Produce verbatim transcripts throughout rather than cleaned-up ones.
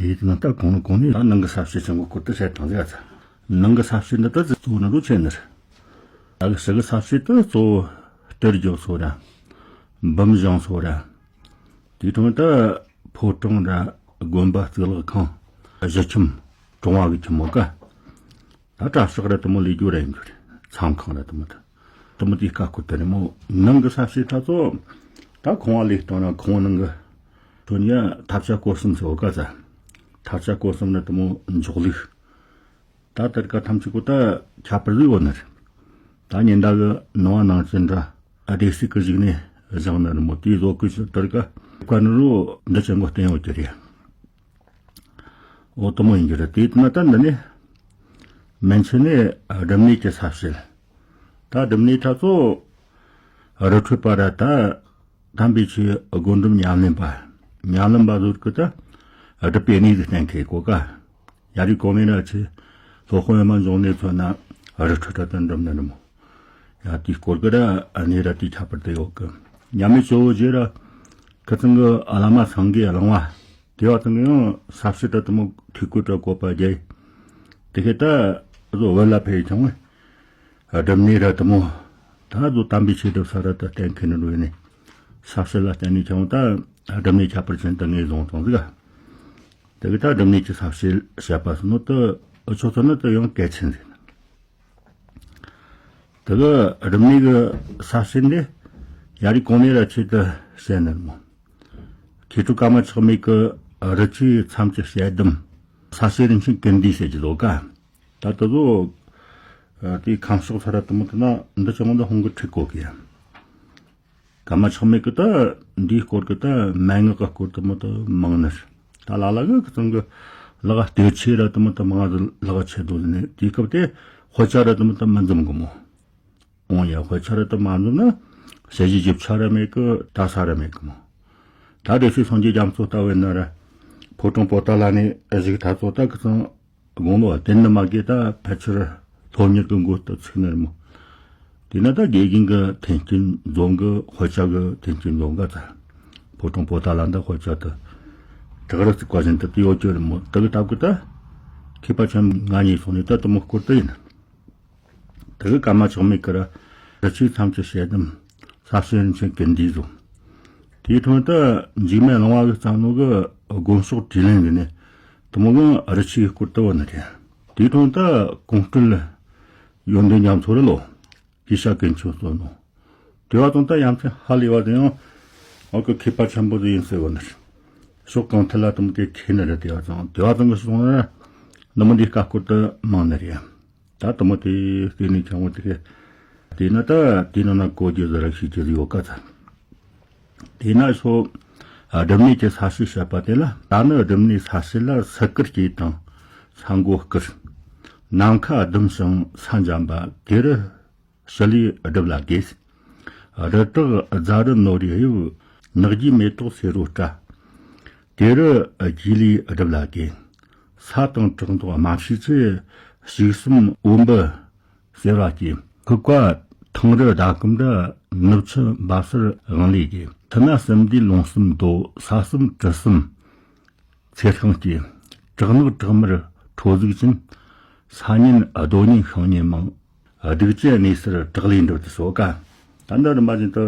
དེའི་ནང་ལྟར་གོང་ནས་གོང་ནས་ད་ནང་གི་ས་བཤད་ཆེན་པོ་སྐོར་དུ་བཤད་དང་ཟེར་ཡ་ཚ། ནང་གི་ས་བཤད་འདི་ལྟར་གཙོ་བོ་ནི་རུ་ཆེ་ནི་རེད། ད་གི་ཕྱི་གི་ས་བཤད་དུ་གཙོ་བོ་གཏེར་རྒྱུག་སོགས་ར། འབུམ་བཞེངས་སོགས་ར། དེའི་ཁྲོད་དུ་ཕོ་བྲང་ར། དགོན་པ་གཙུག་ལག་ཁང་། གཞི་ཁྱིམ། གྲོང་བ་གི་ཁྱིམ་མོ་ཀ་ད་གྲྭ་ཤག་ར་དུ་མོ་ལས་རྒྱུ་ར་ཡིན་རྒྱུ་རེད། མཚམས་ཁང་ར་དུ་མོ་ད། དུ་མོ་དེའི་ཀ་སྐོར་དུ་རེད་མོ། ནང་གི་ས་བཤད་ད་ཚོ། ད་ཁང་བ་ལས་སྟོང་ན་ཁང་བ་ནང་གི་ཁྲོད་ནས་ཐབ་ཆ་སྐོར་གསུམ་ཟེར་བ་ཀ་ཚ། ཐབ་ཆ་སྐོར་གསུམ་ར་དུ་མོ་འཇོག་ལུགས། ད་དེར་ཀ་ཐམས་ཅད་ཀོ་ད་ཁྱད་པར་ཟིག་ཡོད་ནི་རེད། ད་ཉིན་ཟླ་གི་ནང་བ་ནང་བཞིན་འདྲ་སྡེ་སྲིད་ཀྱི་གཞུག་ནས་བཞེངས་ནི་རེད་མོ། དེའི་བཟོ་བཀོད་ཆེད་དེར་ཀ་བཀའ་ནི་རུ་འདི་ཆེན་པོ་བསྟན་ཡོད་ཀྱི་རེད། འོ་དུ་མོ་ཡིན་གྱི་རེད། དེ་ན་ད་འདི་ནས་མན་ཆད་ནས་སྒྲུབ་གནས་ཀྱི་ས་བཤད། ད་སྒྲུབ་གནས་ད་ཚོ་རི་ཁྲོད་པ་ར་ད་དམ་པའི་ཆོས་སྒོམ་སྒྲུབ་ཉམས་ལེན་པ། ཉམས་ལེན་པ་ཟུར་གི་ད་སྒྲུབ་པའི་གནས་ཟིག་གཏན་འཁེལ་གོ་ཀ་ཡ་རི་གོང་མའི་ར་ཆེ། སློབ་དཔོན་ཡོན་མ་འབྱུང་གནས་མཚོན་ན་རི་ཁྲོད་ད་དུ་འགྲིམ་ནི་རེད་མོ། ཡ་དེའི་སྐོར་གི་ར་གནས་ར་དེའི་ཁྱད་པར་དུ་ཡོད་གི། མཉམ་མེད་ཇོ་བོ་རྗེ་ར་ཁི་ཚང་གི་བླ་མ་སངས་རྒྱས་གླིང་བ། དེ་བ་ཚང་གི་ཡང་ས་བཤད་ད་དུ་མོ་ཐུགས་བཀོད་དྲ་བཀོད་པ་རྒྱལ། དེ་ཁེ་ད་བཟོ་བོད་ལ་ཕེབས་ཀྱང་སྒྲུབ་གནས་ར་དུ་མོ། ད་བཟོ་དམ་པའི་ཆོས་སྒྲུབ་ས་ར་ད་གཏན་འཁེལ་ནི་འགྲོ་ནས་ས་བཤད་ལ་བརྟེན་ནས་ཀྱང་ད་སྒྲུབ་གནས་ཁྱད་པར་ཅན་དུ་ངེས་བཟུང་དང་ཟིག་དེ་གི་ད་སྒྲུབ་གནས་ཀྱི་ས་བཤད་བཤད་པ་སོ་ནོ་ད་ཆོ་ཚོ་ནི་ད་ཡང་གལ་ཆེན་ཟིག་དེ་གི་སྒྲུབ་གནས་གི་ས་བཤད་འདི་ཡ་རི་གོང་ནས་ར་ཆེད་དུ་བཤད་ནི་མོ། མཁས་གྲུབ་ཀརྨ་ཆགས་མེད་ཀྱི་རི་ཆོས་མཚམས་ཀྱི་ཞལ་གདམས། ས་བཤད་རིན་ཆེན་ཀུན་འདུས་ཟེར་གྱི་ལོ་ཀ་ད་ད་ཚོ་དེའི་ཁམས་ཕྱོགས་ཚ་ར་དུ་མོ་དུ་ན་འདི་ཆུང་ད་ཧོང་གི་ཁྲིད་གོ་གི་ཡ། ཀརྨ་ཆགས་མེད་ཀྱི་ད་འདིའི་སྐོར་གི་ད་མན་ངག་གི་སྐོར་དུ་མོ་ད་མང་ནི་རེད། ད་ལ་ལ་གི་ཁི་ཚང་གི་ལག་གཏེར་ཆོས་ར་དུ་མོ་ད་མང་ང་ལག་ཆེད་དུ་ནི་དེའི་སྐབས་དེ་དཔེ་ཆ་ར་དུ་མོ་ད་མི་འཛོམས་གི་མོ། འོང་ཡ་དཔེ་ཆ་ར་དུ་མ་འཛོམས་ན་ཞལ་བཞེས་རྒྱབ་ཆ་ར་མེད་གི་ད་ས་ར་མེད་གི་མོ། ད་སྡེ་སྲིད་སངས་རྒྱས་རྒྱ་མཚོ་ལྟ་བས་ན་ར་ཕོ་བྲང་པོ་ཏཱ་ལ་ནས་གཞུག་ད་ཚོ་ད་ཁི་ཚང་དགུང་ལོ་བདུན་ནི་མ་གི་ད་ཕལ་ཆེར་སློབ་གཉེར་གི་འགོ་ད་ཚུགས་ནི་རེད་མོ། དེ་ན་ད་དགེ་རྒན་གི་མཐུན་རྐྱེན་འཛོམས་གི་དཔེ་ཆ་གི་མཐུན་རྐྱེན་འཛོམས་ག་ད་ཕོ་བྲང་པོ་ཏཱ་ལ་འདི་དཔེ་ཆ་ད་བྲག་རི་བརྩིགས་པ་བཞིན་དུ་ཡོད་ཀྱི་རེད་མོ། ད་གི་སྟབས་གི་ད་མཁས་པ་ཆེན་ང་གཉིས་སོང་ནས་ད་དུ་མོ་སྐོར་དུ་ཡིན། དེ་གི་ཀརྨ་ཆགས་མེད་ཀྱི་ར་རི་ཆོས་མཚམས་ཀྱི་ཞལ་གདམས། ས་བཤད་རིན་ཆེན་ཀུན་འདུས་བཟུང་། དེའི་ཁྲོད་དུ་འཇིགས་མེད་གླིང་བ་གི་བརྩམས་ནོ་གི་དགོན་ཤོག་དྲིས་ལན་གི་ནས་དུ་མོ་གི་རི་ཆོས་སྐོར་དུ་བ་ནི་རེད། དེའི་ཁྲོད་དུ་གོང་སྤྲུལ་ཡོན་ཏན་རྒྱ་མཚོ་རི་ལོ། སྐྱེས་ཤ་ཀུན་མཁྱེན་གཙོ་ནོ། དེ་བ་ཙང་ད་ཡ་མཚན་ཧ་ལས་བ་དེ་ཡང་འོ་གི་མཁས་པ་ཆེན་པོ་དེ་ཡིན་ཟེར་བ་ནི་རེད། ཕྱོགས་གང་ཐད་ལ་དུ་མོ་དེ་མཁས་ནི་རེད། དེ་བ་ཙང་དེ་བ་ཙང་གི་སོང་ན་ནུ་མོ་འདི་ཀ་སྐོར་དུ་མང་ནི་རེད། ད་དུ་མོ་དེ་བལྟས་ནས་ཆང་བོ་དེ་གས་དེ་ན་ད་དེ་ནང་ན་གོ་རྒྱུ་ཟེར་ར་ཤེས་རྒྱུ་ཡོད་ཀ་ཚ། དེ་ན་སོ་སྒྲུབ་གནས་ཀྱི་ས་བཤད་བཤད་པ་དེ་ལ་ད་ནི་སྒྲུབ་གནས་ས་བཤད་ལ་སི་ཀིར་སྐྱེས་དང་ས་མགོ་བསྐུར། ནམ་མཁའ་ཟླུམ་ཞིང་ས་འཇམ་པ། དེ་རུ་ཞི་ལུས་སྒྲུབ་ལ་དགོས། རི་བྲག་རྫ་རི་ནོར་བུའི་དབྱིབས། ནགས་ཀྱི་མེ་ཏོག་སེར་རོ་བཀྲ། དེ་རུ་རྗེས་ལུས་སྒྲུབ་ལ་དགོས། ས་དང་བྲག་མདོག་དམར་ཕྱེད་ཆེ། ཕྱུགས་གསུམ་འོམ་བུ་སེར་བ་སྐྱེ། ཁུག་པ་ཐང་རི་ཟླ་གམ་ར། ནུབ་ཆུ་འབབ་སར་དབང་ལས་སྐྱེ། ཐི་ན་གསུམ་ལྡན་ལུང་གསུམ་རྡོ། ས་གསུམ་གྲུ་གསུམ་ཚེར་ཤིང་སྐྱེ། བྲག་ནག་བྲག་དམར་ཁྲོ་ཟུག་ཅན། ས་གཉན་རྡོ་གཉན་ཤིང་གཉན་མང་། སྡིག་ཅན་གནས་སར་བྲག་ལས་འགྲུབ་ཏུ་གསོལ་ཀ་ད་འདི་རིམ་པ་བཞིན་དུ་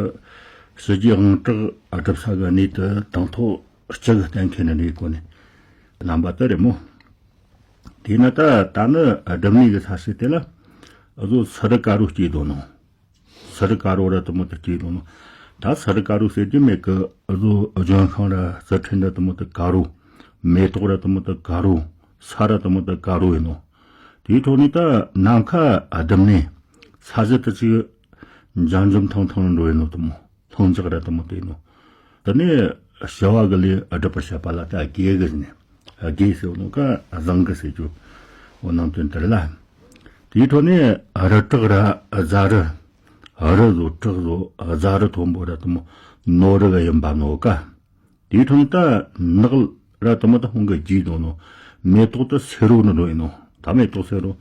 ཕྱི་རྒྱལ་དབང་དྲག་སྒྲུབ་ས་གི་གནས་དུ་དང་ཐོག་སྤྱི་གི་གཏན་འཁེལ་ནི་འདྲའི་སྒོ་ནས་རྣམ་པ་དུ་རེད་མོ། དེས་ན་ད་ད་ནི་སྒྲུབ་གནས་ཀྱི་ས་བཤད་དེ་ལ་བཟོ་སི་རི་དཀར་རོ་སྐྱེས་དོ་ནོ། སི་རི་དཀར་རོ་ར་དུ་མོ་དུ་སྐྱེས་དོ་ནོ། ད་སི་རི་དཀར་རོ་ཟེར་རྒྱུ་མེད་གི། བཟོ་ལྗོན་ཤིང་ར་རྩི་ཕྲན་ར་དུ་མོ་དུ་དཀར་རོ། མེ་ཏོག་ར་དུ་མོ་དུ་དཀར་རོ། ས་ར་དུ་མོ་དུ་དཀར་རོ་ཡིན་ནོ། དེའི་ཐོག་ནས་ད་ནམ་མཁའ་ཟླུམ་ནས་ས་གཞི་དུ་ཅིག་འཇམ་འཇམ་ཐང་ཐང་འགྲོ་ཡིན་ནོ། དུ་མོ་ལྷུང་འཇགས་ར་དུ་མོ་དེ་ཡིན་ནོ། དེ་ནས་བྱ་བ་གི་ལས་སྒྲུབ་པར་བྱེད་པ་ལ་ད་དགེ་གི་ནས་དགེ་ཟེར་བ་ནོ་ཀ་བཟང་གི་ཟེར་རྒྱུ་འོ་ནང་དོན་དེར་ལ། དེའི་ཐོག་ནས་རི་བྲག་ར་རྫ་རི། རི་བཟོ་བྲག་བཟོ་རྫ་རི་མཐོན་པོ་ར་དུ་མོ་ནོར་རི་ག་ཡིན་པ་ནོ་ཀ་དེའི་ཐོག་ནས་ད་ནགས་ར་དུ་མོ་ད་ཧོང་གི་རྗེས་དོ་ནོ། མེ་ཏོག་ད་སེར་རོ་ནི་རོ་ཡིན་ནོ། ད་མེ་ཏོག་སེར་རོ།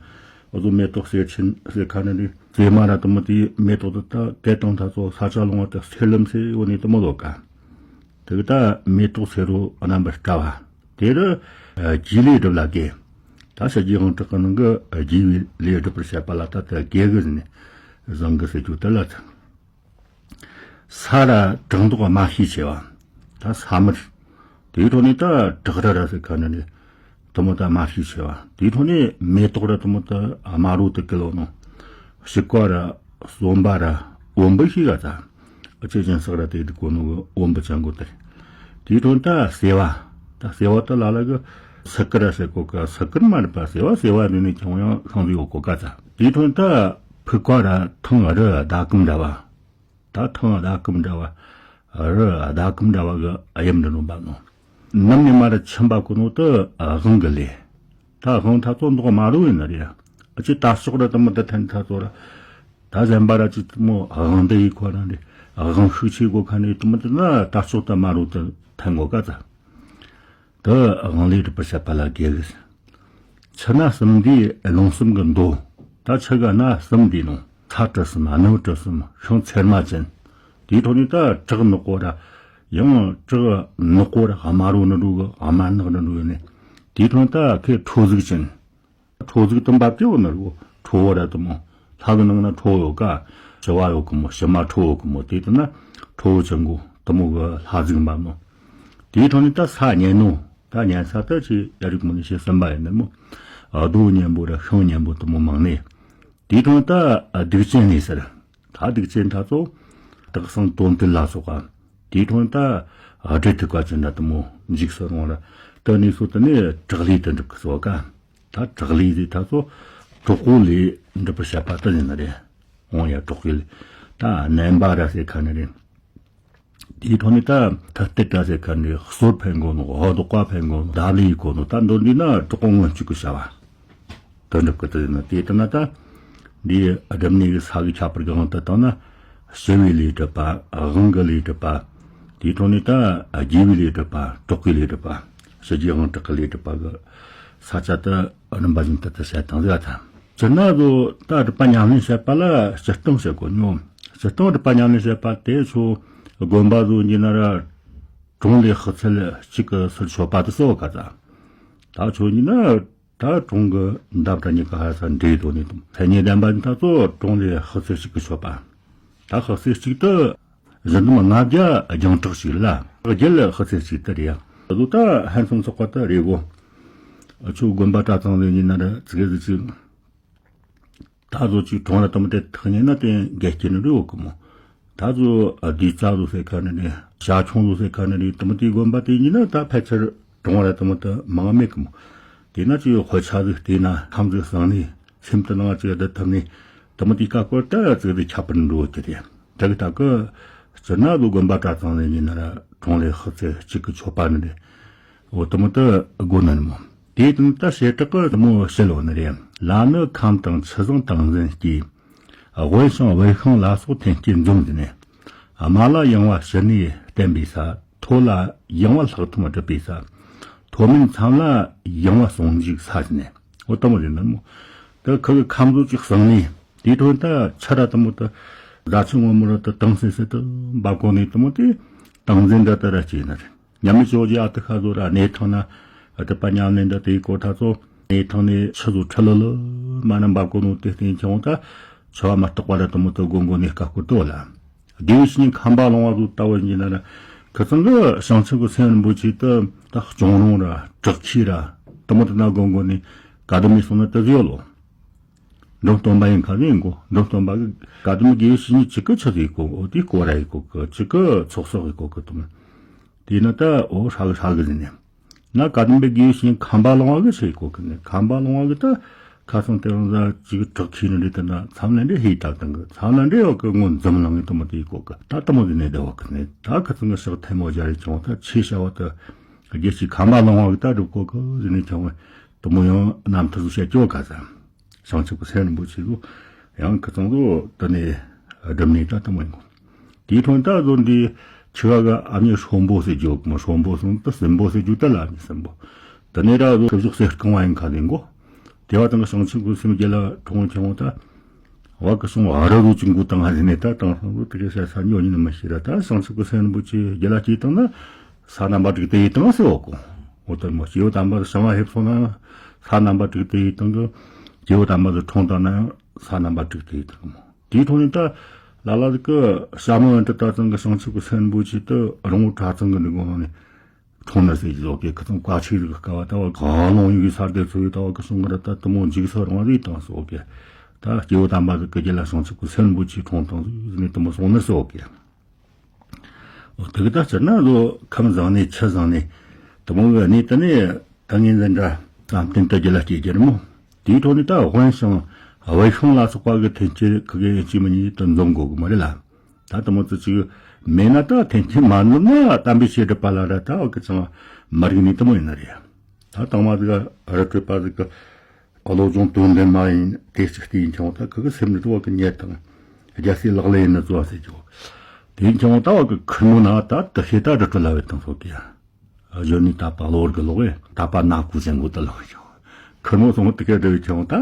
འུ་ཚོ་མེ་ཏོག་སེར་ཆེན་ཟེར་ཁ་ནི་རེད། ཟེ་མ་ར་དུ་མོ་དེའི་མེ་ཏོག་ད་ད་སྐད་གྲགས་ད་ཚོ་ས་ཆ་ལུང་བ་ད་སེར་ལམ་སེར་འོ་ནི་དུ་མོ་ལོ་ཀ་དེ་གི་ད་མེ་ཏོག་སེར་རོ་རྣམ་པར་བཀྲ་བ། དེ་རུ་རྒྱུའི་ལས་སྒྲུབ་ལ་དགེ། ད་ཕྱི་རྒྱལ་དབང་གྲགས་ཀྱི་ནང་གི་རྒྱུའི་ལས་སྒྲུབ་པར་བཤད་པ་ལ་ད་ལྟ་དགེ་གི་ཟེར་ནས་བཟང་གི་ཟེར་རྒྱུ་དེ་ལ་ཚང་། ས་ར་བྲག་མདོག་དམར་ཤས་ཆེ་བ། ད་ས་མར། དེའི་ཐོག་ནས་ད་བྲག་ར་ར་ཟེར་ཁ་ནས་ནི་དེ་མོ་ད་དམར་ཤས་ཆེ་བ། དེའི་ཐོག་ནས་མེ་ཏོག་ར་དེ་མོ་ད་དམར་རོ་དེ་གི་ལོ་ནོ། དཔྱིད་ཀ་ར་གསོན་པ་ར་འོམ་བུ་ཤིག་ག་ད། ཨ་ཅེ་ཅན་སག་ར་དེ་དེ་གོ་ནོ་གི་འོམ་བུ་ཅན་གོ་དེ། དེའི་ཐོག་ནས་ད་སེ་བ། ད་སེ་བ་ད་ལ་ལ་གི་སི་ཀི་ར་ཟེར་གོ་ཀ། སི་ཀི་མ་རེད་པ། སེ་བ་སེ་བ་རེད་ནས་ཀྱང་ཡང་ཤང་ཟིག་ཡོད་གོ་ཀ་ད། དེའི་ཐོག་ནས་ད་ཕུ་ཀ་ར་ཐང་རི་ཟླ་གམ་འདྲ་བ། ད་ཐང་ཟླ་གམ་འདྲ་བ། རི་ཟླ་གམ་འདྲ་བ་གི་དབྱིབས་འདྲ་ནོ་འབབ་ནོ། ནམ་ནས་མ་ར་ཆིམ་པ་གོ་ནོ་དེ་དབང་གི་ལས། ད་དབང་ཐ་ཚོ་མདོག་དམར་རོ་ཡིན་ནི་རེད། ཨ་ཅེ་ད་ལྕོག་ར་དེ་མོ་དེ་འཐེན་ཐ་ཚོ་ར། ད་གཞན་པ་ར་ཅིག་དེ་མོ་དབང་དེ་ཡི་ཁོ་རང་རེད། དབང་ཤུགས་ཆེ་གོ་ཁ་ནས་དེ་མོ་དེ་ན་ད་ལྕོག་དེ་དམར་རོ་དེ་འཐེན་གོ་ཀ་ད། དེ་དབང་ལས་སྒྲུབ་པར་བཤད་པ་ལ་དགེ་གི། ཆུ་སྣ་གསུམ་འདིའི་རླུང་གསུམ་གྱི་མདོ། ད་ཆུ་གི་སྣ་གསུམ་འདི་ནང་ཚ་གྲུ་གསུམ། སྣུམ་གྲུ་གསུམ། ཤིང་ཚེར་མ་ཅན། དེའི་ཐོག་ནས་ད་བྲག་ནག་པོ་ར། ཡང་བྲག་ནག་པོ་ར་དམར་རོ་ནི་འགྲོ་གི། དམར་ནག་ནི་འགྲོ་ཡོད་ནས། དེའི་ཐོག་ནས་ད་ཁོས་ཁྲོ་གཟུགས་ཅན། ཁྲོ་གཟུགས་དུ་འབབ་སྟེ་འོ་ན་རུ་ཁྲོ་བོ་ར་དུ་མོ། ལྷ་གི་ནང་ན་ཁྲོ་བོ་ཡོད་ཀ། ཞི་བ་ཡོད་གི་མོ། ཞི་མ་ཁྲོ་བོ་གི་མོ། དེ་དུ་ན་ཁྲོ་བོ་ཆེན་གོ་དུ་མོ་གི་ལྷ་གཟུགས་འབབ་ནོ། དེའི་ཐོག་ནས་ད་ས་ཉན་ནོ། ད་ཉན་ས་ད་ཅི་ཡ་རིག་མོ་ནི་ཤེས་བསམ་པ་ཡིན་ནི་མོ། རྡོ་ཉན་པོ་ར་ཤིང་ཉན་པོ་དུ་མོ་མང་ནས། དེའི་ཐོག་ནས་ད་སྡིག་ཅན་ནས་ཟེར། ད་སྡིག་ཅན་ད་ཚོ་དག་སང་དོན་དུ་ལ་སོགས་པ། དེའི་ཐོག་ནས་ད་སྦྲུལ་ཐུག་པ་ཅན་ད་དུ་མོ་འཇིགས་སུ་རུང་བ་ར། ད་ནས་སོ་དུ་ནས་བྲག་ལས་དུ་འགྲུབ་གི་སོ་ཀ། ད་བྲག་ལས་ཟེར་ད་ཚོ་གྲོག་པོ་ལས་འགྲུབ་པར་བཤད་པ་དེ་ཡིན་ནི་རེད། འོང་ཡ་གྲོག་པོའི་ལས། ད་མནན་པ་ར་ཟེར་ཁ་ནི་རེད། དེའི་ཐོག་ནས་ད་ཐ་སྟེ་ར་ཟེར་ཁ་ནི་རེད། གསོར་ཕན་གོ་ནོ། འོ་དོག་པ་ཕན་གོ་ནོ། འདབ་ལས་གོ་ནོ། ད་མདོ་འདི་ན་གྲོག་པོ་མངོན་སྤྱོད་ཀྱི་བྱ་བ་དོན་འགྲུབ་ཀྱི་དེ་ཡིན་ན། དེ་ལྟ་ན་ད་འདི་སྒྲུབ་གནས་ཀྱི་ས་གི་ཁྱད་པར་གྱི་དབང་དུ་བཏང་ན། ཞི་བའི་ལས་སྒྲུབ་པ། དབང་གི་ལས་སྒྲུབ་པ། དེའི་ཐོག་ནས་ད་དགེ་བའི་ལས་སྒྲུབ་པ། གྲོགས་ཀྱི་ལས་སྒྲུབ་པ། ཕྱི་རྒྱལ་དབང་དྲག་གི་ལས་སྒྲུབ་པ་གི་ས་ཆ་དུ་རིམ་པ་བཞིན་དུ་དུ་བཤད་དང་ཟེར་བ་དང་། སྤྱིར་ན་བཟོ་ད་སྒྲུབ་པ་ཉམས་ལེན་བྱེད་པ་ལ་སྤྱིར་བཏང་བྱེད་དགོས་ཉོ། སྤྱིར་བཏང་སྒྲུབ་པ་ཉམས་ལེན་བྱེད་པ་དེ་ཚོ་དགོན་པ་བཟོ་ཉིན་ན་ར་གྲོང་ལས་དཔག་ཚད་གཅིག་གི་ཚུལ་མཆོད་པ་དུ་གསོལ་བ་ག་ད། ད་ཚོ་ཉིན་ན། ད་གྲོང་གི་འདབས་དང་གཉིས་ཀ་ཧ་ས་འདྲེས་དོ་ནི་དང་། མཚན་ཉིད་ལྡན་པ་ད་ཚོ་གྲོང་ལས་དཔག་ཚད་གཅིག་གི་མཆོད་པ། ད་དཔག་ཚད་གཅིག་ཏུ་གཞི་འཛོམས་ལྔ་བརྒྱ་རྒྱང་གྲགས་ཤིག་ལ་རྒྱལ་ལ་དཔག་ཚད་གཅིག་ཏུ་རེད་ཡ། ད་ཚོ་ད་ཧན་སོང་ཚོགས་པ་ད་རེད་གོ། ཨ་ཆོ་དགོན་པ་གྲྭ་ཚང་ལས་ཉིན་ན་ར་ཙི་གེ་ཟི་ཅིག་ད་བཟོ་ཅིག་གྲོང་ར་དམ་དེ་ཐག་ཉེ་ན་དེ་འགལ་རྐྱེན་རེ་ཡོད་གི་མོ། ད་བཟོ་ཨ་དུས་རྩ་བཟོ་ཟེར་ཁ་ནི་ནི་བྱ་ཁྱུང་བཟོ་ཟེར་ཁ་ནི་ནི་དམ་དེའི་དགོན་པ་དེ་ཉིན་ན་ད་ཕལ་ཆེར་གྲོང་ར་དམ་དུ་མང་མེད་གི་མོ། དེ་ན་ཅིག་དཔེ་ཆ་ཟིག་བལྟས་ན་ཁམས་ཟིག་བསང་ནས་སེམས་དུ་ནང་ཅིག་བསྡུ་ཐུབ་ནས་དམ་དེའི་ཀ་སྐོར་ད་ཙིག་དེ་ཁྱབ་པར་འགྲོ་གི་རེད། ད་གི་ད་གི་སྤྱིར་ན་བཟོ་དགོན་པ་གྲྭ་ཚང་ནི་ཉིན་ན་ར་གྲོང་ལས་དཔག་ཚད་གཅིག་གི་མཆོད་པ་ནི་རེད། འོ་དེ་མོ་དེ་དགོས་ནི་མོ། དེ་དུས་ད་བྱེ་བྲག་གི་དེ་མོ་བཤད་ཡོད་ནི་རེད། ལ་ནི་ཁམས་དང་ཆུ་བཟང་ཏིང་འཛིན་སྐྱེས། དབུལ་ཞིང་དབུལ་ཤིང་ལ་སོགས་མཐུན་རྐྱེན་འཛོམས་ཟིན་ནས། དམའ་ལ་ཡངས་པ་ཕྱི་ནས་བསྟན་པའི་ས། མཐོ་ལ་ཡངས་པ་ལྷག་མཐོང་སྒྲུབ་པའི་ས། མཐོ་དམན་མཚམས་ལ་ཡངས་པ་ཟུང་འཇུག་ས་ཟིན་ནས། འོ་དེ་མོ་ཟིན་ནི་མོ། དེ་ཁུ་གི་ཁམས་བཟོ་ཅིག་བསང་ནས། དེའི་ཐོག་ད་ཆུ་ར་དེ་མོ་དེ་རྫ་ཆུ་སྔོན་མོ་ར་དེ་དྭངས་སིང་སིང་དུ་འབབ་གོ་ནས་དེ་མོ་དེ་ཏིང་འཛིན་འདྲ་དེ་ར་སྐྱེས་ནི་རེད། མཉམ་མེད་ཇོ་རྗེ་ཨ་ཏི་ཤ་བཟོ་ར་གནས་ཐང་ན་སྒྲུབ་པ་ཉམས་ལེན་འདྲ་དེའི་སྐོར་ད་ཚོ་གནས་ཐང་ནས་ཆུ་བཟོ་ཁྲི་ལི་ལི་མ་ན་འབབ་གོ་ནོ་དེ་བསྟན་ཀྱང་ད་ཆུ་བ་མ་གཏོགས་པ་ར་དེ་མོ་དེ་དགོན་གོ་ནས་ཀ་སྐོར་དུ་ལ། དགེ་བའི་བཤེས་གཉེན་ཁམས་པ་ལོང་བ་བཟོ་ལྟ་བུ་ཡིན་ན་ར་ཁི་ཚང་གི་བྱང་ཆུབ་ཀྱི་སེམས་རིན་པོ་ཆེ་དེ་ད་གཅོང་རོང་ར་བྲག་ཁྱི་ར་དེ་མོ་དེ་ན་དགོན་གོ་ནས་ག་དུ་མི་སོང་ན་དེ་བཟོ་ལོ། འབྲོམ་སྟོན་པ་ཡིན་ཁ་ཟིག་ཡིན་གོ། འབྲོམ་སྟོན་པ་གི་ག་དུམ་དགེ་བའི་བཤེས་གཉེན་གཅིག་གི་ཆི་ཟིག་གོ། འོ་དེ་སྐོར་ར་ཡི་གོ་གི། གཅིག་གི་ཚོགས་གསོག་ཡི་གོ་གི་དུམ། དེ་ན་ད་འོ་ཧྲ་གི་ཧྲ་གི་ཟིན་ནས། ན་ག་དུམ་པའི་དགེ་བའི་བཤེས་གཉེན་ཁམས་པ་ལོང་བ་གི་ཆི་ཡི་གོ་གི་ནས། ཁམས་པ་ལོང་བ་གི་ད་ཁ་སང་དེ་རིང་ཟ་གཅིག་གི་བྲག་ཁྱི་ནི་འདྲི་དེ་ན་མཚམས་ལན་འདྲི་ཧེ་ད་དང་གི། མཚམས་ལན་འདྲི་ཡོད་གི་ངོ་འཛམ་གླིང་གི་དུམ་དེ་ཡི་གོ་གི། ད་དུམ་ཟིན་ནས་བསྡད་བ་གི་ནས། ད་ཁ་ཚང་གི་ཕྱག་ཐལ་མོ་སྦྱར་ཡི་ཆུང་ད་ཆི་བྱ་བ་ད་དགེ་བཤེས་ཁམས་པ་ལོང་བ་གི་ད་སྒྲུབ་གོ་གི་ཟིན་ནས་ཆུང་བ་དུམ་ཡང་རྣམ་ཐར་ཟིག་བཤད་ཀྱོ་ག་ཟ། བྱང་ཆུབ་ཀྱི་སེམས་རིན་པོ་ཆེ་ལོ། ཡང་ཁ་ཚང་ལོ་དེ་ནས་སྒྲུབ་ནས་ད་དུམ་ཡིན་གོ། དེའི་ཐོག་ད་བཟོ་འདི་ཆི་ག་ག་ཨ་མྱེས་ཧྲོམ་པོ་ཟེར་རྒྱུ་གི་མོ། ཧྲོམ་པོ་སོང་ད་སྲིན་པོ་ཟེར་རྒྱུ་ད་ལ་ཨ་མྱེས་སྲིན་པོ། དེ་ནས་ད་བཟོ་ཁུ་བཞུགས་སེ་རྐང་བ་ཡིན་ཁ་ལེན་གོ། དེ་བ་དང་བྱང་ཆུབ་ཀྱི་སེམས་རྒྱལ་ལ་གྲོང་ཆུང་ད། བ་ཀི་སོང་ཨ་ར་རུ་ཅིག་མགོ་བཏང་ཧ་ཟིན་ནས་ད་དང་སོང་རུ་དེ་ག་ས་ས་ཉོ་ཉིན་མ་ཤི་ར། ད་བྱང་ཆུབ་ཀྱི་སེམས་རིན་པོ་ཆེ་རྒྱལ་ལ་སྐྱེས་བཏང་ན་ས་རྣམ་པ་དྲུག་དེ་ཡི་བཏང་ཟེར་བ་གོ། འོ་ད་མོ་སྐྱེས་བུ་དམ་པ་ཟེར་བྱང་བ་ཕེབས་སོང་ན་ས་རྣམ་པ་དྲུག་དེ་ཡི་སྟེང་གི། སྐྱེས་བུ་དམ་པ་ཟེར་འཁྲུངས་བཏང་ན་ཡང་ས་རྣམ་པ་དྲུག་དེ་ཡི་སྟེང་གི་མོ། དེའི་འཕྲོ་ནས་ད་ལ་ལ་ཟིག་གི་ཞྭ་མོ་འདྲི་ད་ཚང་གི་བྱང་ཆུབ་ཀྱི་སེམས་པོ་ཆེ་དུ་རོང་བོ་གྲྭ་ཚང་གི་འདི་གོང་ནས་འཁྲུངས་ནི་ཟེར་གྱི་ཟོ་གེ། ཁི་ཚང་བཀའ་ཆོས་ཟིག་གི་སྐབས་བ་ད་བ་གང་ལོང་ཡུལ་གྱི་ས་སྡེ་ཚོ་ཡི་ད་བ་གི་སོང་གི་ར་ད་དུ་མོ་འཇིགས་སུ་རུང་བ་ཟིག་བཏང་ཟོ་གེ། ད་སྐྱེས་བུ་དམ་པ་ཟིག་གི་རྒྱུད་ལ་བྱང་ཆུབ་ཀྱི་སེམས་པོ་ཆེ་འཁྲུངས་བཏང་ཟིག་ནས་དུ་མོ་སོང་ནི་ཟོ་གེ། འོ་དེ་གི་ད་སྤྱིར་ན་ལོ་ཁམས་བཟང་ནས་ཆུ་བཟང་ནས་དུ་མོ་གི་གནས་དུ་ནས་ད་ངན་འཛིན་འདྲ་བསམ་གཏན་དུ་རྒྱུད་ལ་སྐྱེ་རྒྱུ་རེད་མོ། དེའི་འཕྲོ་ནས་ད་དབེན་ཞིང་དབུལ་ཞིང་ལ་སོགས་པ་གི་ཐེན་སྐྱེད་ཁི་གེ་ཡིན་གཅིག་མིན་གཉིས་དུ་འཛོམས་དགོ་གི་མ་རེད་ལ། ད་དུ་མོ་ཙི་ཅིག་མེད་ན་ད་ཐེན་སྐྱེད་མ་འཛོམས་ན་དམ་པའི་ཆོས་སྒྲུབ་པ་ལ་ར་ད་འོ་གི་ཅང་མ་རིག་ནི་དུ་མོ་ཡིན་ནི་རེད། ད་དང་མ་ཟིག་རི་ཁྲོད་པ་ཟིག་གི་བློ་སྦྱོང་དོན་ལྡན་མ་ཡིན་དེ་གཅིག་བལྟས་ཡིན་ཀྱང་ད་ཁི་གི་སེམས་ནི་དུ་བ་གི་ཉེར་དང་རྒྱལ་སྲས་ལག་ལེན་ཡིན་ནི་ཙོ་བ་ཟེར་གྱི་འོ། དེ་ཡིན་ཀྱང་ད་བ་གི་ཁུར་མོ་ན་ད་དུ་ཤེས་ད་རི་ཁྲོད་ལ་བས་དང་སོགས་ཀྱི་གཞོན་ནུའི་དད་པ་གློ་བུར་གི་ལོག་གི་དད་པ་ནག་པོ་ཅན་གོ་ད་ལོག་ཀྱང་ཁུར་མོ་སོང་དུ་ཁེ་འདྲ་བས་ཀྱང་ད་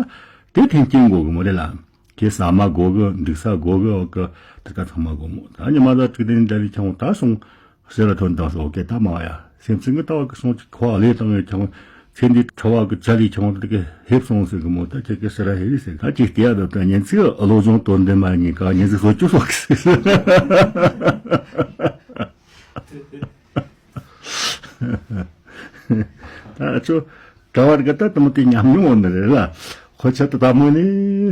དེ་ཐེན་སྐྱེད་དགོ་གི་མོ་རེད་ལ། ཁྱེད་ཟ་མ་དགོ་གི། འདུག་ས་དགོ་གི། འོ་གི་དེ་ག་ཚང་མ་དགོ་མོ། ད་ཉི་མ་ཟླ་དྲུག་དེ་འདྲ་བའི་ཆང་ད་སོང་ཕྱི་ལ་ཐོན་དང་སོ་གེ་ད་མ་ཡ་སེམས་ཅན་གི་ལྟ་བ་གི་སོང་ཅིག་ཁོ་ཨ་ལས་བཏང་བའི་ཆང་ཚེ་འདི་ཁྲ་བ་གི་ཅ་ལི་ཆང་དེ་གི་ཧེབ་སོང་ཟེར་གི་མོ། ད་ཁྱེད་ཀྱི་ཕྱི་ར་ཧེ་རི་ཟེར། ད་ཅིག་ལྟ་ཡ་ད་ད་ཉན་ཚིག་བློ་སྦྱོང་དོན་ལྡན་མ་ཡིན་ག་ཉན་ཚིག་བཟོ་བཅུག་སོག་གི་ཟེར། ད་ཨ་ཅོ། གྲྭ་བར་གི་ད་དུ་མོ་དེ་ཉམས་མྱོང་འོང་ནི་རེད་ལ། ཁོ་ཆ་ད་དམ་མོ་ནི་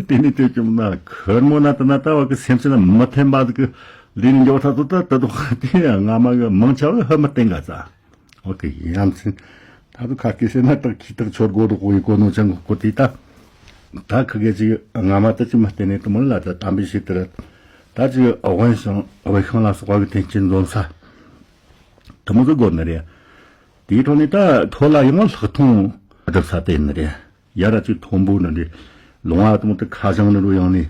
དེ་ནི་དེ་ཀྱང་ན་ཁུར་མོ་ན་ད་ན་ད་བ་གི་སེམས་ཅན་མི་མཐུན་པ་གི་ལས་ནི་འགྱོ་ཐ་དུ་ད་ད་དུ་དེ་ང་མ་གི་མང་ཆ་བ་ཧ་མི་བསྟན་ག་ཙ། ཨོ་ཀེ་ཡ་མཚན། ད་དུ་ཁ་སྐད་ཟེར་ན་ད་ཁྱི་ད་ཆོར་གོ་རུ་ཧོ་ཡི་གོ་ནོ་ཅང་གོ་དེ་ད། ད་ཁ་སྐད་ཅིག་ང་མ་ད་ཅི་མི་བསྟན་ནི་དུ་མོ་ལ་ད་དམ་པའི་ཞིག་དེ་རེད། ད་ཅིག་དབེན་ཞིང་དབུལ་ཞིང་ལ་སོགས་པ་གི་ཐེན་སྐྱེད་འཛོམས་ས། དུ་མོ་ཟིག་དགོ་ནི་རེད། དེའི་ཐོག་ནས་ད་མཐོ་ལ་ཡང་ལྷག་མཐོང་སྒྲུབ་ས་དེ་ནི་རེད། ཡ་ར་ཅིག་མཐོན་པོ་ནི་རེད། ལུང་བ་དུ་མོ་དུ་ཁ་བྱང་ནི་རུ་ཡང་ནི་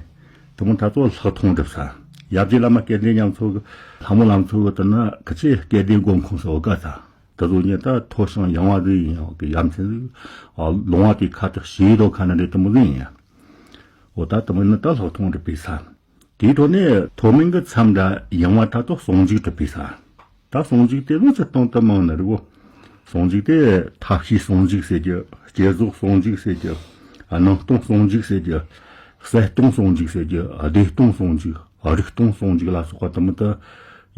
དུ་མོ་ད་ཚོ་ལྷག་མཐོང་སྒྲུབ་ས། ཡབ་རྗེ་བླ་མ་སྐལ་ལྡན་རྒྱ་མཚོ་གི་ལྷ་མོ་ལམ་མཚོ་གི་དུ་ན་ཁི་ཆེ་སྐལ་ལྡན་དགོན་ཁོངས་སུ་འོ་ག་ས། དུ་ཚོ་ཉིད་ད་མཐོ་ཞིང་ཡངས་བ་ཟིག་ཡིན་ཡང་གི་ཡ་མཚན་ཟིག་ལུང་བ་དེ་ཁ་དུ་ཞེ་དོ་ཁ་ནི་རེད་དུ་མོ་ཟིག་ཡིན་ཡ། འོ་ད་དུ་མོ་ནི་ད་ལྷག་མཐོང་སྒྲུབ་པའི་ས། དེའི་ཐོག་ནས་མཐོ་དམན་གྱི་མཚམས་འདྲ་ཡངས་པ་ད་དུ་ཟུང་འཇུག་གྲུབ་པའི་ས། ད་ཟུང་འཇུག་དེ་ནི་ཅི་སྟོང་དུ་མང་ནི་རེད་བོ། ཟུང་འཇུག་དེ་ཐབས་ཤེས་ཟུང་འཇུག་ཟེར་རྒྱུ། བསྐྱེད་རྫོགས་ཟུང་འཇུག་ཟེར་རྒྱུ། སྣང་སྟོང་ཟུང་འཇུག་ཟེར་རྒྱུ། གསལ་སྟོང་ཟུང་འཇུག་ཟེར་རྒྱུ། བདེ་སྟོང་ཟུང་འཇུག་རིག་སྟོང་ཟུང་འཇུག་ལ་སོགས་པ་དུ་མོ་དུ་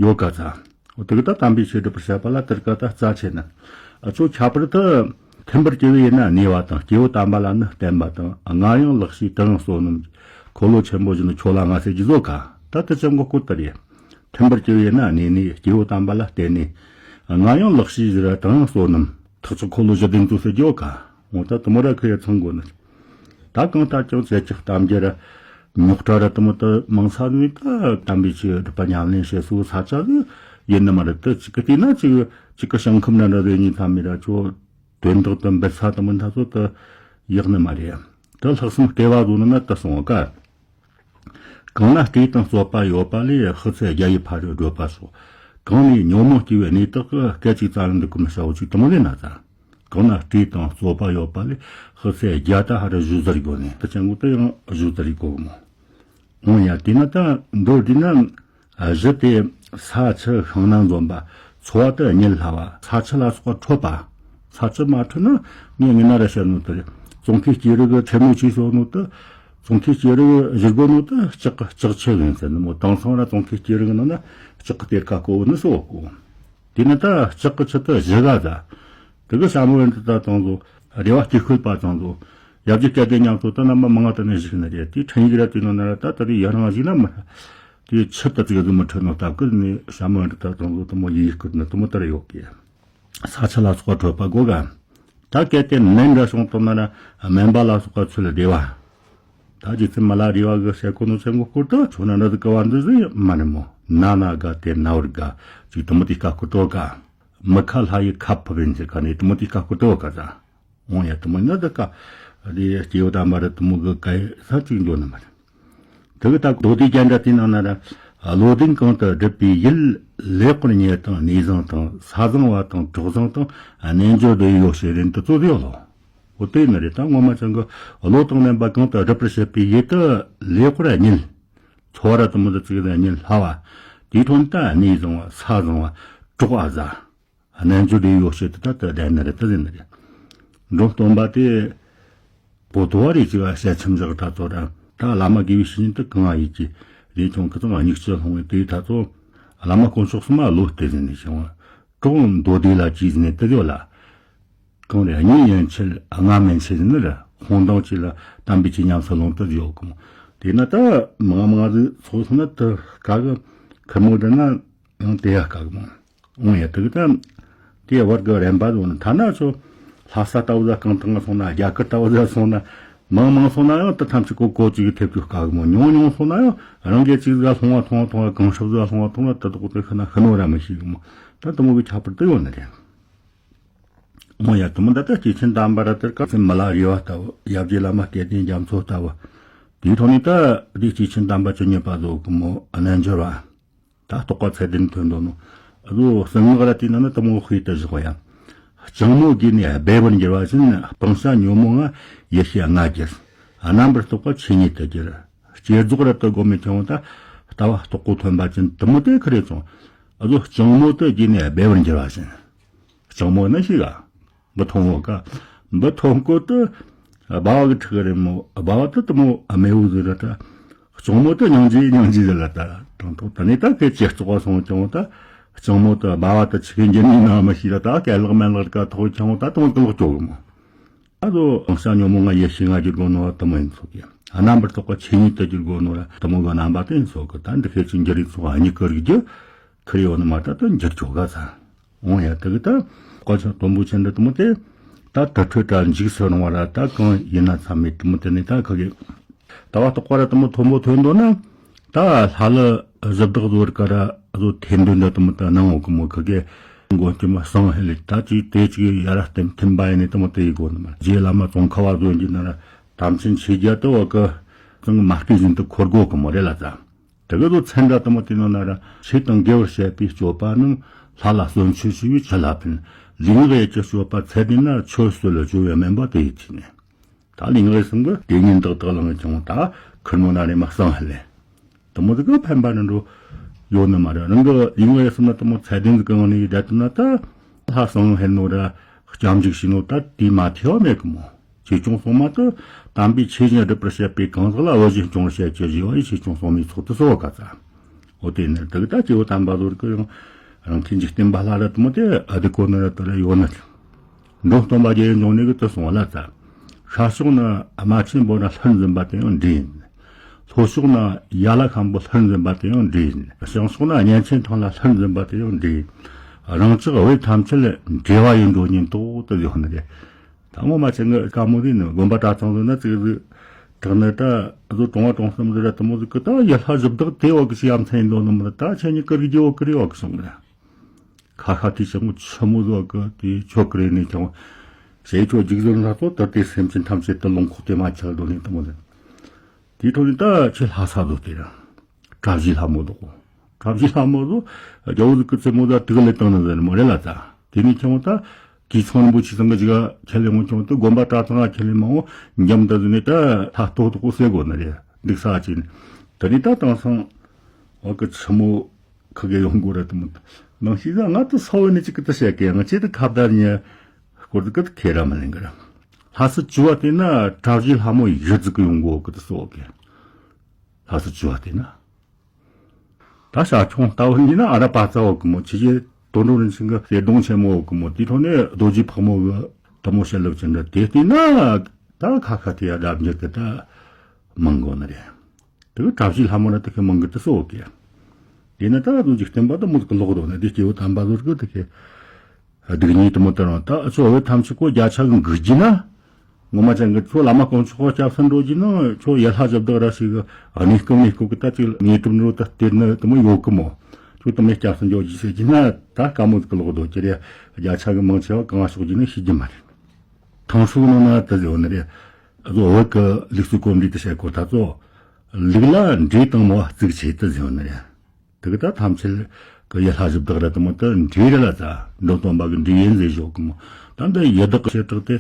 ཡོད་ག་ཚ། འོ་དེ་གི་ད་དམ་པའི་ཆོས་སྒྲུབ་པར་བྱ་བ་ལ་དེར་ཀ་ད་རྩ་ཆེ་ན། ཨ་ཚོ་ཁྱད་པར་དུ་མཐུན་པར་གྱུར་པའི་ཡུལ་ན་གནས་པ་དང་། སྐྱེས་བུ་དམ་པ་ལ་ནི་བསྟེན་པ་དང་། ང་ཡང་ལེགས་ཤེས་དེ་ཡང་བསོད་ནམས། འཁོར་ལོ་ཆེན་པོ་བཞི་ནི་ཁྱོད་ལ་མངའ་ཟེར་རྒྱུ་བཟོ་ག་ད་དེ་ཅང་གོ་སྐོར་ལྟར་ཡིན། མཐུན་པར་གྱུར་པའི་ཡུལ་ན་གནས་ནས་སྐྱེས་བུ་དམ་པ་ལ་བསྟེན་ནས། ང་ཡང་ལེགས་ཤེས་བཞི་ར་དེ་ཡང་བསོད་ནམས། ཐེག་ཆེན་འཁོར་ལོ་བཞི་ལྡན་དུ་ཟེར་རྒྱུ་བོ་ག་འོ་ད་དུ་མོ་ར་ཁོ་ཡ་ཚང་དགོ་ནི། ད་གང་ལྟར་ཀྱང་བྱེད་ཀྱི་གཏམ་རྒྱུད་ར་རྙོག་དྲ་ར་དུ་མོ་དུ་མང་ས་ནི་ད་དམ་པའི་ཆོས་སྒྲུབ་པ་ཉམས་ལེན་བྱེད་སུ་ས་ཆ་ནི་ཡིན་ནི་མ་རེད། དུ་གཅིག་གི་དེ་ན་གཅིག་གཅིག་གི་ཞིང་ཁམས་ན་འདྲ་དེ་གཉིས་ཐ་མི་ར་ཆོ་དོན་དག་དུ་འབད་ས་དུ་མོ་ད་ཚོ་དུ་ཡག་ནི་མ་རེད། དུ་ལྷག་བསམ་སྐལ་བ་བཟོ་ནི་ན་དུ་སོང་བ་ཀ་གང་ན་བཀྲེས་དང་རྩོད་པ་ཡོད་པ་ལས་ཤི་ཚེ་རྒྱལ་བའི་ཕ་རོལ་བགྲོད་པ་སོགས། གང་ནས་ཉོན་མོངས་སྐྱེ་བའི་གནས་དག་གི་སྐད་ཅིག་ཙམ་ཡང་འདི་ཀུན་བྱ་བ་ཅིག་དུ་མོ་ལས་ན་ཙ། གང་ན་བཀྲེས་དང་རྩོད་པ་ཡོད་པ་ལས་ཤི་ཚེ་རྒྱལ་ད་ཧ་ར་བཞུགས་ཟེར་དགོས་ནས་དུ་ཅན་གོ་དུ་ཡང་བཞུགས་ཟེར་དགོས་མོ། འོང་ཡ་དེ་ན་ད་མདོར་དེ་ན་གཞི་དེ་ས་ཆུ་ཤིང་ནགས་འཛོམས་པ། འཚོ་བ་དུ་གཉིད་སླ་བ། ས་ཆུ་ལ་སོགས་པ་འཕྲོད་པ། ས་ཆུ་མ་འཕྲོད་ན་ངས་ངས་ན་ར་བཤད་ནོ་དུ་རེད། ཙོང་ཁའི་སྐྱེས་རིགས་ཆེན་མོ་ཆེ་སོགས་ནོ་དུ། ཙོང་ཁའི་སྐྱེས་རིགས་བཞི་སྒོ་ནོ་དུ་ལྕགས་ཀྱི་ལྕགས་ཆུ་ཡིན་ཟེར་ནི་མོ། དེང་སང་ར་ཙོང་ཁའི་སྐྱེས་རིགས་ནང་ན་ལྕགས་ཀྱི་གཏེར་ཁ་བརྐོ་བོ་ནི་སོགས་བརྐོ། དེ་ནི་ད་ལྕགས་ཀྱི་ཆུ་དུ་བཞི་ག་ཟ། དེ་གི་ཞྭ་མོ་འདི་ད་དང་ཚོ་རེ་བ་སྐྱེ་ཤུལ་པ་དང་ཚོ་ཡབ་རྗེ་སྐལ་ལྡན་མཉམ་ཚོ་ད་རྣམ་པ་མང་ང་དུ་ནས་བཞུགས་ནི་རེད། དེ་འཕྲིན་ཡིག་ར་དུས་ནང་ན་ར་ད་ད་དེ་ཡ་རང་བཞུགས་ན་མི་དེ་ཆུ་དུ་ཙིག་ཟིག་མི་འཕྲོད་ནོ་སྟབས་ཀྱིས་ནི་ཞྭ་མོ་འདི་ད་དང་ཚོ་དུ་མོ་ཡིག་བསྐུར་ནི་དུ་མོ་ལྟར་ཡོད་ཀི། ས་ཆུ་ལ་སོགས་པ་འཕྲོད་པ་དགོས་ག་ད་གལ་ཏེ་ནད་འདྲ་བྱུང་བཏང་ན་ར་སྨན་པ་ལ་སོགས་པ་ཚུལ་བདེ་བ། ད་རྗེ་བཙུན་མ་ལ་རས་པ་གི་ཞལ་གོ་ནོ་ཆེན་པོ་སྐོར་དུ་ཆོ་ན་འདྲ་དུ་ཀ་བ་འདི་ཟིག་མ་ནི་མོ། ན་ན་དགའ་སྟེ་ན་བར་དགའ་ཅིག་དུ་མོ་དེ་ཀ་ཁོ་ཏོ་ག་མི་ཁ་ལྷ་ཡི་ཁ་ཕུབ་ཡིན་ཟེར་ཁ་ནས་དུ་མོ་དེ་ཀ་ཁོ་ཏོ་ག་ད། འོང་ཡ་དུ་མོ་ན་དུ་ཀ་དེ་སྐྱེ་བོ་དམ་པ་ར་དུ་མོ་གི་ཀ་ས་ཅིག་འགྱོ་ནི་མ་རེད། དེ་གི་ད་མདོ་སྡེ་རྒྱན་འདྲ་དེ་ནང་ན་ར་བློ་ལྡན་གང་དུ་སྒྲུབ་པའི་ཡུལ། ལེགས་པར་ཉེ་དང་གནས་བཟང་དང་ས་བཟང་བ་དང་གྲོགས་བཟང་དང་རྣལ་འབྱོར་འདོད་ཡོད་ཞེས་རིན་དུ་རྩོད་ཡོད་ལོ། འོ་དེ་ནི་རེད། ད་ངོ་མ་ཅང་གི་བློ་དང་ལྡན་པ་གང་དུ་སྒྲུབ་པར་བྱེད་པའི་ཡུལ་དུ་ལེགས་པར་གཉིད། འཚོ་བ་ར་དུ་མོ་དུ་ཚིག་དང་གཉིད་སླ་བ། དེའི་ཐོག་ནས་ད་གནས་བཟང་བ་ས་བཟང་བ་གྲོགས་ཨ་ཟ། རྣལ་འབྱོར་རེ་ཡོད་ཤེས་དེ་ད་དེ་བསྡད་ནི་རེད། དེ་ཟེར་ནི་རེད། འབྲོམ་སྟོན་པ་དེ་པོ་ཏོ་བ་རེ་ཅིག་བཤད་ཁྲིམས་བཞག་ད་ཚོ་ར་ད་བླ་མ་དགེ་བའི་བཤེས་གཉེན་དེ་གང་ཡིན་གྱི་རེ་ཆུང་ཁི་ཚང་སྙིགས་སྤྱོད་སློང་བའི་དེའི་ད་ཚོ་བླ་མ་དཀོན་མཆོག་གསུམ་མ་བློ་གཏད་ཟིན་ནས་བྱུང་བ། གྲོགས་མདོ་སྡེ་ལ་གྱིས་ཟིན་ནས་དེ་ཡོད་ལ། གང་རེད། གཉིས་ཡན་ཆད་ལྔ་མན་ཆད་ཟིན་ནི་ར་ཁོང་དང་གཅིག་ལ་དམ་པའི་ཆོས་ཉམས་སུ་ལོངས་དུ་ཡོད་གི་མོ། དེས་ན་ད་མང་མང་ཟིག་ཚོགས་སོང་ན་དུ་དཀའ་གི། ཁི་མོ་དེ་ན་ཡང་དེ་ཡ་དཀའ་གི་མོ། འོང་ཡ་དུ་གི་ད་དེ་བར་གི་རན་པ་ཟོ་ན་ཐ་ན་ཚོ་ལྷ་ས་ལྟ་བུ་ཟ་གང་དང་སོང་ན་རྒྱ་གར་ལྟ་བུ་ཟ་སོང་ན་མང་མང་སོང་ན་ཡང་དུ་ཐམས་ཅད་གོ་གོ་ཅིག་གི་ཐེབས་ཀྱི་དཀའ་གི་མོ། ཉུང་ཉུང་སོང་ན་ཡང་རང་གི་ཅིག་ཟ་སློང་བ་ཐོང་བ་ཐོང་བ་གང་ཤོག་ཟ་སློང་བ་ཐོང་ན་དུ་དུ་གོ་དུ་ཤི་ན་ཤི་ནོ་ར་མི་ཤེས་གི་མོ། ད་དུ་མོ་གི་ཁྱད་པར་དུ་ཡོད་ནི་རེད། མོ་ཡ་དུ་མོ་ད་ལྟ་སྐྱེས་ཆེན་དམ་པ་ར་དེར་ཀ་སེ་མི་ལ་རེ་བ་ལྟ་བུ། ཡབ་རྗེ་བླ་མ་སྐལ་ལྡན་རྒྱ་མཚོ་ལྟ་བུ། དེའི་ཐོག་ནས་ད་དེ་སྐྱེས་ཆེན་དམ་པ་བཅུ་གཉིས་པ་ཟོ་གི་མོ་རྣལ་འབྱོར་བ། ད་རྟོགས་པ་ཚད་ལྡན་ཐོན་འདུག་ནོ། ཨ་ཟོ་གསང་སྔགས་ར་དེ་ན་ན་དུ་མོ་དཔེ་དུ་བཞག་ཡ། ལྕང་མོ་དགོས་ནས་སྦས་པར་འགྱུར་བ་བཞིན། སྤང་བྱ་ཉོན་མོངས་ལྔ་ཡེ་ཤེས་ལྔ་གྱུར། རྣམ་པར་རྟོག་པ་ཆོས་ཉིད་དུ་གྱུར། བསྐྱེད་རྫོགས་ར་དུ་སྒོམ་མེད་ཀྱང་ད་ལྟ་བ་རྟོགས་གོ་ཐོན་པ་ཅན་དུ་མོ་དེ་ཁི་རེ་སོང་། ཨ་ཟོ་ལྕང་མོ་དུ་དགོས་ནས་སྦས་པར་འགྱུར་བ་བཞིན། ལྕང་མོ་ན་ཤི་ག་འབུ་ཐོང་བོ་ཀ་འབུ་ཐོང་ཀོ་ཏི། སྦ་བ་གི་ཕྲུ་གུ་རེད་མོ། སྦ་བ་ཏི་དུ་མོ་ཨ་མེ་བོ་ཟི་ར་ད། ལྕང་མོ་ཏི་སྙིང་རྗེ་སྙིང་རྗེ་ཟི་ལ་ད། དང་ཐོག་ད་ནི་ད་ཁེ་ཅེ་བཙོག་པ་སོང་ཀྱང་ད། ལྕང་མོ་ཏི་སྦ་བ་ཏི་ཆི་གི་འགྱུར་ནི་ན་མི་ཤི་ར་ད་ཀ་ལག་མེ་ལག་ཀ་ཐོག་ཀྱང་ད་དུ་མོ་ཀི་ལོག་ཅོ་གི་མོ། ད་དུ་སྤང་བྱ་ཉོན་མོངས་ལྔ་ཡེ་ཤེས་ལྔ་གྱུར་གོ་ནོ་དུ་མོ་ཡིན་ཚོགས་ཀྱི། རྣམ་པར་རྟོག་པ་ཆོས་ཉིད་དུ་གྱུར་གོ་ནོ་ར་དུ་མོ་གི་རྣམ་པ་དེ་ཡིན་ཚོགས་ཀྱི། ད་འདི་ཁེ་ཅི་འགྱུར་ཡིན་ཚོགས་ཨ་ཉི་ཀི་རིགས་རྒྱུ། ཁི་རི་ཡོད་ནི་མ་ད་དུ་འགྱུར་ཆོག་ག་ཚ། འོང་ཡ་དེ་གི་ད། བཀའ་ཆོས་དོན་པོ་ཆེན་འདི་དུ་མོ་དེ། ད་དུར་ཁྲོད་དྲ་འཇིགས་སུ་རུང་བ་ར་ད་གང་ཡིན་ན་ཚ་མེད་དུ་མོ་དེ་ནི་ད་ཁི་གི། ད་བ་རྟོགས་པ་ར་དུ་མོ་མཐོན་པོ་ཐོན་འདོད་ན། ད་ལྷ་ལ་གཞི་བདག་བཟོ་བར་ཀ་ར་བཟོ་ཐེ་འདོན་འདི་དུ་མོ་ད་ནང་འོག་གི་མོ་ཁི་གི། མགོན་སྐྱོབ་མ་གསང་ཧེ་ལེ་ད་ཅིག་དེ་ཅིག་ཡ་ར་བསྟན་ཐིམ་པ་ཡིན་ནི་དུ་མོ་དེ་ཡི་སྒོ་ནི་མ་རྗེ་བླ་མ་ཙོང་ཁ་བ་བཟོ་འཇི་ན་ར་དམ་ཆེན་ཆོས་རྒྱལ་དུ་བ་ཀི། གཙང་མ་སྐད་བཞིན་དུ་འཁོར་སྒོ་གི་མོ་རེད་ལ་ཙ། དེ་ག་ཚོ་མཚན་འདྲ་དུ་མོ་དེ་ནང་ན་ར་ཆོས་དང་དགེ་བར་བྱེད་པའི་སྤྱོད་པ་རྣམས། ལྷ་ལ་གསོལ་མཆོད་ཞུ་བའི་ཆུ་ལྷ་ཕན། ལུས་ངག་ཡིད་ཀྱི་སྤྱོད་པ་ཚད་ལྡན་ན། ཆོས་སྲོལ་ལ་བཅོལ་བའི་དམན་པ་དེ་ཡི་ཐུག་ནས། ད་ལུས་ངག་ཡིད་གསུམ་གི་དེ་ཉིད་བདག་དག་ལང་ཀྱང་ད་ཁུར་མོ་ན་རེ་མ་གསང་ཧ་ལེ། དུ་མོ་དེ་ག་ཕན་པ་ནི་འགྲོ་ཡོད་ནི་མ་རེད། རང་གི་ལུས་ངག་ཡིད་གསུམ་ན་དུ་མོ་ཚད་ལྡན་གི་ངང་ནས་བསྡད་དུ་ན་ད་ལྷ་གསང་ཧེ་ནོ་ར་སྐྱབས་འཇུག་བྱས་ནོ་ད་དེ་མ་ཐེ་བ་མེད་གི་མོ། ཆོས་སྐྱོང་སྲུང་མ་དེ་དམ་པའི་ཆོས་བཞིན་སྒྲུབ་པར་བྱེད་པའི་གང་ཟག་ལ་བུ་བཞིན་སྐྱོང་བྱེད་ཀྱི་བཞི་བ་ཡི་ཆོས་སྐྱོང་སྲུང་མའི་ཚོགས་དེ་གསོལ་བ་ག་ཚ། འོ་དེ་ནི་དེ་གི་ད་སྐྱེ་བོ་དམ་པ་ཚོར་གི་ཡང་རང་ཁྱིམ་གྱི་བསྟན་པ་ལྷ་ར་དུ་མོ་དེ་ཨ་དེ་གོ་ནི་ར་དུ་ར་ཡོད་ནི། འབྲོམ་སྟོན་པ་རྒྱལ་བའི་འབྱུང་གནས་ཀྱི་དུ་གསུང་བ་ལ་ཙ། ཤར་ཕྱོགས་ན་རྨ་ཆེན་པོ་ན་ལྷུར་འཛིན་པ་དེ་ཡང་འདྲེ་ཡིན། ལྷོ་ཕྱོགས་ན་ཡ་ལ་ཤམ་པོ་ལྷུར་འཛིན་པ་དེ་ཡང་འདྲེ་ཡིན། བྱང་ཕྱོགས་ན་གཉན་ཆེན་ཐང་ལ་ལྷུར་འཛིན་པ་དེ་ཡང་འདྲེ་ཡིན། རང་ཅག་བོད་ཐམས་ཅད་འདྲེ་བ་ཡིན་འགྲོ་ཉིན་ཏོག་ཏུ་ཡོང་ནི་རེད། ད་ངོ་མ་ཆེ་ངི་དཀའ་མོ་རེད་ནི། དགོན་པ་གྲྭ་ཚང་ཟེར་ན་ཙིག་ཟིག་དྲག་ནི་ད་བཟོ་གྲོང་བ་གྲོང་གསུམ་ཟེར་ར་དུ་མོ་ཟིག་གི་ད་ཡུལ་ལྷ་གཞི་བདག་དེ་བ་གི་ཅི་ཡ་མཚན་ཡིན་འདོད་ནི་མི་རེད། ད་ཆེ་ཉི་ཀི་རིགས་རྒྱུ་བ་ཀི་རིགས་བ་གི་སོང་ནི་རེད། ཁ་ཁ་དེ་ཆེན་མོ་ཆེན་མོ་ཟིག་གི་དེ་ཆོ་ཀི་རིགས་ནི་ཀྱང་ཞེ་ཆོ་འཇིག་ཟོན་ལྷ་ཚོ་ད་དེ་སེམས་ཅན་ཐམས་ཅད་དུ་ལོངས་སྐུ་དེ་མ་ཆགས་འདོད་ནི་དུ་མོ་ཟིག་དེའི་ཐོག་ནས་ད་ཆེ་ལྷ་ས་ཟོ་དེ་ར་གྲྭ་བཞི་ལྷ་མོ་དོ། གྲྭ་བཞི་ལྷ་མོ་ཟོ་རྒྱ་བོ་ཟིག་གི་རྩེ་མོ་ཟ་དུག་ལེ་བཏང་ནི་ཟེར་མོ་རེད་ལ་ཙ། དེ་ནས་ཁྱེད་ད་གིས་ཚང་རིན་པོ་ཆེ་ཚང་གི་ཅིག་ཁྱེད་ལས་ངོ་ཁྱེད་དུ་དགོན་པ་གྲྭ་ཚང་ཁྱེད་ལས་མང་བོ་འཇམ་ད་ཟིན་ནས་ད་ལྷ་ཏོག་ཏོག་གོ་སེ་གོ་ནི་རེད་འདུག་ས་ཅིག་ནི། དེ་ནས་ད་དེང་སང་འོ་གི་ཆི་མོ་ཁི་གེ་ཡོང་གོ་ར་དུ་མོ་ནང་ཤི་ཟ་ང་དུ་ས་བོ་ནི་ཅིག་གི་དུ་བཤད་གི་ང་ཅེ་དུ་ཁ་བརྡ་ཉེ་སྐོར་དུ་གི་ཁེ་ར་མི་ལེན་གི་ར། ལྷ་སི་བཅུ་བ་དེ་ན་གྲྭ་བཞི་ལྷ་མོ་ཡི་ཟིག་གི་ཡོང་གོ་གི་དུ་སོ་གི། ལྷ་སི་བཅུ་བ་དེ་ན། ད་ཤ་ཁྱོང་ལྟ་བུ་ཡིན་ན་ཨ་ར་པ་ཙ་བོ་གི་མོ་ཆི་ཆི་དོན་འགྲོ་རིན་ཆེན་གི་གསེར་སྡོང་ཆེན་མོ་བོ་གི་མོ་དེའི་ཐོག་ནས་རྡོ་རྗེ་ཕག་མོ་གི་དུ་མོ་བཤད་ལུགས་ཅན་འདྲ་དེ་བལྟས་ན་ད་ཁ་ཁ་དེ་ཡ་རབ་འགྱུར་གི་ད་མང་གོ་ནི་རེད། དེ་གི་གྲྭ་བཞི་ལྷ་མོ་ལ་དེ་གི་མང་གི་དུ་སོ་གི། དེ་ནི་ད་དུང་འཇིག་རྟེན་པ་དུ་མོ་གི་ལོག་རོ་ནི་དེ་སྐྱེ་བོ་དམ་པ་ཚོ་གི་དེ་གི་སྡིག་ཉེས་དུ་མོ་དུ་རང་ད་ཨ་ཆོ་བོད་ཐམས་ཅད་ཀོ་བརྒྱ་ཆ་གི་འགུག་རྒྱུ་ན། ངོ་མ་ཅན་གི་ཁྱོད་བླ་མ་དཀོན་མཆོག་གི་སྐྱབས་སུ་འགྲོ་རྒྱུ་ན་ཁྱོད་ཡ་ལྷ་གཞི་བདག་ར་ཞིག་གི་གནས་སྐབས་གནས་སྐབས་གི་ད་ཅིག་ངེས་གྲུབ་འགྲོ་ད་སྟེར་ནི་དུ་མོ་ཡོད་གི་མོ། ཁྱོད་དུ་མོ་སྐྱབས་སུ་འགྲོ་རྒྱུ་ཟེར་རྒྱུ་ན་ད་དཀའ་མོ་གི་ལོག་རྡོ་ཅི་རེད། བརྒྱ་ཆ་གི་མང་ཆེ་བ་གང་ལ་ཕྱོགས་རྒྱུ་ན་ཤེས་རྒྱུ་མ་རེད། ཐང་ཧྲུའུ་ནང་ན་དུ་ཟེར་བ་ནི་རེད། བོད་གི་ལུགས་སྲོལ་གོམས་འདྲིས་དུ་བྱེད་སྐོར་ད་ཚོ། ལུག་ལ་འདྲེ་དང་མོ་བ་གཙིགས་ཆེ་དུ་ཟེར་བ་ནི་རེད། དེ་གི་ད་ཐམས་ཅད་གི་ཡུལ་ལྷ་གཞི་བདག་ར་དུ་མོ་དུ་འདྲེ་རེད་ལ་ཙ་འགྲོ་སྟོན་པ་གི་འདྲེ་ཡིན་ཟེར་ཞོག་གི་མོ། ད་འདི་ཡི་དྭགས་ཀྱི་བྱེ་བྲག་དེ་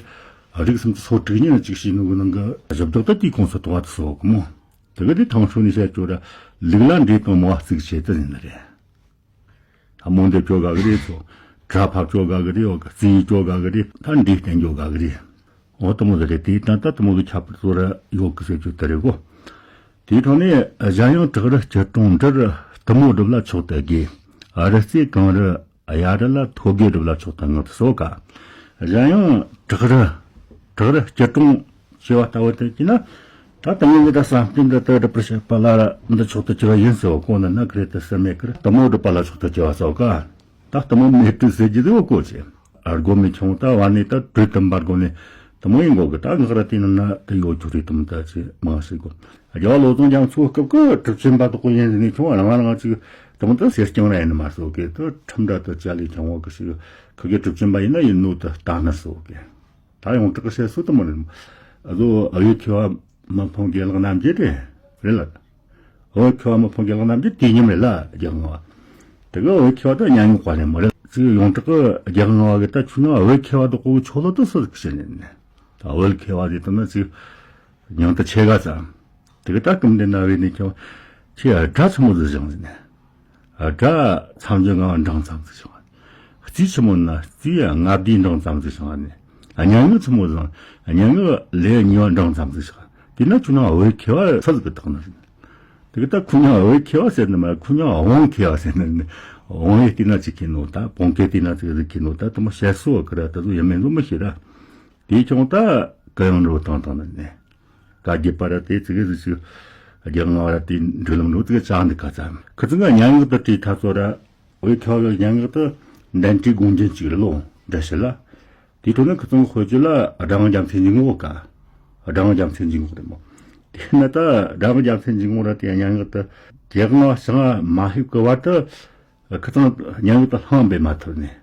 རིགས་སུམ་ཅུ་སོ་དྲུག་ཉིད་ཅིག་ཤེས་ནོ་གི་ནང་གི་གཞི་བདག་དེ་དེའི་ཁོངས་སུ་གཏོགས་པ་དུ་སོགས་གི་མོ། དེ་གི་དེ་ཐང་ཧྲུའུ་ནས་བཤད་ཅོ་ར་ལུག་ལ་འདྲེ་དང་མོ་བ་གཙིགས་ཆེ་དུ་ཡིན་ནི་རེད། ད་མོ་འདི་ཁྱོད་ག་གི་རེད་ཚོ། གྲྭ་ཕབ་ཅོ་དགའ་གི་རེད། འོ་གི་རྩིས་ཡིག་ཅོ་དགའ་གི་རེད། ད་འདི་བསྟན་ཅོ་དགའ་གི་རེད། འོ་དེ་མོ་ཟིག་རེད། དེའི་སྟེང་ད་དེ་མོ་གི་ཁྱད་པར་ཚོ་ར་ཡོད་གི་ཟེར་རྒྱུ་དེ་རེད་གོ། དེའི་ཐོག་ནས་གཞན་ཡང་བྲག་རི་སྐྱིལ་ཀྲུང་འདྲ་རུ་དེ་མོ་སྒྲུབ་ལ་མཆོག་ཏུ་དགེ། རི་རྩེ་གངས་རི་གཡའ་རི་ལ་ཐོད་རྒལ་སྒྲུབ་ལ་མཆོག་ཏུ་ངུ་དུ་སོ་ག། གཞན་ཡང་བྲག་རི་བྲག་རི་སྐྱིལ་ཀྲུང་ཅེས་པ་ལྟ་བུ་དེ་ཅི་ན། ད་དེ་མོ་གི་ད་བསམ་གཏན་འདི་ལྟར་སྒྲུབ་པར་བྱེད་པ་ལ་འདི་མཆོག་ཏུ་གྱུར་པ་ཡིན་ཟེར་བ་གོ་ན་ན་ཁི་རེད་དེ་སེམས་མེད་ཀི་རེད། དེ་མོ་སྒྲུབ་པ་ལ་མཆོག་ཏུ་གྱུར་པ་སོ་ག། ད་དེ་མོ་མེ་སྤྲུལ་ཟེར་རྒྱུ་དེ་བ་གོ་ཆེ། ཨ་སྒོ་མེ་ཆུང་ད་བ་ནི་ད་དྲོད་དམ་པར་སྒོ་ནས་དེ་མོ་ཡིན་གོ་གི། ད་ངག་ར་དེ་ནི་ན་དེ་ཡོད་ཆོག་རེད་དམ་ད་ཆེ་མང་ཞིག་གོ། རྒྱལ་བ་བློ་བཟང་རྒྱ་མཚོའི་སྐབས་ཀྱི་གྲུབ་ཆེན་པ་དག་གོ་ཡིན་ཟེར་ནས་ཆུང་བ་རང་རང་ཅིག་དེ་མོ་ད་སེར་སྐྱང་ར་ཡིན་ནི་མ་སོ་གི། ད་ཁྲིམས་འདྲ་ད་ཅ་ལས་ཆུང་བ་གི་ཞིག་ཁ་གི་གྲུབ་ཆེན་པ་ཡིན་ན་ཡིན་ནོ་ད་ལྟ་ན་སོ་གི། ད་ཡོངས་གྲགས་བཤད་སྲོལ་དུ་མ་རེད། ཨ་ཟོ་ཨ་ཡོད་ཁྱེད་བ་མི་ཕམ་དགེ་ལེགས་རྣམ་རྒྱལ་དེ་རེད་ལ། ཨ་ཡོད་ཁྱེད་བ་མི་ཕམ་དགེ་ལེགས་རྣམ་རྒྱལ་དེ་མཉམ་རེད་ལ་རྒྱལ་ངོ་བ། དེ་གི་ཨ་ཡོད་ཁྱེད་བ་ད་སྙན་ངག་པ་རེད་མ་རེད། ཅིག་ཡོངས་གྲགས་གི་རྒྱལ་ངོ་བ་གི་ད་ཆུ་ནང་ཨ་ཡོད་ཁྱེད་བ་དེ་གོ་ཆོ་ལོ་དུ་སོ་ཟིག་བྱེད་ནས་ནས་ད་ཨ་ཡོད་ཁྱེད་བ་དེ་དུ་ན་ཅིག་མྱང་དུ་ཆེ་ག་ཙམ། དེ་གི་ད་ཀུམ་དེ་ན་བས་ནས་ཁྱེད་བ་ཁྱེད་དགྲ་ཆི་མོ་ཟིག་བཞེངས་ཟིན་ནས། དགྲ་མཚམས་ཀྱི་ང་འབྲིང་ཙམ་ཟིག་བྱུང་བ། རྩིས་ཆི་མོ་ན་རྩིས་ལྔ་བསྡུས་འབྲིང་ཙམ་ཟིག་བྱུང་བ་ནི། སྙན་ངག་ཆི་མོ་ཟིག་སྙན་ངག་ལས་ཉོ་འབྲིང་ཙམ་ཟིག་བྱུང་བ། དེ་ན་ཁྱོད་ན་འོད་ཁེ་བ་ས་ཟིག་གི་དག་ན་ཟིན། དེ་གི་ད་ཁུ་ཉང་འོད་ཁེ་བ་ཟེར་ནི་མ་ཁུ་ཉང་འོང་ཁེ་བ་ཟེར་ནི་ནི། འོང་ཡེ་དེ་ན་ཅིག་ཁེ་ནོ་ད་བོང་ཁེ་དེ་ན་ཅིག་ཟིག་ཁེ་ནོ་ད་དུ་མོ་བཤད་སོ་གི་ར་ད་དུ་ཡ་མེད་ནོ་མི་ཤེས་ར། དེ་ཁྱོང་ད་ག་ཡང་འགྲོ་བཏང་བཏང་ནི་ནི། ད་རྒྱུད་པ་ར་དེ་ཙི་གེ་ཟིག་ཅིག་རྒྱལ་ངག་ར་དེ་འགྲོ་ལམ་འགྲོ་ཙི་གེ་ཅག་འདི་ག་ཙམ། ཁི་ཙི་ང་སྙན་ངག་ཏུ་བྲིས་ཐ་ཚོ་ར། འོད་ཁ་བའི་སྙན་ངག་ཏུ་འདན་བྲིས་དགོངས་རྒྱན་གཅིག་རེད་ལོ་འདྲ་ཞིག་ལ། དེ་ཐོག་ནས་ཁི་ཙི་ང་དཔེ་བརྗོད་ལ་སྒྲ་དབྱངས་རྒྱལ་མཚན་གྱི་ངོ་ག། སྒྲ་དབྱངས་རྒྱལ་མཚན་གྱི་ངོ་རེད་མོ། དེ་ན་ད་སྒྲ་དབྱངས་རྒྱལ་མཚན་གྱི་ངོ་ར་དེ་སྙན་ངག་ཏུ་རྒྱལ་ངག་བྱང་མ་ཧིབ་ཀི་བར་དུ། ཁི་ཚང་སྙན་ངག་ཏུ་ལྷང་འབེབས་མ་ཐུབ་ནས།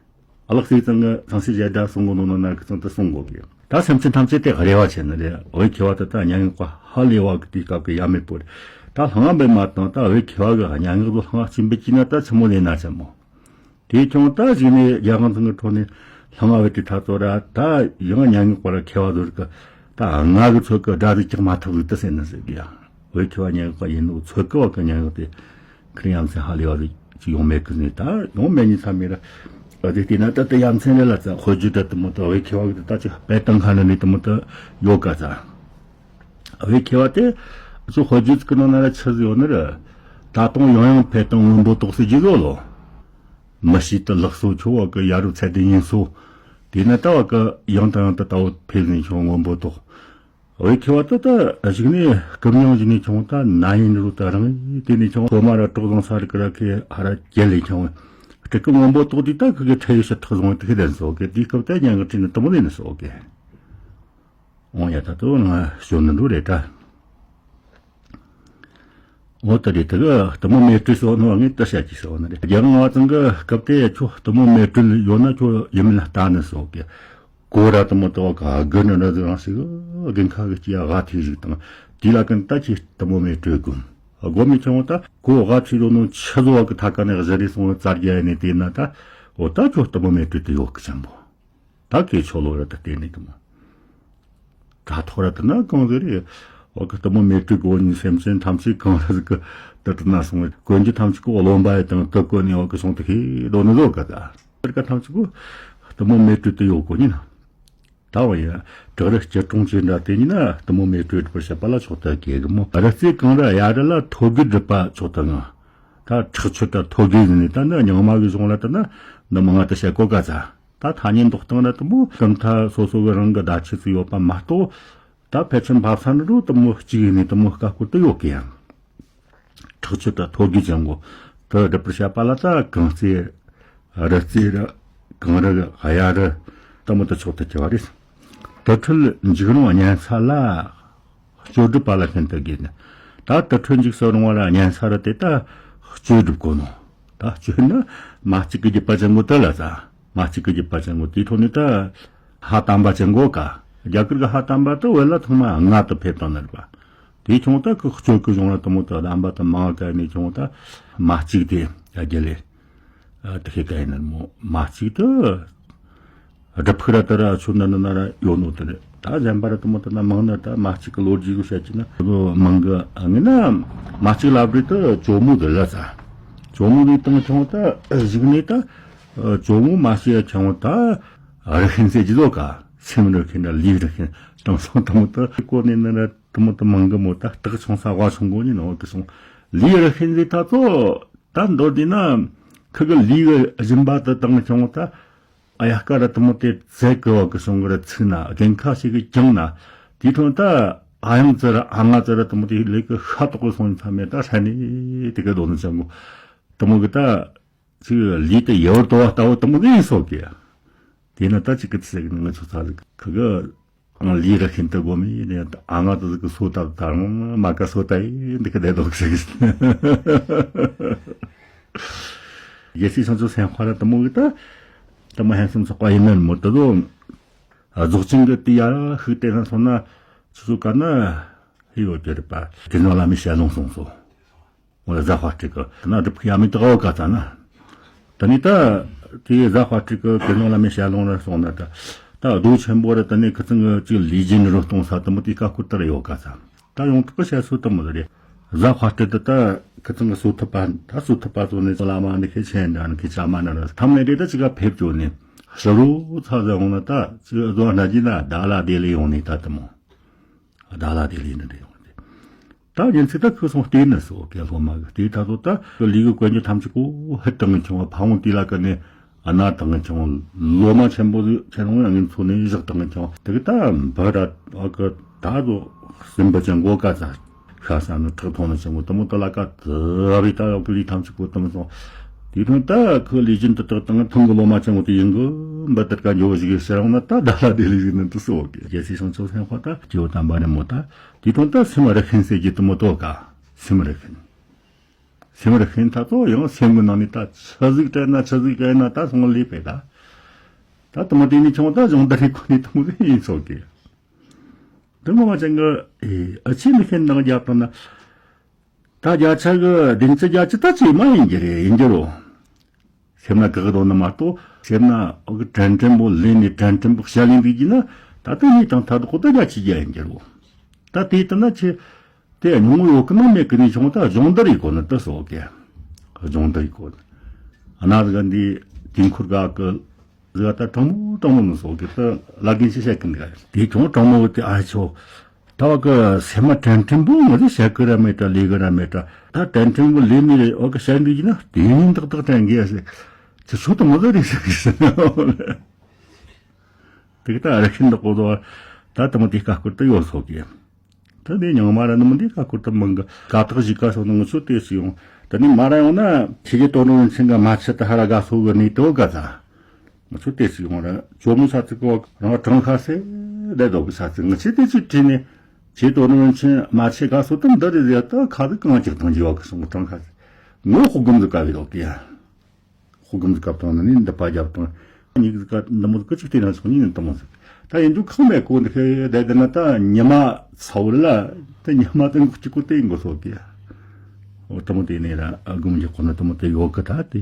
ཨ་ལགས་སྲས་ཚང་གི་ཚང་སྲས་བཞད་སྒྲ་གསུང་གོ་ནོ་ནོ་ན་ཁི་ཚང་དུ་གསུང་གོ་གི། ད་སེམས་ཅན་ཐམས་ཅད་དེ་རེ་བ་ཆེ་ནི་རེད། འོད་ཁེ་བ་དུ་ད་སྙན་ངག་པ་ཧ་ལས་བ་གི་དུས་སྐབས་ཀྱི་ཡ་མེད་པོ་རེད། ད་ལྷང་འབེབས་མ་བཏང་ད་འོད་ཁེ་བ་གི་སྙན་ངག་ཏུ་ལྷང་ཅི་འབེབས་ཀྱི་ན་ད་ཆི་མོ་ལས་ན་ཆི་མོ། དེ་ཁྱོང་ད་གཞིག་ནས་རྒྱལ་ཁང་ཚང་གི་ཁྲོད་ནས་ལྷང་བ་དེ་ཐ་ཚོ་ར་ད་ཡང་སྙན་ངག་པ་ར་ཁེ་བ་ཟོར་གི། ད་ང་གི་ཚོད་ཀྱི་དགྲ་རིགས་ཀྱང་མ་ཐག་རིགས་དུ་ཟེར་ན་ཟེར་གི་ཡ། འོད་ཁྱོད་སྙན་ངག་པ་ཡིན་ནོ་ཚོད་ཀྱི་བ་གི་སྙན་ངག་དེ་ཁིར་ཡ་མཚན་ཧ་ལས་བ་རིགས་ཅིག་ཡོང་མེད་གི་ནི་ད་ཡོང་མེད་ནི་ཚ་མེད་ར། ཨ་དེ་དེ་ན་ད་ད་ཡ་མཚན་རེ་ལ་ཙ་དཔེ་བརྗོད་ད་དུ་མོ་ད་འོད་ཁྱོད་བ་གི་ད་ཅིག་དཔེ་བཏང་ཁ་ན་ནི་དུ་མོ་ད་ཡོད་ག་ཙ། འོད་ཁྱོད་བ་དེ་ཚོ་དཔེ་བརྗོད་ཀྱི་ནང་ན་ར་ཆི་ཟིག་ཡོད་ནི་ར། ད་དུང་ཡང་ཡང་འཕེལ་དང་སྔོན་པོ་དོག་སེ་རྒྱུ་ཟོ་ལོ། མི་ཤེས་དུ་ལག་སོ་ཆོ་བ་གི་ཡ་རབས་ཚད་ལྡན་ཡིན་སོ། དེ་ནི་ལྟ་བ་གི་ཡང་དང་ཡང་དུ་ལྟ་བུ་ཕེབས་ནས་ཆོ་སྔོན་པོ་དོག་འོད་ཁྱེད་བ་ཏི་ཏི་གཞུག་ནས་སྐུ་མྱང་བཞུགས་ནས་ཆུང་ད་ན་ཡིན་རུ་ད་རང་ཡིན་དེ་ནས་ཆུང་ཐོག་མ་ར་གྲོགས་བཟང་ས་རི་ཀི་ར་ཁེ་ཧ་ར་རྒྱལ་ལས་ཆུང་སྤྲུལ་སྐུ་སྔོན་པོ་དོག་དེ་ད་ཁི་གི་ཁྲེ་ཡི་ཕྱི་ཐག་བཟུང་དེ་ཁི་དན་སོ་གི་དེའི་སྐབས་ད་སྙན་ངག་བྲིས་ནས་དུ་མོ་ལས་ནས་སོ་གི། འོང་ཡ་ད་དུ་ང་ཞོན་ནི་འགྲོ་རེད་ད། འོ་ད་རེད་ད་གི་གཏུམ་མོ་མེ་སྤྲུལ་སོགས་ནོ་ངས་ད་བཤད་ཀྱི་སོགས་ནི་རེད། རྒྱལ་དབང་བ་ཚང་གི་སྐབས་དེ་ཁྱོད་གཏུམ་མོ་མེ་སྤྲུལ་ཡོད་ན་ཁྱོད་ཡིན་མིན་ལ་ལྟ་ནི་སོགས་ཀྱི། གོ་ར་གཏུམ་མོ་ཏོག་ག་དགུ་ནི་འདྲ་ཟིག་རང་ཞིག་དགུན་ཁ་གི་སྐྱེ་ཡ་ཐོས་ཞིག་དང་དེ་ལ་ཀུན་ད་ཁྱེད་གཏུམ་མོ་མེ་སྤྲུལ་དགོས། དགོ་མི་ཆུང་ད་གོ་ཐོས་ཡོད་ནོ་ཆི་བཟོ་བ་གི་ཐ་ཀ་ནས་གཞི་རེ་སོང་བའི་རྩ་རྒྱ་ཡ་ནས་དེ་ན་ད་འོ་ད་ཁྱོད་གཏུམ་མོ་མེ་སྤྲུལ་དུ་ཡོད་གི་ཅན་པོ། ད་ཁོས་ཆོ་ལོ་ར་ད་བལྟས་ནས་དུ་མོ། ད་ཐོ་ར་དུ་ན་གང་ཟེར་རེད། འོ་གི་གཏུམ་མོ་མེ་སྤྲུལ་གོ་ཉིན་སེམས་ཅན་ཐམས་ཅད་གང་ར་ཟིག་གི་དུ་དུ་ན་སོང་བས་གོན་རྒྱུ་ཐམས་ཅད་གོ་རློན་པ་ཡི་དང་དུ་གོན་ནས་འོ་གི་སོང་དུ་ཁེ་དོ་ནི་ཟོ་ག་ད་དེར་ཀ་ཐམས་ཅད་གོ་གཏུམ་མོ་མེ་སྤྲུལ་དུ་ཡོད་གོ་ཉིན། ད་འོ་ཡ་བྲག་རི་སྐྱིལ་ཀྲུང་ཅེས་འདྲ་དེ་ཉིན་ན་གཏུམ་མོ་མེ་སྤྲུལ་སྒྲུབ་པར་བྱེད་པ་ལ་མཆོག་ཏུ་དགེ་གི་མོ་རི་རྩེ་གངས་རི་གཡའ་རི་ལ་ཐོད་རྒལ་སྒྲུབ་པ་མཆོག་ཏུ་ངུ། ད་ཁྲག་མཆོད་དང་ཐོད་རྒལ་ཟེར་ནས་ད་ནི་རྙིང་མ་གི་གཞུང་ལ་ད་ན་འདི་མང་ང་དུ་བཤད་གོ་ག་ཟ། ད་ཐ་སྙད་འདོགས་སྟངས་ལ་དུ་མོ་གམ་ཐ་སོ་སོ་གི་རང་གི་བརྡ་ཆད་ཚུལ་ཡོད་པ་མ་གཏོགས། ད་ཕལ་ཆེར་འབབ་ས་ནི་རུ་དུ་མོ་གཅིག་ཡིན་ནས་དུ་མོ་དཀའ་སྐོར་དུ་ཡོད་གི་ཡང་། ཁྲག་མཆོད་དང་ཐོད་རྒལ་ཅན་གོ་དུ་སྒྲུབ་པར་བྱ་བ་ལ་ད་གངས་རྩེ་རི་རྩེ་རི་གངས་རི་གཡའ་རི་དུ་མོ་དུ་མཆོག་ཏུ་གྱུར་བ་རེད། དུར་ཁྲོད་འཇིགས་རུང་གཉན་ས་ལ། སྤྱོད་སྒྲུབ་པ་ལ་ཤིན་ཏུ་དགེ་ནི། ད་དུར་ཁྲོད་འཇིགས་སུ་རུང་བ་ལ་གཉན་ས་རི་དེ་ད་སྤྱོད་སྒྲུབ་དགོས་ནོ། ད་སྤྱོད་ནི་མ་གཅིག་གི་རྒྱུད་པ་ཅན་པོ་དེ་ལ་ཟ། མ་གཅིག་གི་རྒྱུད་པ་ཅན་པོ་དེའི་ཐོག་ནས་ད་ལྷ་དམ་པ་ཅན་པོ་ག། རྒྱ་གར་གི་ལྷ་དམ་པ་དེ་བོད་ལ་ཐོག་མ་མངལ་དུ་ཕེབས་བཏང་ནི་རེད་པ། དེའི་ཁྱུང་ད་ཁོ་སྤྱོད་གི་གཞུང་ལ་དུ་མོ་དེ་དམ་པ་དེ་མང་ག་ནས་ཁྱུང་ད་མ་གཅིག་དེ་རྒྱལ་ལས། དེ་ཤེས་ག་ཡིན་ན་མོ་མ་གཅིག་ཏུ། སྒྲུབ་ཕུག་ར་དེ་ར་ཆུ་འདི་འདི་ན་ར་ཡོད་ནོ་དེ་རེད། ད་གཞན་པ་ར་དུ་མོ་དེ་ན་མང་ན་ད་མ་གཅིག་གི་ལོ་རྒྱུས་གི་བཤད་ཀྱི་ན་དེ་གི་མང་གི་ངི་ན་མ་གཅིག་ལབ་རེད་དུ་ཇོ་མོ་དེ་ལ་ས་ཇོ་མོ་དེ་དང་ཆུང་ད་གཞུག་ནས་ད་ ཨ་ཇོ་མོ་མ་ཤེས་ཡ་ཆང་བ་ད་རི་ཤིན་ཟེར་གྱི་ལོ་ཀ། སེམས་རི་ཤིན་ད་ལུས་རི་ཤིན་དང་སོང་དང་མོ་ད་གོ་ནས་ན་ར་དང་མོ་ད་མང་གི་མོ་ད་སྟག་ཆུང་ས་བ་ཆུང་གོ་ནི་ནོ་གི་སོང་། ལུས་རི་ཤིན་ཟེར་ད་ཚོ་ད་མདོར་དེ་ན་ཁི་གི་ལུས་གི་སྦྱིན་པ་ད་དང་ཆང་བ་ད། ཨ་ཡ་ཀ་ར་དུ་མོ་དེ་ཚེ་གི་བ་གི་སོང་གི་ར་ཚིག་ན་རྒན་ཁ་ཞིག་གི་ཀྱང་ན། དེའི་ཐོག་ད་ཨ་ཡང་ཙི་ར་ཨ་ང་ཙི་ར་དུ་མོ་དེ་ལས་གི་ཤ་ཏོག་གི་སོང་ཚ་མེད་ད་ཧྲ་ནི་དེ་གི་དོ་ནི་ཅང་གོ། དུ་མོ་གི་ད་ཚིག་ལི་དེ་ཡོར་དོ་བ་ལྟ་བུ་དུ་མོ་གི་ཡིན་སོ་གི། དེ་ན་ད་ཅིག་གི་ཚིག་ནི་ང་ཚོ་ཚ་ལི་ཁི་གི་ཨང་ལི་ར་ཤིན་ཏུ་གོ་མི་ནི་ཨ་ང་ཏུ་ཟིག་གི་སོ་ད་ད་རང་མ་ཀ་སོ་ད་ཡི་འདི་གི་བསྡད་དོ་ཟིག་གི། རྒྱལ་སྲས་བྱང་ཆུབ་སེམས་དཔའ་ར་དུ་མོ་གི་ད་དུ་མོ་ཧན་སུམ་ཚོགས་པ་ཡིན་ནི་མོ་དུ་དོ། རྫོགས་ཆེན་གི་དེ་ཡ་ཤུགས་དེ་ན་སོང་ན་སུ་སུ་ག་ན་ཧི་ཡོ་དེ་ར་པ་དེ་ནོ་ལ་མི་ཤ་ལོང་སོང་སོ། འོ་ལ་ཟ་ཧྥ་ཏྲི་ཀ་ན་སྒྲུབ་ཁི་ཡ་མི་དགའ་བོ་ག་ཙ་ན། ད་ནི་ད་དེ་ཟ་ཧྥ་ཏྲི་ཀ་དེ་ནང་ལ་མི་ཤ་ལོང་ར་སོང་ན་ད། ད་རྡོ་ཆེན་པོ་ར་ད་ནི་ཁི་ཚང་གི་ཅིག་ལུས་སྦྱིན་རུ་གཏོང་ས་དུ་མོ་དེ་ཀ་ཁུ་ཏར་ཡོད་ག་ཙ། ད་ཡོང་ཐོག་གི་བཤད་སྲོལ་དུ་མོ་རེད། ཟ་ཧྥ་ཏྲི་ད་ད་ཁི་ཚང་གི་སོ་ཐུབ་པ་ད་སོ་ཐུབ་པ་ཚོ་ནི་བླ་མ་ནི་ཁི་ཆེན་འདྲ་ནི་ཁི་ཅ་མ་ན་ར་ཐམ་ནས་རེད། ད་ཅིག་ག་ཕེབས་བཅོ་ནི་ཧྲི་རུ་ཚ་ཟ་འོང་ན་ད་ཅིག་བཟོ་ན་ཅི་ན་ད་ལ་དེ་ལས་ཡོང་ནི་ད་དུ་མོ། ད་ལ་དེ་ལས་ནི་རེད་ཡོང་ནི། ད་ཉིན་ཚེ་ད་ཁོ་སོང་བལྟས་ནི་སོ་གེ་སློབ་མ་གི་བལྟས་ད་དོ་ད་ལུས་གི་གོན་རྒྱུ་ཐམས་ཅད་ཀོ་ཧི་དང་ཆུང་བ་ཕ་བོང་དེ་ལ་ཀ་ནི་ཨ་ན་དང་ཆུང་བ་ལོ་མ་ཆེན་པོ་ཆེན་རུང་ཡང་ངན་ཚོ་ནི་བཞག་དང་ཆུང་བ་དེ་གི་ད་འབུ་ར་ཨ་ཀི་ད་དོ་སིམ་པ་ཅན་གོ་ཀ་ཙ་ཤ་ས་ནི་ཁྲག་འཐུང་ནི་ཆེན་པོ་དུ་མོ་ད་ལ་ཀ་ཙ་བི་ད་ཡོག་གི་ལུས་ཐམས་ཅད་ཀོ་དུ་མོ་སོང་། དེ་དོན་ད་ཁོ་ལུས་སྦྱིན་དུ་དག་དང་ཐུང་གི་ལོ་མ་ཆེན་པོ་དེ་ཡིན་གི་འབུ་དར་ཀ་འཇོ་བ་ཞིག་གི་ཕྱིར་འོང་ན་ད་ད་ལ་དེ་ལུས་ནི་དུ་སོ་གི་རྒྱལ་སྲས་བྱང་ཆུབ་སེམས་དཔའ་ད་སྐྱེ་བོ་དམ་པ་རེ་མོ་ད། དེ་དོན་ད་སེམས་རི་ཤིན་ཟེར་གྱི་དུ་མོ་དོ་ག། སེམས་རི་ཤིན། སེམས་རི་ཤིན་ད་དོ་ཡང་སེམས་གི་ནང་ནས་ད་ཆི་ཟིག་དྲན་ན་ཆི་ཟིག་དྲན་ན་ད་སོང་ལས་པས་ད། ད་དུ་མོ་དེ་ནི་ཆུང་ད་སྦྱོང་བརྡར་རེ་ཁོ་ནི་དུ་མོ་དེ་ཡིན་ཚོགས་གི། དུ་མོ་མ་ཅན་གི་ཨེ་ཨ་ཆི་ནི་ཤིན་ནང་རྒྱབ་དང་ན། ད་བརྒྱ་ཆ་གི་བདུན་ཅུ་བརྒྱད་ཅུ་ད་ཅི་མ་ཡིན་གྱི་རེད་ཡིན་གྱི་རོ། སེམས་ན་གི་གི་དོ་ནི་མ་གཏོགས་སེམས་ན་འོ་གི་དྲན་དྲན་པོ་ལེན་ནས་དྲན་དྲན་པོ་བཤད་ལེན་འདུག་གི་ན་ད་ལྟ་ཡིན་དང་ད་དོ་ད་རྒྱ་ཆི་རྒྱ་ཡིན་གྱི་རོ། ད་དེ་ལྟ་ན་ཆི་དེ་ཉུང་ངུ་ཡོད་གི་ན་མེད་གི་ནི་བྱུང་ད་སྦྱོང་བརྡར་ཡི་གོ་ནི་ད་སོ་གེ། སྦྱོང་བརྡར་ཡི་གོ་ནི་ཨ་ན་གི་འདི་དུས་འཁོར་ག་གི་ཟི་ག་ད་དྲང་མོ་དྲང་མོ་ནི་སོ་གེ་ད་ལ་གིན་ཆི་བཤད་གི་འདུག་ག་དེ་ཀྱང་དྲང་མོ་དེ་ཨ་ཆོ། ད་བ་གི་སེམས་མ་དྲན་དྲན་པོ་ང་ཚོ་བྱ་གི་ར་མེད་དྲ་ལས་གི་ར་མེད་དྲ་ད་དྲན་དྲན་པོ་ལས་མི་རེད། བ་གི་བྱ་འདི་ཡིན་ན་དེ་ཡིན་ཏག་ཏག་དྲན་གི་ཡ་ཟེར། ཁྱི་ཚོ་དང་ང་ཚོ་རེད་ཟེར་གི་ཟེར་ན་དེ་གི་ད་ར་ཤིན་ཏུ་གོ་དོ། ད་ད་མོ་དེ་ཀ་སྐོར་དུ་ཡོད་སོ་གི། ད་དེ་ཉང་མ་ར་ནི་མོ་དེ་ཀ་སྐོར་དུ་མང་གི་ཀ་ཐག་ཞིག་ཀ་སོ་ནི་ང་ཚོ་དེ་སུ་ཡོང་ད་ནི་མ་ར་ཡོང་ན་ཁྱི་གི་དོ་ནོ་ཆིན་ག་མ་ཆི་ད་ཧ་ར་ག་སོ་གི་ནི་དོ་ག་ད། ང་ཚོ་ཏེ་ཚིག་ཡོང་ར་ཇོ་མོ་ས་ཚིག་གོ་རང་གྲངས་ཁ་སེ་བསྡད་འདུག་གི་ས་ཚིག་ང་ཚོས་ཏེ་ཚིག་བྲིས་ནས་ཇེ་དོ་ནི་ཆེན་མ་ཆེ་ག་སོ་ཏམ་འདི་རེད་ཟེར་ད་ཁ་དུ་གང་ཅིག་ཐོང་ཇི་བ་གི་སོང་གྲངས་ཁ་སེ་ངོ་ཧོ་གམ་ཟིག་ག་བི་རོག་གི་ཡ་ཧོ་གམ་ཟིག་ག་བཏང་ནི་འདི་པ་རྒྱབ་བཏང་ཉིག་ཟིག་ག་འདི་མོ་ཟིག་གི་ཅིག་ཏེ་ན་སོང་ཉིན་འདི་མོ་ཟིག་ད་ཡིན་དུ་ཁང་མེད་གོ་འདི་ཁེ་བསྡད་འདི་ན་ད་ཉི་མ་ཚ་བོ་ལ་ད་ཉི་མ་ད་ངུ་གཅིག་གོ་ཏེ་ཡིན་གོ་སོ་གི་ཡ། འོ་དེ་མོ་དེ་ནས་ར་ཨ་དགོན་གྱི་ཁོ་ན་དེ་མོ་དེ་ཡོད་གི་ད་དེ་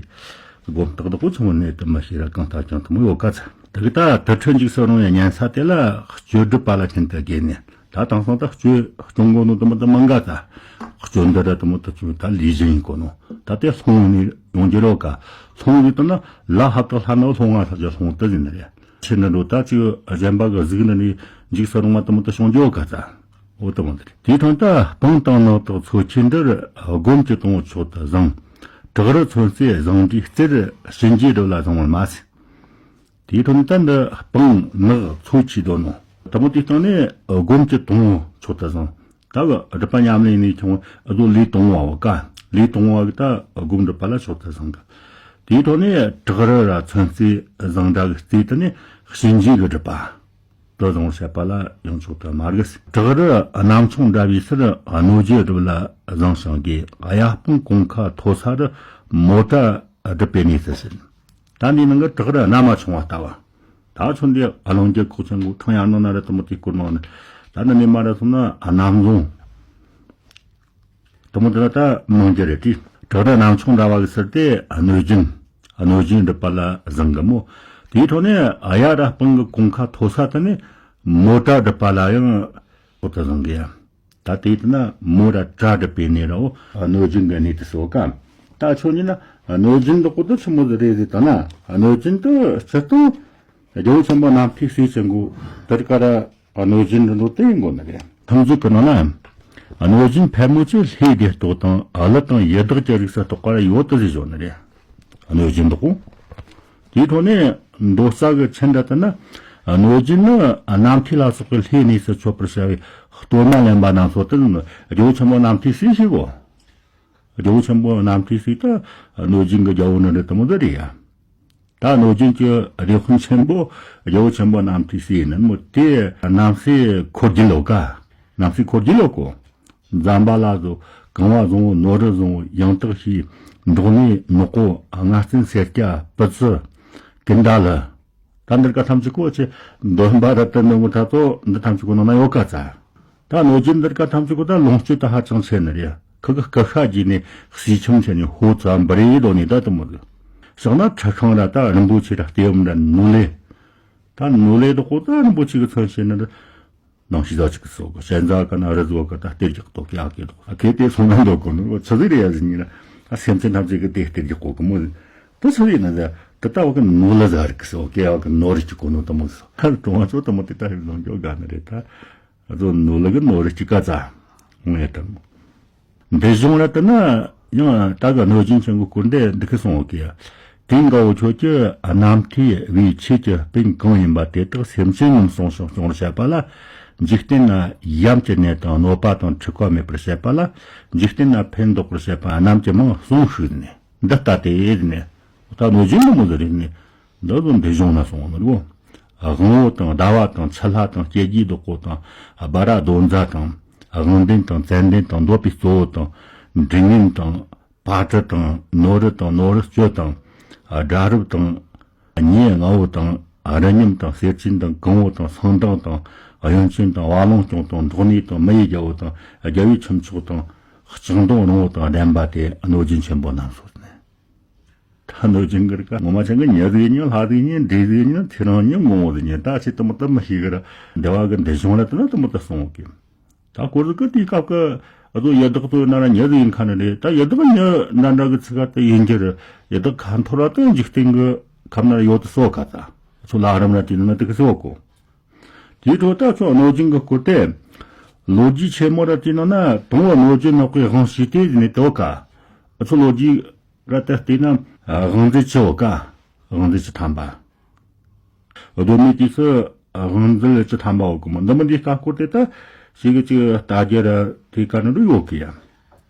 དགོན་བདག་བདག་པོ་ཚང་མ་ནས་དེ་མ་ཤེས་ར་གང་ལྟར་ཀྱང་དེ་མོ་ཡོད་ག་ཚ། དེ་གི་ད་དུར་ཁྲོད་འཇིགས་སུ་རུང་བའི་ཉན་ས་དེ་ལ་སྤྱོད་སྒྲུབ་པ་ལ་ཁྱིམ་དུ་དགོས་ནས་ད་དེང་སང་ད་སྤྱོད་སྐྱོང་གོ་ནོ་དེ་མོ་དེ་མང་ག་ཚ། སྤྱོད་འདི་ར་དེ་མོ་དེ་ཚོ་ད་ལུས་སྦྱིན་ཡིན་གོ་ནོ་ད་དེ་སློང་ནས་ཡོང་རྒྱུ་རོགས་ག་སློང་རེད་དེ་ན་ལ་ཧབ་ཏུ་ལྷ་ནོ་སློང་ང་ལྷ་རྒྱ་སློང་དེ་ཡིན་རེད། ཕྱིར་ནི་འགྲོ་ད་ཅིག་གཞན་པ་གི་གཟུགས་ནི་ནི་འཇིགས་སུ་རུང་བ་དེ་མོ་དེ་བྱུང་རྒྱུ་ག་ཚ། འོ་དེ་མོ་དེ་རེད། དེའི་དོན་དུ་སྤང་དང་ནགས་དང་མཚོ་ཆུའི་འདིར་སྒོམ་གྱི་དང་པོ་མཆོག་ཏུ་བཟང་། བྲག་རི་མཚོན་རྩེ་བཟང་འབྲས་རྩེར་གཤིན་རྗེའི་སྒྲུབ་ལ་བཟང་བར་སྨྲ། དེའི་དོན་དུ་འདི་སྤང་ནགས་མཚོ་ཆུའི་དོན་ནོ། དེ་མོ་དེའི་སྟེང་ནས་སྒོམ་གྱི་དང་པོ་མཆོག་ཏུ་བཟང་། ད་གི་སྒྲུབ་པ་ཉམས་ལེན་ནས་ཁྱོང་ཨ་ཟོ་ལས་དང་པོ་བ་ཀ་ལས་དང་པོ་བ་གི་ད་སྒོམ་སྒྲུབ་པ་ལ་མཆོག་ཏུ་བཟང་གི། དེའི་ཐོག་ནས་བྲག་རི་ར་མཚོན་རྩེ་བཟང་འདྲ་གི་རྩེ་དེ་ནས་གཤིན་རྗེ་གི་སྒྲུབ་པ། དོ་བཟང་བཤད་པ་ལ་ཡང་མཆོག་ཏུ་དམར་གི། བྲག་རི་གནམ་མཚོ་འདྲ་བའི་སར་གནོད་སྦྱིན་སྒྲུབ་ལ་བཟང་ཞིང་དགེ། གཡའ་སྤང་གོང་ཁ་མཐོ་ས་རུ་མོ་ཊ་སྒྲུབ་པའི་གནས་སུ་ཟིན། ད་འདི་ནང་གི་བྲག་རི་གནམ་མ་ཆུང་བ་ལྟ་བུ། ད་ཆུང་འདི་ཨ་ལོང་རྒྱལ་ཁོག་ཆེན་པོ་ཐང་ཡར་ནང་ན་ར་དེ་མོ་དེ་སྐོར་ནང་ནས་ད་ནི་མི་མ་ར་སོང་ན་ཨ་གནམ་རྫོང་། དེ་མོ་དེ་ལ་ད་མང་རྒྱུ་རེད་དེ། བྲག་རི་གནམ་མཚོ་འདྲ་བ་གི་ཟེར་ཏེ་གནོད་སྦྱིན། གནོད་སྦྱིན་སྒྲུབ་པ་ལ་བཟང་གི་མོ། དེའི་ཐོག་ནས་གཡའ་ར་སྤང་གི་གོང་ཁ་མཐོ་ས་དེ་ནས་མོ་ཊ་སྒྲུབ་པ་ལ་ཡང་ཁོ་ད་བཟང་གི་ཡ། ད་དེ་ཡིན་ན་མོ་ར་ཊ་སྒྲུབ་པའི་གནས་ར་འོ་གནོད་སྦྱིན་གི་གནས་དེ་སོ་ག། ད་ཆོ་ཉིན་ན་ གནོད་སྦྱིན་འདི་ཀོ་དེ་ཆི་མོ་ཟིག་རེད་ཟེར་ད་ན། གནོད་སྦྱིན་དེ་སྤྱིར་བཏང་རྒྱལ་པོ་ཆེན་པོ་རྣམ་ཐོས་སྲས་ཆེན་པོ་དེར་ཀ་ར་གནོད་སྦྱིན་འདི་འགྲོ་དེ་ཡིན་དགོ་ནི་རེད། ཐམས་ཅད་ཀྱི་ནང་ན་གནོད་སྦྱིན་ཕལ་མོ་ཆེ་ལྷའི་སྡེ་གཏོགས་དང་ཀླུ་དང་ཡི་དྭགས་ཀྱི་རིགས་སུ་གཏོགས་པ་ར་ཡོད་དེ་ཟེར་ཞོར་ནི་རེད། གནོད་སྦྱིན་འདི་ཀོ། དེའི་ཐོག་ནས་མདོ་རྩ་གི་ཆེན་འདྲ་ལྟར་ན། གནོད་སྦྱིན་ནི་རྣམ་ཐོས་ལ་སོགས་པའི་ལྷའི་གནས་སུ་མཆོད་པར་བྱ་བའི་སྟོན་མ་ལེན་པ་རྣམས་སོ་དེ་རྒྱལ་པོ་ཆེན་པོ་རྣམ་ཐོས་སྲས་ཞེས་གོ། རྒྱལ་པོ་ཆེན་པོ་རྣམ་ཐོས་སྲས་དེ་གནོད་སྦྱིན་གྱི་རྒྱལ་པོ་ནི་རེད་དེ་མོ་དེ་རེད་ཡ། ད་གནོད་སྦྱིན་གྱི་སྡེ་དཔོན་ཆེན་པོ་རྒྱལ་པོ་ཆེན་པོ་རྣམ་ཐོས་སྲས་ཡིན་ནི་མོ་དེ་རྣམ་སྲས་འཁོར་རྒྱུད་ལོ་ཀ། རྣམ་སྲས་འཁོར་རྒྱུད་ལོ་ཀོ། ཛམ་བྷ་ལ་བཟོ། གང་བ་བཟང་བོ། ནོར་བུ་བཟང་བོ། ཡང་དག་ཤེས། འབྲོག་གནས་ནག་པོ། རྔ་བཙན་སེར་སྐྱ། སྤུ་རྩི། ཀུན་ད་ལི། ད་འདིར་ཀ་ཐམས་ཅད་ཀོ་ཆེ། འདོན་པ་ར་ཏི་ནི་མོ་ཐ་ཚོ་འདི་ཐམས་ཅད་ཀོ་ནང་ན་ཡོད་ཀ་ཙ། ད་གནོད་སྦྱིན་འདིར་ཀ་ཐམས་ཅད་ཀོ་ད་ལོངས་སྤྱོད་དུ་ཧ་ཅང་ཆེ་ནི་རེད། ཁི་གི་སྐུ་ཤ་རྒྱས་ནས་གསེར་ཁྱམས་ཆེ་ནས་ཧོ་ཙ་འབུ་རེ་དོ་ནས་ད་དུ་མོ་ཟིག། ཕྱག་ན་ཁྲི་ཤིང་ར་ད་རིན་པོ་ཆེ་ར་ལྟེ་བུམ་ར་ནོར་ལེ། ད་ནོར་ལེ་དུ་ཀོ་ད་རིན་པོ་ཆེ་གི་མཚོན་བྱེད་ནི་ར། ནང་ཤི་ཟ་ཅིག་གི་སོགས་གི་ཞན་ཟ་ག་ན་རི་ཟོ་ག་ད་གཏེར་རྒྱག་ཏོ་ཀེ་ཨ་ཀེ་ཏོ་ཨ་ཁེ་ཏེ་སོང་ན་འདོད་གོ་ནོ་ཆི་ཟིག་རེད་ཡ་ཟིན་ཉི་ན། ཨ་སེམས་ཅན་ཐམས་ཅད་གི་དེ་གཏེར་རྒྱག་གོ་གི་མོ། དུ་ཆི་ཟིག་ན་ཟ་དུ་ལྟ་བ་གི་ནོ་ལ་ཟ་རིག་གི་སོགས་ཀེ་ཨ་གི་ནོ་རི་ཅིག་གོ་ནོ་དུ་མོ་ཟོ་ཁ་གྲོང་བ་ཚོ་དུ་མོ་དེ་ལྟ་ཡི་ལོང་འགྱོ་ག་ནི་རེད་ད། ཨ་ཚོ་ནོ་ལ་གི་ནོ་རི་ཅིག་ག་ཙ་ངས་དུ་མོ། འདི་གཞུང་ར་ལྟ་ན་ཡང་ད་ག་གནོད་སྦྱིན་ཆེན་པོའི་སྐོར་འདི་འདི་སྐད་གསུངས་ཡོད་ཀི། དེ་འགའ་བོ་ཁྱོད་ཀྱི་རྣམ་ཐོས་བའི་ཆོས་ཀྱི་སྤུན་གང་ཡིན་པ་དེ་དག་སེམས་ཅན་རྣམས་བསྲུང་ཞིང་སྐྱོང་བར་བྱེད་པ་ལ། འཇིག་རྟེན་ན་ཡམས་ཀྱི་ནད་དང་གནོད་པ་དང་འཁྲུག་པ་མེད་པར་བྱེད་པ་ལ། འཇིག་རྟེན་ན་ཕན་འདོགས་པར་བྱེད་པ་རྣམས་ཀྱི་མིང་གསུངས་ཤིག་ནས་འདི་ལྟ་སྟེ་ནས། ད་གནོད་སྦྱིན་འདི་མོ་ཟིག་རེད་ནས། འདི་ཚོ་འདི་གཞུང་ན་སོང་བ་ནོ། དབང་པོ་དང་ཟླ་བ་དང་ཆུ་ལྷ་དང་སྐྱེ་དགུའི་བདག་པོ་དང་སྦ་ར་གདོན་བཟའ་དང་། དབང་ལྡན་དང་ཙན་དན་དང་འདོད་པའི་གཙོ་བོ་དང་། འབྲིང་ངན་དང་། བ་ཀྲི་དང་ནོ་རི་དང་ནོ་རི་སྤྱོད་དང་། དགྲ་རབ་དང་། ཉེ་ལྔ་བོ་དང་། རི་ཉམས་དང་། གསེར་ཆེན་དང་། གང་བོ་དང་། སང་མདངས་དང་། གཡོན་ཅན་དང་། བ་ལང་སྐྱོང་དང་། འབྲོག་གནས་དང་། མི་ཡི་རྒྱལ་པོ་དང་། རྒྱལ་བའི་ཁྱུ་མཆོག་དང་། ལྕགས་མདོང་རིང་བོ་དང་ལྡན་པ་དེ་གནོད་སྦྱིན་ཆེན་པོ་རྣམས་སོ་ནས། ད་གནོད་སྦྱིན་གྱི་རིགས་ངོ་མ་ཅན་གྱི་མྱི་ཟིག་ཉིད་ལྷ་ཟིག་ཉིད་འདྲེ་ཟིག་ཉིད་ཚེ་རིང་ཉིད་ངོ་བོ་ཟིག་ཉིད་ད་ཆེ་དུ་མོ་དུ་མི་ཤེས་གི་ར། འདི་བ་གི་འདི་གཞུང་ལ་དུ་ན་དུ་མོ་དུ་སོང་གི། ད་སྐོར་ཟིག་གི་དེའི་སྐབས་ཀྱི་ཨ་ཚོ་ཡི་དྭགས་ཚོ་ན་ར་མྱི་ཟིག་ཡིན་ཁ་ནི་རེད། ད་ཡི་དྭགས་མྱི་འདྲ་འདྲ་གི་ཚིག་ག་དུ་ཡིན་གྱི་རེད། ཡི་དྭགས་ཁ་འཐོར་ར་དུ་འཇིག་རྟེན་གྱི་ཁམས་ན་ར་ཡོད་དུ་སོ་ག་ད་ཚོ་ལ་རམ་ར་དེ་ན་དུ་གི་སོ་གོ། དེའི་འཕྲོ་ད་ཚོ་གནོད་སྦྱིན་གྱི་སྐོར་དེ། ལོ་རྒྱུས་ཆེན་མོ་ར་དེ་ནང་ན་དང་བོ་གནོད་སྦྱིན་ནག་པོའི་དབང་ཞུས་ཏེ་ནས་དེ་བ་ཀ། ཚོ་ལོ་རྒྱུས་ར་དེ་བལྟས་ན་དབང་མཛད་བཅུ་བོ་ཀ། དབང་མཛད་བཅུ་ཐམ་པ། གདོད་མའི་དུས་སུ་དབང་མཛད་བཅུ་ཐམ་པ་བོ་ཀ་མོ་འདི་མོ་འདི་ལྟ་སྐོར་དེ་ད་ཞིག་གི་ཅིག་ལྟ་རྒྱུ་ར་དེ་ཀ་ནི་རུ་ཡོད་ཀི་ཡ།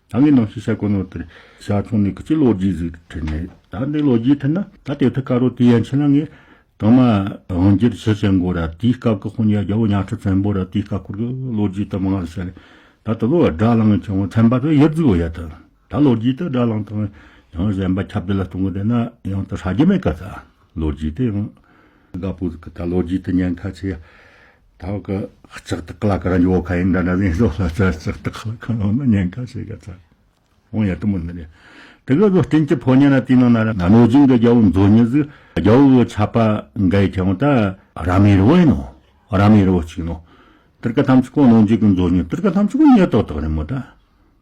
ད་ངས་ནང་ཞིག་བཤད་གོ་ནོ་དེར་བྱ་ཆུང་ནས་ཀི་ཅི་ལོ་རྒྱུས་ཟིག་ཁྲིད་ནས་ད་འདི་ལོ་རྒྱུས་ཐད་ན་ད་དེ་ཐུ་ཀ་རོ་དེ་ཡན་ཆད་ན་ངས་དང་མ་དབང་སྒྱུར་ཞུ་ཅན་གོ་ར་དེའི་སྐབས་ཀྱི་དཔོན་ཡ་རྒྱལ་པོ་གཉའ་ཁྲི་བཙན་པོ་ར་དེའི་སྐབས་སྐོར་གི་ལོ་རྒྱུས་ད་མང་ང་བཤད་ནས་ད་དེ་ལོ་དགྲ་ལངས་ཀྱང་བཙན་པ་དེ་ཡིད་ཟིག་འོ་ཡ་ད་ད་ལོ་རྒྱུས་དེ་དགྲ་ལངས་དང་ཡང་གཞན་པ་ཁྱབ་བརྡལ་ལ་གཏོང་གི་དེ་ན་ཡང་དེ་ཧྲ་རྒྱུ་མེད་ཀ་ད་ལོ་རྒྱུས་དེ་ཡང་དགའ་པོ་ཟིག་གི་ད་ལོ་རྒྱུས་དེ་ཉེན་ཁ་ཆེ་ཡ། ད་བ་གི་ལྕགས་ཐག་ལ་ཀ་ར་འཇོག་ཁ་ཡིན་འདྲ་འདྲ་ཟིན་ཟོ་ལ་ཙ་ལྕགས་ཐག་ལ་ཀ་ར་ན་ཉེན་ཁ་ཤེས་ག་ཚ། འོང་ཡ་དུ་མོ་ནི་རེད། དེ་གི་ཟོ་སྤྲིན་གྱི་ཕོ་ཉ་ན་དེའི་ནང་ན་ར་གནོད་སྦྱིན་གི་རྒྱལ་པོ་མཛོ་ཉི་ཟིག་རྒྱལ་པོ་གི་ཆད་པ་འགའ་ཡི་ཁྱེར་འོང་ད་ར་མི་རི་བོ་ཡིན་ནོ། ར་མི་རི་བོ་གཅིག་ནོ། དེར་ཀ་ཐམས་ཅད་ཀོ་གནོད་སྦྱིན་གི་མཛོ་ཉི་དེར་ཀ་ཐམས་ཅད་ཀོ་ཉེ་ཏོག་ཏོག་རེད་མོ་ད།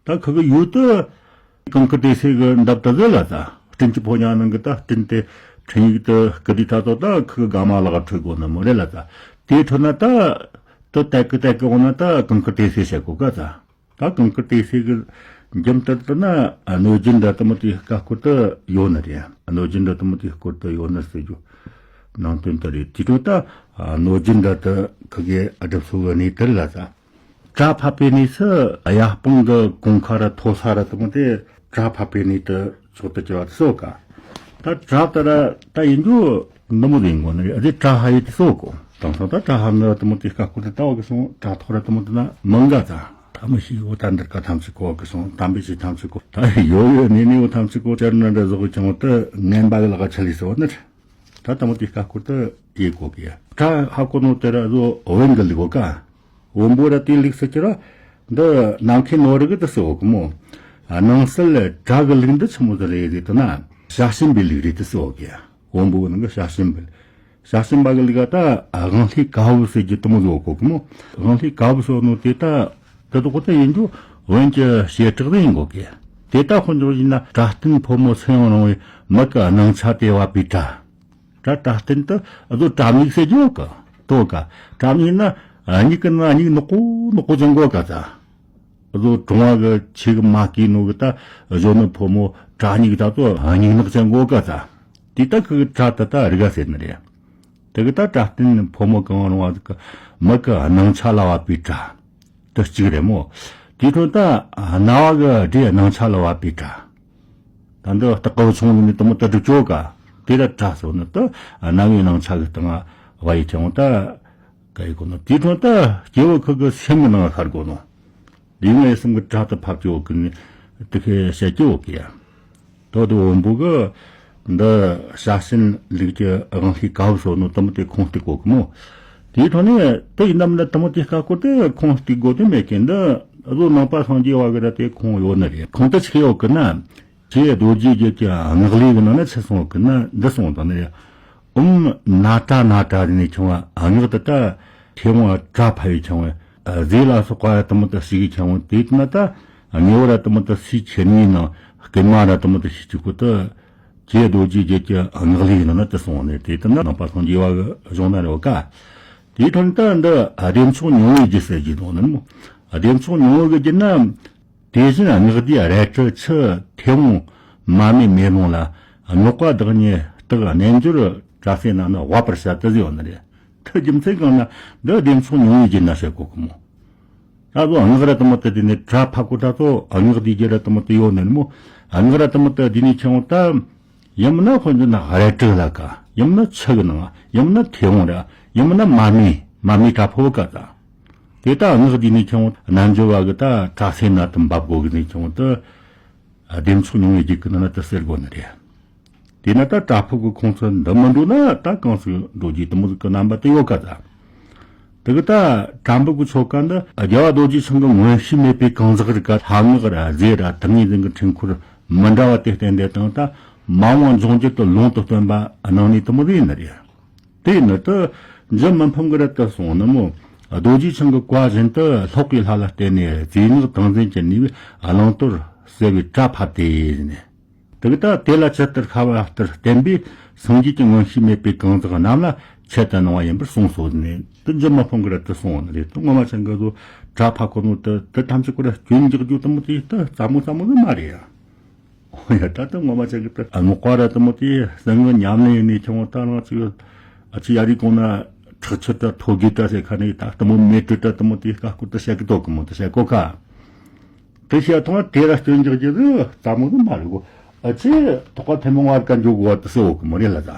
ད་ཁུ་གི་ཡུལ་དུ་གང་གི་དེ་སེ་གི་འདབ་ད་ཟེ་ལ་ད་སྤྲིན་གྱི་ཕོ་ཉ་ནང་གི་ད་སྤྲིན་དེ་འཕྲིན་ཡིག་ཏུ་ཀི་དི་ཐ་ཏོ་ད་ཁུ་གི་དགའ་མ་ལག་ཁྲོད་གོ་ན་མོ་རེ་ལ་ད་དེ་ཁྲོད་ན་ད་དུ་ཏད་ཀི་ཏད་ཀི་འོ་ན་ད་གང་གི་དེ་སེ་བྱེད་གོ་ག་ད་ད་གང་གི་དེ་སེ་གི་འཇམ་ཏར་ཏུ་ན་གནོད་སྦྱིན་འདྲ་དུ་མོ་དེ་ཀ་སྐོར་དུ་ཡོད་ནི་རེད། གནོད་སྦྱིན་འདྲ་དུ་མོ་དེ་སྐོར་དུ་ཡོད་ནི་ཟེར་རྒྱུ་ནང་དོན་དུ་རེད། དེ་ཁྲོད་ད་གནོད་སྦྱིན་འདྲ་དུ་ཁུ་གི་སྒྲུབ་སོ་གི་གནས་དེར་ལ་ད། བྲག་ཕབ་པའི་གནས་སུ་གཡའ་སྤང་གི་གོང་ཁ་ར་མཐོ་ས་ར་དུ་མོ་དེ་བྲག་ཕབ་པའི་གནས་དུ་ཕྱོགས་དུ་གྱུར་བ་དེ་སོ་ག། ད་བྲག་དེ་ར་ད་ཡིན་རྒྱུ་འདི་མོ་ཟིག་ཡིན་གོ་ནི་རེད། ཨ་དེ་བྲག་ཧ་ཡི་དེ་སོ་གོ། དེང་སང་ད་བྲག་ཧ་ནི་ར་དུ་མོ་དེ་ཀ་སྐོར་དུ་ལྟ་བ་གི་སོང་བྲག་ཐོག་ར་དུ་མོ་དེ་ན་མང་ག་ད། ད་མི་ཤེས་འོ་ད་འདིར་ཀ་ཐམས་ཅད་གོ་གི་སོང་དམ་པའི་ཆོས་ཐམས་ཅད་གོ་ད་ཡོད་ཡོད་ནི་ནི་འོ་ཐམས་ཅད་གོ་ཅར་ན་འདྲ་བཟོ་གི་ཀྱང་དུ་ངན་པ་གི་ལག་ཆ་ལི་སོ་ནི་རེད། ད་དུ་མོ་དེ་ཀ་སྐོར་དུ་ཡེ་གོ་གི་ཡ། བྲག་ཧ་གོ་ནོ་དེ་ར་བཟོ་བོན་གི་ལི་གོ་ཀ། བོན་པོ་ར་དེ་ལིགས་སུ་ཁྱེར་ར། འདི་ནམ་མཁའི་ནོར་རི་གི་དུ་སོ་གི་མོ། ནང་གསེས་ལ་བྲག་གི་ལིགས་འདི་ཆི་མོ་དུ་རེད་ཟེར་དུ་ན། བྱ་བྱིན་པའི་ལིགས་རེད་དུ་སོ་གི་ཡ། བོན་པོ་གི་ནང་གི་བྱ་བྱིན་པའི། བྱ་བྱིན་པ་གི་ལིགས་ད་དབང་ལྷའི་ཀ་བུ་ཟེར་རྒྱུ་དུ་མོ་བཟོ་གོ་གི་མོ། དབང་ལྷའི་ཀ་བུ་སོ་ནོ་དེ་ད་དུ་དུ་གོ་ད་ཡིན་རྒྱུ་བོན་གྱི་བྱེ་བྲག་དུ་ཡིན་གོ་གི། དེ་ལྟ་ཁོ་འཇོག་བཞིན་ན་སྐྲ་སྟེན་ཕོ་མོ་ཚེ་ཡང་རིང་བའི་མིག་གི་སྣང་ཆ་དེ་བབས་པའི་སྐྲ། སྐྲ་སྐྲ་སྟེན་དུ་བཟོ་སྐྲ་མིག་ཟེར་རྒྱུ་ཡོད་གི་དོ་ག། སྐྲ་མིག་ན་སྙིགས་གི་ན་སྙིགས་ནག་པོ་ནག་པོ་ཅན་གོ་ག་ད། བཟོ་གྲོང་བ་གི་ཆེ་གི་མ་སྐྱེས་ནོ་གི་ད་གཞོན་ནུ་ཕོ་མོ་སྐྲ་སྙིགས་ད་ཚོ་སྙིགས་ནག་ཅན་གོ་ག་ད། དེ་ད་ཁི་གི་སྐྲ་ད་ད་རི་ག་ཟེར་ནི་རེད། དེ་གི་ད་སྐྲ་སྟེན་ཕོ་མོ་གང་རུང་བ་གི་མིག་གི་སྣང་ཆ་ལ་བབས་པའི་སྐྲ། དེ་གཅིག་རེད་མོ། དེའི་འཕྲོ་ད་རྣ་བ་གི་སྒྲའི་སྣང་ཆ་ལ་བབས་པའི་སྒྲ། ད་འདི་སྟག་གི་བུ་ཆུང་ནི་དུ་མོ་ད་སྒྲུབ་ཆོག་ག། དེ་ལ་སྒྲ་ཟེར་ནི་ད་རྣ་བའི་སྣང་ཆ་གི་སྟེང་བ་ཡི་ཆུང་ད་ག་ཡི་གོ་ནོ། དེའི་འཕྲོ་ད་སྐྱེ་བོ་ཁི་གི་སེམས་གི་ནང་ཤར་གོ་ནོ། ལུས་ངག་ཡིད་གསུམ་གྱི་སྒྲ་དུ་ཕབ་ཀྱི་ཡོད་གི་ནི་དེ་ཁའི་བཤད་ཀྱི་ཡོད་གི་ཡ། དོ་དུ་བོན་པོ་གི་འདི་ཤ་ཞེན་ལུགས་ཀྱི་དབང་ཤེས་ཀ་བུ་སོ་ནོ་དུ་མོ་དེ་ཁུངས་གཏུག་གོ་གི་མོ། དེའི་ཐོག་ནས་དེ་ཡིན་ནམ་ན་དུ་མོ་དེ་ཀ་སྐོར་དེ་ཁུངས་གཏུག་དགོས་དེ་མེད་ཀྱི་འདི་བཟོ་ནང་པ་སངས་རྒྱས་བ་གི་ར་དེ་ཁུངས་ཡོད་ནི་རེད། ཁུངས་དེ་ཆི་ཡོད་གི་ན། ཆེ་རྡོ་རྗེ་རྒྱལ་གྱི་སྔགས་ལས་གི་ནང་ན་ཆི་གསུངས་གི་ན་འདི་གསུངས་དང་ནི། ཨོཾ་ན་ཏྲ་ན་ཏྲ་ནས་ཆུང་བ་སྔགས་དེ་ད་ཐེ་བོང་སྒྲ་ཕབ་བའི་ཆུང་བ་རྫས་ལ་སོགས་པ་དུ་མོ་དུ་ཞིག་གི་ཆུང་བ་དེ་ན་ད་དངོས་པོ་ར་དུ་མོ་དུ་སུའི་ཆེ་ནི་ནང་སྐུལ་མ་ར་དུ་མོ་དུ་ཤིག་ཅིག་གོ་ད་ཆེ་རྡོ་རྗེ་རྒྱལ་གྱི་སྔགས་ལས་གི་ནང་ན་དུ་གསུངས་ནས་དེ་ད་ན་ནང་པ་སངས་རྒྱས་བ་གི་གཞུང་ན་རེ་བ་ཀ། དེའི་ཐོག་ནས་ད་འདི་བདེ་མཆོག་མྱོང་བའི་རྒྱུད་ཟེར་གྱི་འདུག་ནི་མོ། བདེ་མཆོག་མྱོང་བའི་རྒྱུད་ན། དེ་བཞིན་སྔགས་འདིའི་རལ་གྲི་ཆུ་ཐེ་བོང་མར་མེ་མེ་ལོང་ལ། རྙོག་པ་བདག་ཉིད་རྟག་རྣལ་འབྱོར་སྐྲ་སེར་རྣམས་ནི་དབབ་པར་བྱ་སྟེ་ཟེར་བ་ནི་རེད། དེ་རྒྱུ་མཚན་གང་ན་འདི་བདེ་མཆོག་མྱོང་བའི་རྒྱུད་ན་བཤད་གོ་གི་མོ། ད་གཟོད་སྔགས་ར་དུ་མོ་དུ་དེ་ནི་སྒྲ་ཕབ་གོ་ད་གཟོད་སྔགས་འདིའི་རྒྱུད་ར་དུ་མོ་དུ་ཡོད་ནི་མོ། སྔགས་ར་དུ་མོ་དུ་དེ་ནི་ཆེ་བོ་ད། ཡང་མིན་ན་ཁོ་འདི་ན་རལ་གྲི་ལ་ཀ། ཡང་མིན་ན་ཆུ་གི་ནང་། ཡང་མིན་ན་ཐེ་བོང་ར། ཡང་མིན་ན་མར་མེ། མར་མེ་སྒྲ་ཕོ་བ་ཀ་ད། དེ་ད་སྔགས་འདི་ནས་ཀྱང་རྣལ་འབྱོར་བ་གི་ད་སྐྲ་སེར་སྣ་དུ་འབབ་གོ་གི་ནས་ཀྱང་ད་བདེ་མཆོག་མྱོང་བའི་རྒྱུད་ཀྱི་ནང་ན་ད་ཟེར་གོ་ནི་རེད། དེས་ན་ད་སྒྲ་ཕོ་གི་ཁོངས་སུ་འདི་མི་འགྲོ་ན་ད་གང་ཟིག་འགྲོ་རྒྱུ་དུ་མོ་ཟིག་གི་རྣམ་པ་དེ་ཡོད་ཀ་ད། དེ་གི་ད་སྒྲ་འབུག་གི་ཆོ་ག་འདི་རྒྱལ་བ་རྡོ་རྗེ་འཆང་གི་མངོན་ཤེས་མེད་པའི་གང་ཟག་རིགས་ཀ་ལྷ་སྔགས་ར་རྫས་ར་ཏིང་ངེ་འཛིན་གྱི་འཕྲེང་འཁོར་མི་འདྲ་བ་དེ་བསྟན་དེ་དང་ད་མ་འོངས་འབྱུང་འགྱུར་དུ་ལུང་དུ་སྟོན་པ་གནང་ནི་དུ་མོ་ཟིག་ཡིན་ནི་རེད། དེ་ནི་དུ་འཇུ་མི་ཕམ་གི་ར་དུ་སོང་ནི་མོ། རྡོ་རྗེ་འཆང་གི་བཀའ་བཞིན་དུ་ལྷག་པའི་ལྷ་ལ་བརྟེན་ནས་རྫས་སྔགས་ཏིང་འཛིན་གྱི་ནུས་པས་བླང་དོར་གསལ་བའི་སྒྲ་ཕབ་སྟེ་ནི། དེ་གི་ད་དེ་ལ་ཇི་ལྟར་ཤར་བ་ལྟར་བསྟན་པས་སངས་རྒྱས་ཀྱི་མངོན་ཤེས་མེད་པའི་གང་ཟག་རྣམས་ལ་ཆེད་དུ་གནང་བ་ཡིན་པར་གསུངས་སོ་ནི་དུ་འཇུ་མི་ཕམ་གི་ར་དུ་སོང་ནི་རེད། དུ་ངོ་མ་ཅན་གི་བཟོ་སྒྲ་ཕབ་གོ་ནོ་དུ་དུ་ཐམས་ཅད་ཀོ་ར་སྐྱོན་འཇོག་རྒྱུ་དུ་མོ་དེ་དུ་རྩ་མོ་རྩ་མོ་ཟིག་མ་རེད་ཡ། ཨོ་ཡ། ད་ལྟ་ངོ་མ་ཆ་གི་ད་ངོ་ཀ་ར་དུ་མོ་དེ་གསང་སྔགས་ཉམས་ལེན་ཡིན་ནས་ཁྱོད་ད་རང་ཅིག་ཨ་ཅི་ཡ་རི་གོང་ན་ཁྲག་ཆུ་ད་ཐོ་གི་ད་ཟེར་ཁ་ནས་ད་དུ་མོ་མེ་དྲོད་ད་དུ་མོ་དེ་ཀ་ཀུ་ད་བཤད་གི་དོ་གི་མོ་ད་བཤད་གོ་ཀ། དེ་བཤད་ཐོང་དེ་ར་སྐྱོན་འཇོག་རྒྱུ་ཟིག་ད་མོ་ཟིག་མ་རེད་གོ། ཨ་ཅི་ཐོག་ཁ་ཐེ་མོ་ངར་ཀ་འཇོག་གོ་བ་ད་ཟེར་འོ་གི་མོ་རེད་ལ་ད།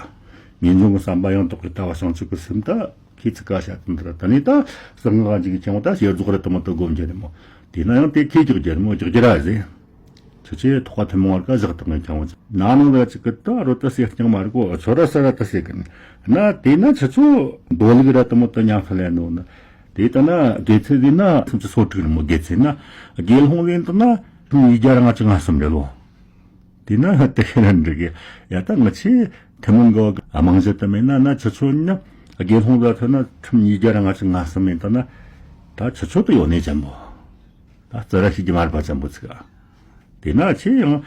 ངེས་འབྱུང་གི་བསམ་པ་ཡང་དག་གི་ལྟ་བ་བྱང་ཆུབ་ཀྱི་སེམས་ད། ཁྱེད་ཚིག་ཀ་བཤད་དུ་འདིར་ད་ནི་ད་གསང་སྔགས་ཅིག་གི་ཆེན་མོ་ད་ཞེ་རྫོགས་རེ་དུ་མ་དུ་སྒོམ་རྒྱུ་རེད་མོ། དེས་ན་ཡང་དེ་ཁྱེད་རྒྱག་རྒྱུ་རེད་མོ། རྒྱག་རྒྱུ་ར་ཟེ། ཁྱོད་ཆེ་ཐོག་ཐུན་མོང་བར་ཀ་བཞག་དང་ངན་ཁྱང་བ་ན་ནོ་ལ་ཅིག་གི་ད་རོ་ད་སེ་རྐྱང་མ་རེད་གོ། ཆོ་ར་ས་ར་ད་སེ་གི་ན་དེས་ན་ཁྱེད་ཚོ་མདོ་ལུགས་ར་དུ་མ་དུ་ཉམས་སུ་ལེན་ནོ་ན། དེ་ད་ན་དགེ་ཚེ་ཟིན་ན་སུམ་ཅུ་སོ་དྲུག་རེད་མོ། དགེ་ཚེ་ན་དགེ་སློང་ཟིན་ད་ན་སུམ་ཉིས་བརྒྱ་ར་ལྔ་བཅུ་ང་གསུམ་རེད་ལོ། དེས་ན་དེ་ཁྱེད་རང་འགྲིག་གི། ཡ་ད་ང་ཆེ་ཐུན་མོང་གི་རྨང་གཞི་དུ་མེད་ན་ན་ཁྱེད་ཚོ་ནི་དགེ་སློང་ལ་ཐོན་ན་ཁྲིམས་ཉིས་བརྒྱ་ར་ལྔ་བཅུ་ང་གསུམ་ཡིན་ད་ན། ད་ཁྱེད་ཚོ་དུ་ཡོད་ནས་ཅན་པོ། ད་རྩི་ར་ཤི་གི་མར་པ་ཅན་པོ་ཚིག་ཨ། དེས་ན་ཆེ་ཡང་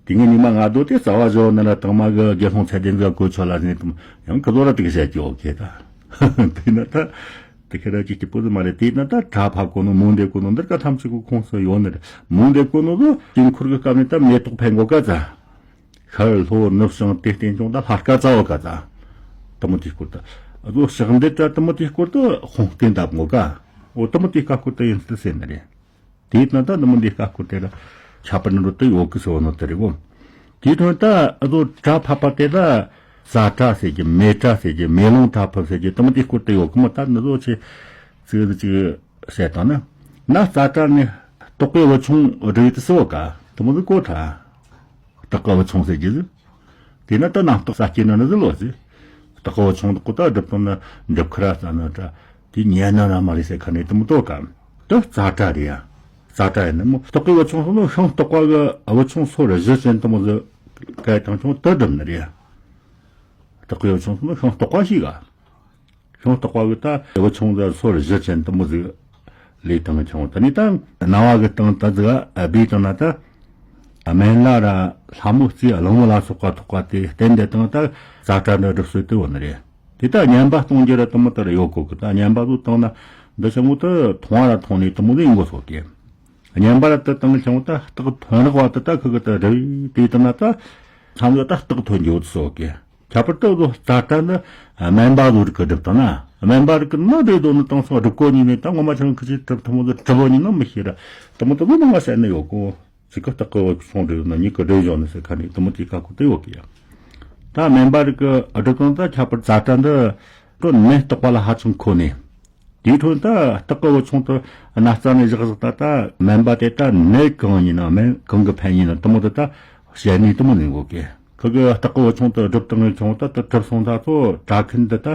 དེ་ངའི་ཉི་མ་ང་རྡོ་དེ་རྩ་བ་བཞོ་ན་ལ་དང་མ་གི་དགེ་སློང་ཚད་ལྡན་གི་གོ་ཆོད་ལ་ཟིན་དུ་ཡང་ཁི་ལོ་ར་དེ་གི་བཤད་ཀྱི་ཨོ་ཁེ་ད། དེས་ན་ད། དེ་ཁེ་ར་ཅིག་གི་པོ་ཟི་མ་རེད། དེས་ན་ད་གྲྭ་ཕ་གོ་ནོ་མུན་དེ་གོ་ནོ་འདིར་ཀ་ཐམས་ཅད་ཀོ་ཁོངས་སུ་ཡོད་ནི་རེད། མུན་དེ་གོ་ནོ་ལོ་དཀྱིལ་འཁོར་གི་སྐབས་ནས་ད་མེ་ཏོག་འཕེན་གོ་ཀ་ཙ། ཤར་ལྷོ་ནུབ་བྱང་དེ་རྟེན་ཅུང་ད་ལྷ་སྐལ་ཙ་བ་ཀ་ཙ། དུ་མོ་དེའི་སྐོར་དུ། ཨ་ལོ་ཕྱག་འདི་ད་དུ་མོ་དེའི་སྐོར་དུ་དཔུང་རྟེན་འདབ་གོ་ཀ། འོ་དུ་མོ་དེའི་ཀ་སྐོར་དུ་ཡིན་ཟེར་ཟེར་ནི་རེད། དེས་ན་ད་ནི་མི་འདི་ཀ་སྐོར་དེ་ལ་ཁྱད་པར་ནི་རུ་དུ་ཡོད་གི་ཟེར་བ་ནོ་དེ་རེད་གོ། དེའི་དོན་ད་ཨ་ཟོ་གྲྭ་ཕབ་པ་དེ་ལ་ཙ་གྲྭ་ཟེར་གི་མེ་གྲྭ་ཟེར་གི་མེ་ལོང་གྲྭ་ཕབ་ཟེར་གི་དུ་མི་དེའི་སྐོར་དུ་ཡོད་གི་མོ། ད་ནི་ཟོ་ཆེ་ཙི་ཙི་བཤད་དང་ན་ན་ཙ་གྲྭ་ནི་རྟོག་པའི་བུ་ཆུང་སྒྲུབ་ཡུལ་དུ་ཟེར་བ་ཀ་དུ་མི་ཟིག་གོ་ད། སྟག་ག་བུ་ཆུང་ཟེར་གྱི་ཟིག་དེས་ན་ད་རྣམ་རྟོག་ས་སྐྱེས་ན་ནི་ཟིག་ལོ་ཟིག་སྟག་ག་བུ་ཆུང་དག་གོ་ད་སྒྲུབ་སྟངས་ན་འགྲུབ་ཁ་ར་ས་ན་ད་དེ་ཉན་ན་ར་མ་རེད་ཟེར་ཁ་ནས་དུ་མོ་ཏོ་ཀ་དུ་རྩ་གྲྭ་རེད་ཡ། རྩ་གྲྭ་ཡིན་ན་མོ་སྟག་གི་བུ་ཆུང་སོང་ནོ་ཤིང་སྟག་ག་གི་བུ་ཆུང་སོ་ར་བཞི་ཅན་དུ་མོ་ཟིག་ག་ཐང་ཆུང་དུ་སྒྲུབ་ནི་རེད་ཡ། སྟག་གི་བུ་ཆུང་སོང་ནོ་ཤིང་སྟག་ག་ཞིག་ག་ཤིང་སྟག་པ་གི་ད་བུ་ཆུང་ཟ་སོར་བཞི་ཅན་དུ་མོ་ཟིག་ལས་དང་ཆུང་། ད་ནི་ད་རྣ་བ་གི་སྟེང་ད་ཟིག་ཨ་བི་དང་ན་ད་ སྨན་བླ་ར་ལྷ་མོ་རྩེ་གླང་མོ་ལ་སོགས་པ་ཐོགས་པ་དེ་བསྟན་དེ་དང་ད་ཙ་ཏྲ་འདི་སྒྲུབ་སྲོལ་དེ་བོ་ནི་རེད། དེ་ད་བསྙེན་པ་གཏོང་རྒྱུ་ར་དུ་མོ་ལྟར་ཡོད་གོ་གི། ད་བསྙེན་པ་ཚོ་བཏང་ན་འདི་ཆེན་མོ་དུ་མཐོང་བ་ར་མཐོང་ནས་དུ་མོ་དེ་ཡིན་གོ་སོག་གི། བསྙེན་པ་ར་དུ་བཏང་ཆེན་མོ་ད་རྟགས་ཐོན་རག་བ་དུ་ད་ཁུ་གི་དུ་རི་དེ་དུ་ན་ད་ཚང་གི་ད་རྟགས་ཐོན་རྒྱུ་སོག་གི། ཁྱད་པར་དུ་བཟོ་ཙ་ཏྲ་ནི་སྨན་པ་བཟོ་རིགས་ཀྱི་སྒྲུབ་དང་ན། སྨན་པ་རིགས་ཀྱི་ནི་རེ་དོ་ནི་དང་སོང་སྒྲུབ་གོ་ཉིན་ནས་ད་ངོ་མ་ཆང་ཁི་ཆི་གྲུབ་ཐུབ་མོ་དུ་གྲུབ་བོ་ཉིན་ནི་མི་ཤེས་ར། དུ་མོ་དུ་བཟོ་མང་ང་བཤད་ནི་ཡོད་གོ། ཅི་གི་སྟག་གི་བུ་ཆུང་འདྲེ་ཡོད་ན་མྱི་གི་འདྲེ་ཡོད་ནི་ཟེར་ཁ་ནས་དུ་མོ་དེ་ཀ་ཁུ་དེ་ཡོད་གི་ཡ། ད་སྨན་པ་རིགས་ཀྱི་སྒྲུབ་དང་ད་ཁྱད་པར་ཙ་ཏྲ་འདི་དོན་ནད་རྟོགས་པ་ལ་ཧ་ཅང་མཁོ་ནས། དེའི་འཕྲོ་ད་སྟག་གི་བུ་ཆུང་དུ་ན་རྩ་ནས་བཞག་བཞག་ད་ད་སྨན་པ་དེ་ད་ནད་གང་ཡིན་ན་སྨན་གང་གི་ཕན་ཡིན་ན་དུ་མོ་དུ་ད་བཤད་ནས་དུ་མོ་ནས་འགོ་གི། ཁུ་གི་སྟག་གི་བུ་ཆུང་དུ་སྒྲུབ་དང་ཆུང་ད་དུ་གྲུབ་སོང་ད་ཚོ་དྲ་མཁན་འདི་ད་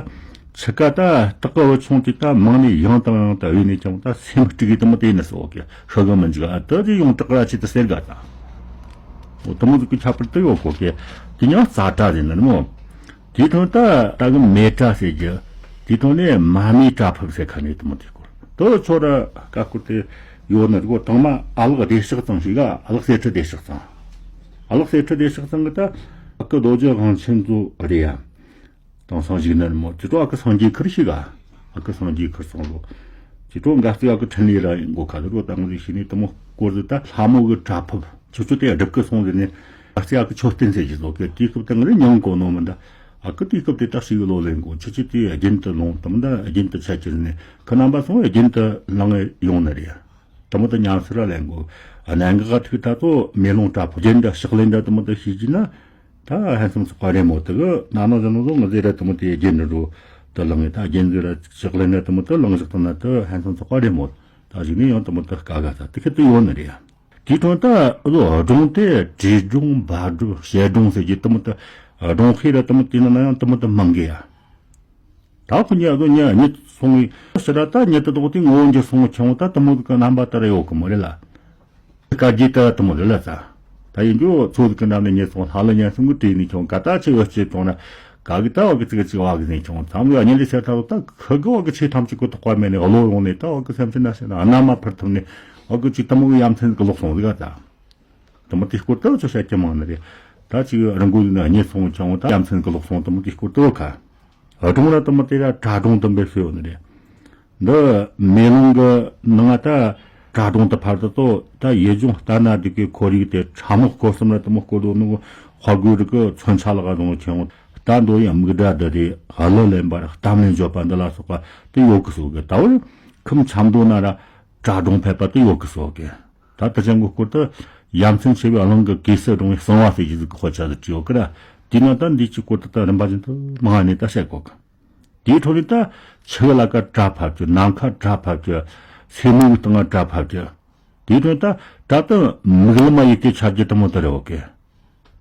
ཆི་ཀ་ད་སྟག་གི་བུ་ཆུང་དེ་ད་མང་ནས་ཡང་དང་ཡང་དུ་བོས་ནས་ཆུང་ད་སེམས་སྤྲུག་གི་དུ་མོ་དེ་ནི་སོག་གི་ཤི་གི་མི་འཇིག་ཨ་དུ་དེ་ཡོང་དྲག་ར་ཆེད་དུ་ཟེར་ག་ད། འོ་དུ་མོ་དུ་གི་ཁྱད་པར་དུ་ཡོད་གོ་གི། དེ་ཡང་ཙ་ཏྲ་ཟེར་ནི་མོ། དེའི་ཐོག་ད་ད་གི་མེ་ཏྲ་ཟེར་རྒྱུ། དེའི་ཐོག་ནས་མ་མེ་ཏྲ་ཕབ་ཟེར་ཁ་ནས་དུ་མོ་དེ་སྐོར་དུ་ཚོ་ར་ཀ་སྐོར་དེ་ཡོད་ནི་རེད་གོ། དང་མ་ཨ་ལགས་བདེ་གཤེགས་ཚང་ཞིག་ག་ཨ་ལགས་གསེར་ཁྲི་བདེ་གཤེགས་ཚང་། ཨ་ལགས་གསེར་ཁྲི་བདེ་གཤེགས་ཚང་གི་ད་ཨ་ཀི་རྡོ་རྗེ་དབང་ཆེན་ཚོ་རེད་ཡ། དེང་སང་ཞིག་ནི་མོ་ཅི་ཏོ་ཨ་ཀི་སངས་རྒྱས་ཁུར་ཞིག་ག་ཨ་ཀི་སངས་རྒྱས་ཁུར་སོང་ལོ། ཅི་ཏོ་འགའ་ཙི་ཨ་ཀི་འཕྲིན་ལས་ར་ཡིན་གོ་ཁ་དུ་རོ་དང་ཞིག་ནས་དུ་མོ་སྐོར་དུ་ད་ལྷ་མོ་གི་གྲྭ་ཕབ་ཆུ་ཚོད་དེ་སྒྲུབ་ཀི་སོང་ཟེར་ནས། ཨ་ཙི་ཨ་ཀི་མཆོད་རྟེན་ཟེར་གྱི་ཟོ་གི་དུས་སྐབས་དེ་ང་ནི་མྱོང་གོ་ནོ་མི་འདྲ། ཨ་ཀི་དུས་སྐབས་དེ་དག་ཞིག་གི་ལོ་ལེན་གོ་ཆུ་ཆུ་དེ་རྒྱུན་དུ་ལོང་དམ་ད་རྒྱུན་དུ་ཆད་ཀྱི་ནས་ཁི་རྣམ་པ་སོང་རྒྱུན་དུ་ལང་ཡོང་ནི་རེད། དུ་མོ་དུ་ཉམས་སུ་ར་ལེན་གོ། གནད་འགག་ག་ཐུག་ད་ཚོ་མེ་ལོང་དྲ་ཕོ་རྒྱུན་དུ་ཕྱག་ལེན་འདྲ་དུ་མོ་དུ་ཤེས་ཀྱི་ན། ད་ཧན་སམ་ཚོགས་པ་རེད་མོ་དུ་གི་ན་ནོ་ཟེར་ནོ་ཟོ་ང་ཟེར་ར་དུ་མོ་དུ་རྒྱུན་དུ་འགྲོ་དུ་ལང་ངེ་ད་རྒྱུན་དུ་ར་ཕྱག་ལེན་འདྲ་དུ་མོ་དུ་ལང་ཞག་དུ་ན་དུ་ཧན་སམ་ཚོགས་པ་རེད་མོ། ད་ཞིག་ནས་ཡང་དུ་མོ་དུ་དཀའ་ག་ད་དུ་ཁི་དུ་ཡོད་ནི་རེད། དེའི་དོན་ད་ལོ་སྒྲུང་དེ་བྲིས་སྒྲུང་འབའ་སྒྲུང་བཤད་སྒྲུང་ཟེར་གྱི་དུ་མོ་དུ་སྒྲུང་ཁེ་ར་དུ་མོ་དེ་ན་ན་ཡང་དུ་མོ་དུ་མང་གི་ཡ། ད་ཁོ་ཉ་དུ་ཉ་ཉིད་སོང་བའི་ཕྱི་ར་ད་ཉིད་དུ་དོག་དེ་ངོ་བོ་འགྱུར་སོང་ཆུང་ད་དུ་མོ་དུ་གི་རྣམ་པ་ལྟར་ཡོད་གི་མོ་རེད་ལ། དཀའ་རྒྱུ་ད་དུ་མོ་རེད་ལ་ཙ། ད་ཡིན་རྒྱུ་ཚོ་དུ་གི་འགྲམ་ནས་ཉིད་སོང་ལྷ་ལ་ཉན་སོང་གི་བྲིས་ནས་ཆུང་ག་ད་ཆེ་བ་ཆེ་ཐོང་ན། ག་གི་ད་བ་གི་ཙི་གི་ཙི་བ་གི་ནས་ཆུང་ཚང་གི་ཉིད་ལས་ཆེ་ཐག་ད་ཁུ་གི་བ་གི་ཆེ་ཐམས་ཅད་གི་དོགས་པ་མེད་ནས་བློ་ཡོང་ནས་ད་བ་གི་སེམས་ཅན་ན་ཤེས་ན་རྣམ་མ་ཕར་ཐུབ་ནས་བ་གི་ཅིག་དུ་མོ་གི་ཡ་མཚན་གི་ལོག་སོང་ཟིག་ག་ད། དུ་མོ་དེའི་སྐོར་དུ་ཆོ་བཤད་ཀྱི་མང་ནི་རེད། ད་ཅིག་རང་འགུལ་ན་རྙེད་སོང་ཆང་བོ་ད་ཡ་མཚན་གི་ལོག་སོང་དུ་མོ་དེའི་སྐོར་དུ་ཁ། སྒྲུང་ར་དུ་མོ་དེ་ར་དྲ་སྒྲུང་དུ་འབེབས་སུ་ཡོད་ནི་རེད། འདི་མེ་ལོང་གི་ནང་ད་དྲ་སྒྲུང་དུ་ཕར་དུ་ཏོ་ད་ཡེ་ལྗོངས་ལྟ་ན་སྡུག་གི་ཁོར་ཡུག་དེ་ཕྲ་མོ་སྐོར་གསུམ་ར་དུ་མོ་སྐོར་དུ་ནུ་ཧོ་གུ་རི་གི་མཚོན་ཆ་ལ་ག་རུང་ཆེན་བོ་ད་འདོ་ཡ་མིག་སྒྲ་འདི་རེད། ཧ་ལོ་ལེན་པ་ར་གཏམ་ལེན་བརྗོད་པ་འདི་ལ་སོགས་པ་དེ་ཡོད་གི་སོ་གི། ད་བར་ཁམས་ཆབ་མདོ་ན་ར་དྲ་སྒྲུང་ཕེབས་པ་དེ་ཡོད་གི་སོ་གི། ད་ལྟ་ཅན་གྱི་སྐོར་དུ་ཡ་མཚན་ཆེ་བའི་གླིང་གི་གེ་སར་སྒྲུང་བའི་གསང་བ་ཟེར་གྱི་ཟིག་གི་དཔེ་ཆ་ཟིག་བྲིས་ཡོད་ཀི་ར། དེའི་ནང་ད་འདི་ཅིག་སྐོར་དུ་ད་རིམ་པ་བཞིན་དུ་མང་ནས་ད་བཤད་གོ་གི། དེའི་འཕྲོ་ནས་ད་ཆུ་ལ་ཀ་དྲ་ཕབ་རྒྱུ། ནམ་མཁའ་དྲ་ཕབ་རྒྱུ། སེན་མོ་གི་སྟེང་ང་དྲ་ཕབ་རྒྱུ། དེའི་འཕྲོ་ནས་ད་ད་ལྟ་མིག་ལམ་མ་ཡི་གེ་ཆ་རྒྱུ་དུ་མོ་དུ་རེ་བ་གི།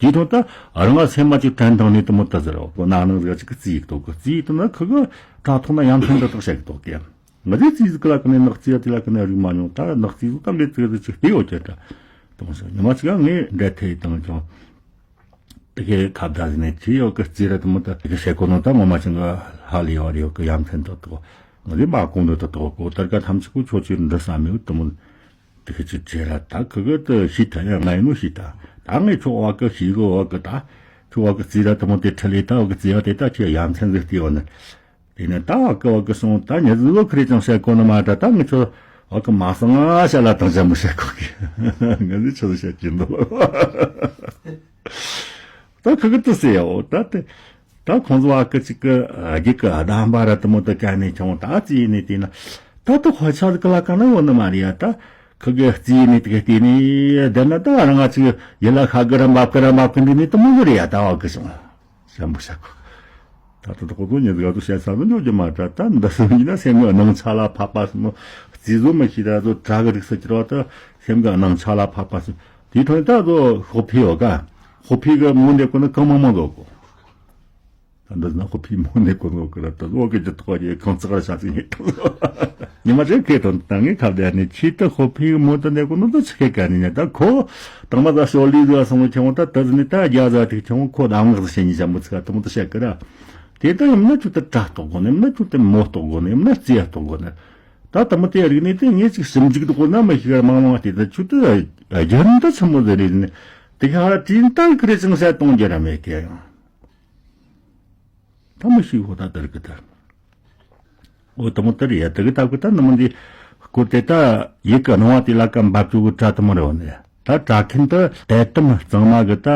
དེའི་འཕྲོ་ནས་ད་རང་ང་སེམས་མ་ཅིག་དྲན་དང་ནས་དུ་མོ་དུ་ཟེར་བ་གོ་ན་ནང་ཟེར་ཅིག་གི་རྩིས་ཡིག་ཏོག་གི། རྩིས་ཡིག་དུ་ན་ཁུ་གི་དྲ་ཐོག་ན་ཡ་མཚན་འདི་དག་བཤད་གི་ཏོག་གི། ང་ཚོའི་རྩིས་ཟིག་ལ་ཀི་ནས་ནག་རྩིས་ཡ་དེ་ལ་ཀི་ནས་རིག་མ་མྱོང་། ད་ནག་རྩིས་ཟིག་ད་ངས་ཚིག་ཟིག་ཅིག་བལྟས་ཡོད་ཀྱི་ད། དུང་ཟེར་ཉི་མ་ཅིག་ག་ངས་འབྲེལ་ཐེ་བཏང་ཀྱང་། དེ་གའི་ཁ་བརྡ་ཟིག་ནས་ཅི་ཡོད་ཀི་རྩིས་ར་དུ་མོ་ད་དེ་ག་བཤད་གོ་ནོ་ད་ངོ་མ་ཅིག་ག་ཧ་ལས་ཡོད་རེད་ཡོད་ཀི། ཡ་མཚན་ཏོག་ཏོག་ང་ཚོའི་མ་གོང་དུ་ཏོག་ཏོག་གོ་ད་ག་ཐམས་ཅད་ཀོ་ཆོ་ཅིག་འདྲི་ས་མེད་དུ་མོ། དེ་ག་ཅིག་བྱས་ར་ད་ཁུ་གི་ད་ཤི་ད་ཡ་ང་ཡིན་ནོ་ཤི་ད། ད་ངས་ཆོ་བ་ཀི་ཤི་གི་བ་ཀི་ད། ཆོ་བ་ཀི་རྩིས་ར་དུ་མོ་དེ་ཁྲི་ལས་ད་བ་ཀི་རྩིས་བ་དེ་ད་ཁྱོད་ཡ་མཚན་ཟིག་བལྟས་ཡོད་ནི། དེ་ནས་ད་བ་ཀི་བ་ཀི་སོང་ད་ཉི་ཟིག་ལོ་ཁི་རེ་ཅང་བཤད་གོ་ནི་མ་འདྲ། ད་ངི་ཆོ་བ་ཀི་མ་སང་ང་བཤད་ལ་དང་ཅན་མོ་བཤད་གོ་གི། ངི་ཟིག་ཆི་ཟིག་བཤད་ཀྱི་འདུག། ད་ཁི་གི་དུ་སེ་ཡའོ་ད་དེ། ད་ཁོང་ཚོ་བ་ཀི་ཅིག་གི་རྒྱུད་གི་གདམས་པ་ར་དུ་མོ་དུ་གན་ནས་ཁྱོང་ད་རྩིས་ནས་དེ་ན་ད་དུ་དཔེ་ཆ་ཟིག་གི་ལ་ཀ་ན་ཡོད་ནི་མ་རེད་ཡ། ད་ཁི་གི་རྩིས་ནས་དེ་ག་བལྟས་ནས་བསྡད་ན་ད་རང་ང་ཅིག་ཡིད་ལ་ཤ་གི་ར་འབབ་གི་ར་འབབ་གི་འདི་ནས་དུ་མོ་གི་རེད་ཡ། ད་བ་ཀི་སོང་། ཞན་པོ་བཤད་གོ། ད་ལྟ་དོག་པོ་ཉིད་དགའ་དུ་བཤད་ས་དུ་འཇོག་རྒྱུ་མ་དྲ། ད་འདི་སུ་ཡིན་ན་སེམས་ཀྱི་སྣང་ཆ་ལ་ཕབ་པ་སུ་མོ་རྩིས་བཟོ་མི་ཤེས་ད་དུ་དྲ་གི་རིགས་སུ་གྱུར་བ་དུ་སེམས་ཀྱི་སྣང་ཆ་ལ་ཕབ་པ་སུ་དེའི་ཐོག་ནས་ད་དུ་ཤོག་ཕི་ཡོད་ཀ་ཤོག་ཕི་གི་མོ་འདེ་གོ་ནི་གང་མང་མང་དུ་གོ། ད་འདི་ན་ཤོག་ཕི་མོ་འདེ་གོ་ནོ་གི་ར་ད་དུ་གི་ཇི་ཐོག་གི་གང་ཚག་ར་ཤ་ཚིག་ཉིད་དུ། ཉི་མ་ཅིག་ཁེ་ཏོན་ཏང་གི་ཁ་བརྡ་ནས་ཆེད་དུ་ཧོ་ཕིའི་མོ་དུ་གནས་གོ་ནོ་དུ་ཆི་ཁེ་ག་ནི་ནས་ད་ཁོ་དང་མ་ད་ཞོ་ལི་ཟ་སོང་ཆེ་བོ་ད་དུ་ནི་ད་རྒྱ་ཟ་ཐིག་ཆེ་བོ་ཁོ་གདམས་ངག་ཟ་བྱེད་ཉི་ཞམ་མོ་ཚིག་དུ་མོ་དུ་བཤད་གི་ར། དེ་ད་ཡིན་ན་ཆུ་དུ་དྲ་གཏོགས་གོ་ནི་ཡིན་ན་ཆུ་དུ་མོ་གཏོགས་གོ་ནི་ཡིན་ན་རྩིས་གཏོགས་གོ་ནི། ད་དུ་མོ་དེ་རིག་ནི་དེ་ངས་ཅིག་ཞིབ་འཇུག་དུ་གོ་ན་མི་ཤེས་ག་མང་མང་དེ་ད་ཆུ་དུ་རྒྱུན་དུ་ཆེན་མོ་ཟ་རེད་ནི། དེ་ག་ཧ་ལ་དྲིན་ཏང་ཁི་རེ་ཅང་སད་གཏོང་རྒྱུ་ར་མེད་ཀི་ཡང་། ད་མི་ཤི་ཧོ་ད་དར་གི་ད། འོ་དེ་མོ་དེ་རེད་ཡ། དེ་གི་ད་གི་ད་ནི་མི་འདི་སྐོར་དེ་ད་ཡིད་གི་སྣང་བ་དེ་ལ་ཀ་འབབ་ཆུ་གི་གྲྭ་དེ་མོ་རེད་བ་ནི། ད་གྲྭ་མཁན་དེ་དད་དམ་གཙང་མ་གི་ད་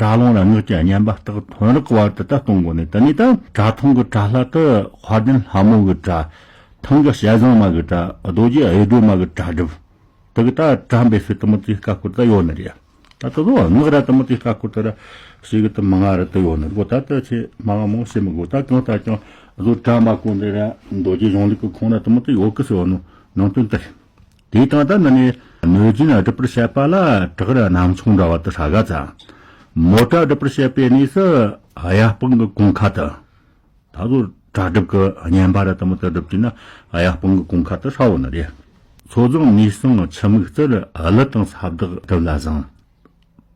གྲྭ་ལུང་ར་ངག་གི་སྙན་པ་རྟགས་ཐོན་རག་བར་དུ་ད་གཏོང་དགོས་ནི། དེ་ནི་ད་གྲྭ་ཐང་གི་གྲྭ་ལྷ་དེ་དཔལ་ལྡན་ལྷ་མོ་གི་གྲྭ། ཐང་གི་ཞལ་བཟང་མ་གི་གྲྭ། རྡོ་རྗེ་གཡུ་སྒྲོན་མ་གི་གྲྭ་སྒྲུབ། དེ་གི་ད་གྲྭ་འབེབས་སྲོལ་དེ་མོ་དེ་ཀ་སྐོར་ད་ཡོད་ནི་རེད། ད་དེ་ཚོ་ངག་ར་དེ་མོ་དེ་ཀ་སྐོར་ད་ར་ཞིག་གི་དེ་མང་ང་ར་དེ་ཡོད་ནི་རེད་གོ། ད་དེ་ཆེ་མང་ང་མང་བཤད་མི་དགོས། ད་གང་ལྟར་ཀྱང་བཟོ་གྲྭ་མ་སྐོར་འདི་ར་རྡོ་རྗེ་གཞུང་ལུགས་ཀྱི་ཁོང་ར་དེ་མོ་དེ་ཡོད་གི་ཟེར་བ་ནོ་ནང་དོན་དེ་རེད། དེའི་སྟེང་ད་ནི་ནི་གནོད་སྦྱིན་སྒྲུབ་པར་བཤད་པ་ལ་བྲག་ར་གནམ་མཆོང་འདྲ་བ་དེ་ཧྲ་ག་ཙ། མོ་གྲྭ་སྒྲུབ་པར་བཤད་པའི་གནས་སུ་གཡའ་སྤང་གི་གོང་ཁ་དུ། ད་གཟོད་གྲྭ་སྒྲུབ་ཀྱི་བསྙེན་པ་ར་དེ་མོ་དེ་སྒྲུབ་དུས་ན་གཡའ་སྤང་གི་གོང་ཁ་དུ་ཧྲ་བོ་ནི་རེད། མཚོ་བཟང་ནས་སང་ཆུ་མིག་རྩར་གླུ་དང་ས་བདག་སྒྲུབ་ལ་བཟང་།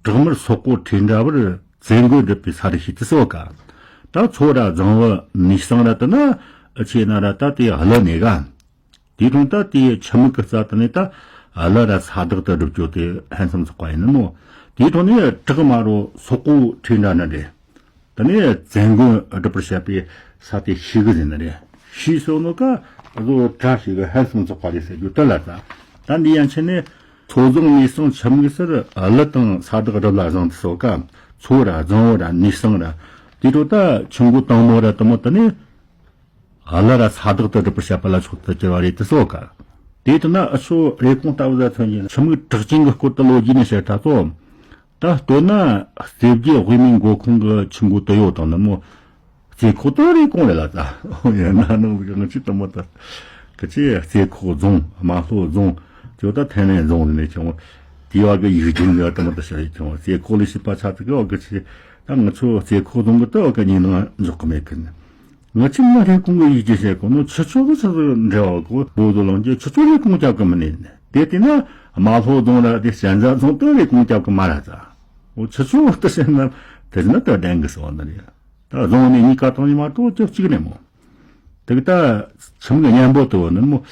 བྲག་དམར་སོག་པོ་ཁྲི་འདྲ་བར་བཙན་མགོན་སྒྲུབ་པའི་ས་རུ་ཤེས་དུ་སོ་ག། ད་མཚོ་ར་རྫིང་བུ་ནས་སང་ར་དེ་ན་ཆེ་ན་ར་ད་དེ་གླུ་ནས་ག། དེའི་དོན་ད་དེའི་ཆུ་མིག་གི་རྩ་དེ་ནས་ད་གླུ་ར་ས་བདག་ཏུ་སྒྲུབ་རྒྱུ་དེ་ཕུན་སུམ་ཚོགས་པ་ཡིན་ནི་མོ། དེའི་དོན་ནས་བྲག་དམར་རོ་སོག་པོ་ཁྲི་འདྲ་ནི་རེད། དེ་ནས་བཙན་མགོན་སྒྲུབ་པར་བྱེད་པའི་ས་དེ་ཤེས་གི་ཟིན་ནི་རེད། ཤེས་སོ་ནོ་ཀ་བཟོ་གྲྭ་ཞིག་གི་ཕུན་སུམ་ཚོགས་པ་རེད་ཟེར་རྒྱུ་དེ་ལ་ད། ད་འདི་ཡན་ཆད་ནས་མཚོ་བཟང་ནས་སང་ཆུ་མིག་སར་གླུ་དང་ས་བདག་སྒྲུབ་ལ་བཟང་དུ་སོ་ཀ། མཚོ་ར་རྫིང་བུ་ར་ནས་སང་ར། དེ་འཕྲོ་ད་ཆུ་མགོ་དང་མོ་ར་དེ་མོ་དེ་ནས། གླུ་ར་ས་བདག་ཏུ་སྒྲུབ་པར་བྱེད་པ་ལ་མཆོག་ཏུ་གྱུར་བ་རེད་དུ་གསོལ་ག། དེ་ལྟ་ན་འུ་ཆོ་རེ་སྐོང་ལྟ་བུ་ཟ་མཚོན་གྱི་ཆུ་མིག་གྲགས་ཅན་གྱི་སྐོར་དུ་ལོ་རྒྱུས་ནས་བཤད་ད་ཚོ། ད་ལྟོས་ན་རྩེ་བརྒྱད་དབུས་མའི་མགོ་ཁུངས་ཀྱི་ཆུ་མགོ་དུ་ཡོད་དང་ནི་མོ། རྩེ་ཁོག་དུ་རེ་སྐོང་རེད་ལ་ད། ཡང་ན་ནང་གི་ང་ཚོས་དུ་མོ་ད། ཁི་ཆེ་རྩེ་ཁོག་རྫོང་རྨ་ལྷོ་རྫོང་། ཇོ་ད་ཐན་ལེན་རྫོང་ནས་ཀྱང་། དེ་བ་གི་ཡིག་རྒྱུན་ལ་དུ་མོ་ད་བཤད་ཡོད་ཀྱང་རྩེ་ཁོག་ལས་བྱེད་པ་ཆ་ཚིག་གི་བ་གི་ཆེ། ད་ང་ཚོ་རྩེ་ཁོག་རྫོང་གི་དུ་བ་གི་ཉིན་ནང་འཇོག་གི་མེད་གི་ནི། ང་ཆི་མ་རེ་ཀུང་གི་ཡིག་ཅེས་བཤད་གོ་ནོ་ཆུ་ཆོ་གི་ཆུ་ཚོད་འབྲེལ་བ་གོ་བོ་དུ་ལང་གྱི་ཆུ་ཆོ་རེ་ཀུང་རྒྱབ་གི་མི་ནི་དེ་དེ་ན་རྨ་ལྷོ་རྫོང་ར་དེ་གཞན་ཟ་རྫོང་དུ་རེ་ཀུང་རྒྱབ་གི་མ་ར་ཙ། འོ་ཆུ་ཆོ་དུ་བཤད་ན་དེ་ན་དུ་ལྡན་གི་སོ་ནི་རེད། ད་རྫོང་ནས་གཉིས་ཀ་བཏང་ནི་མ་གཏོགས་ཅི་གཅིག་ནས་མོ། དེ་གི་ད་ཆུ་མིག་གཉན་པོ་དུ་ནི་མོ།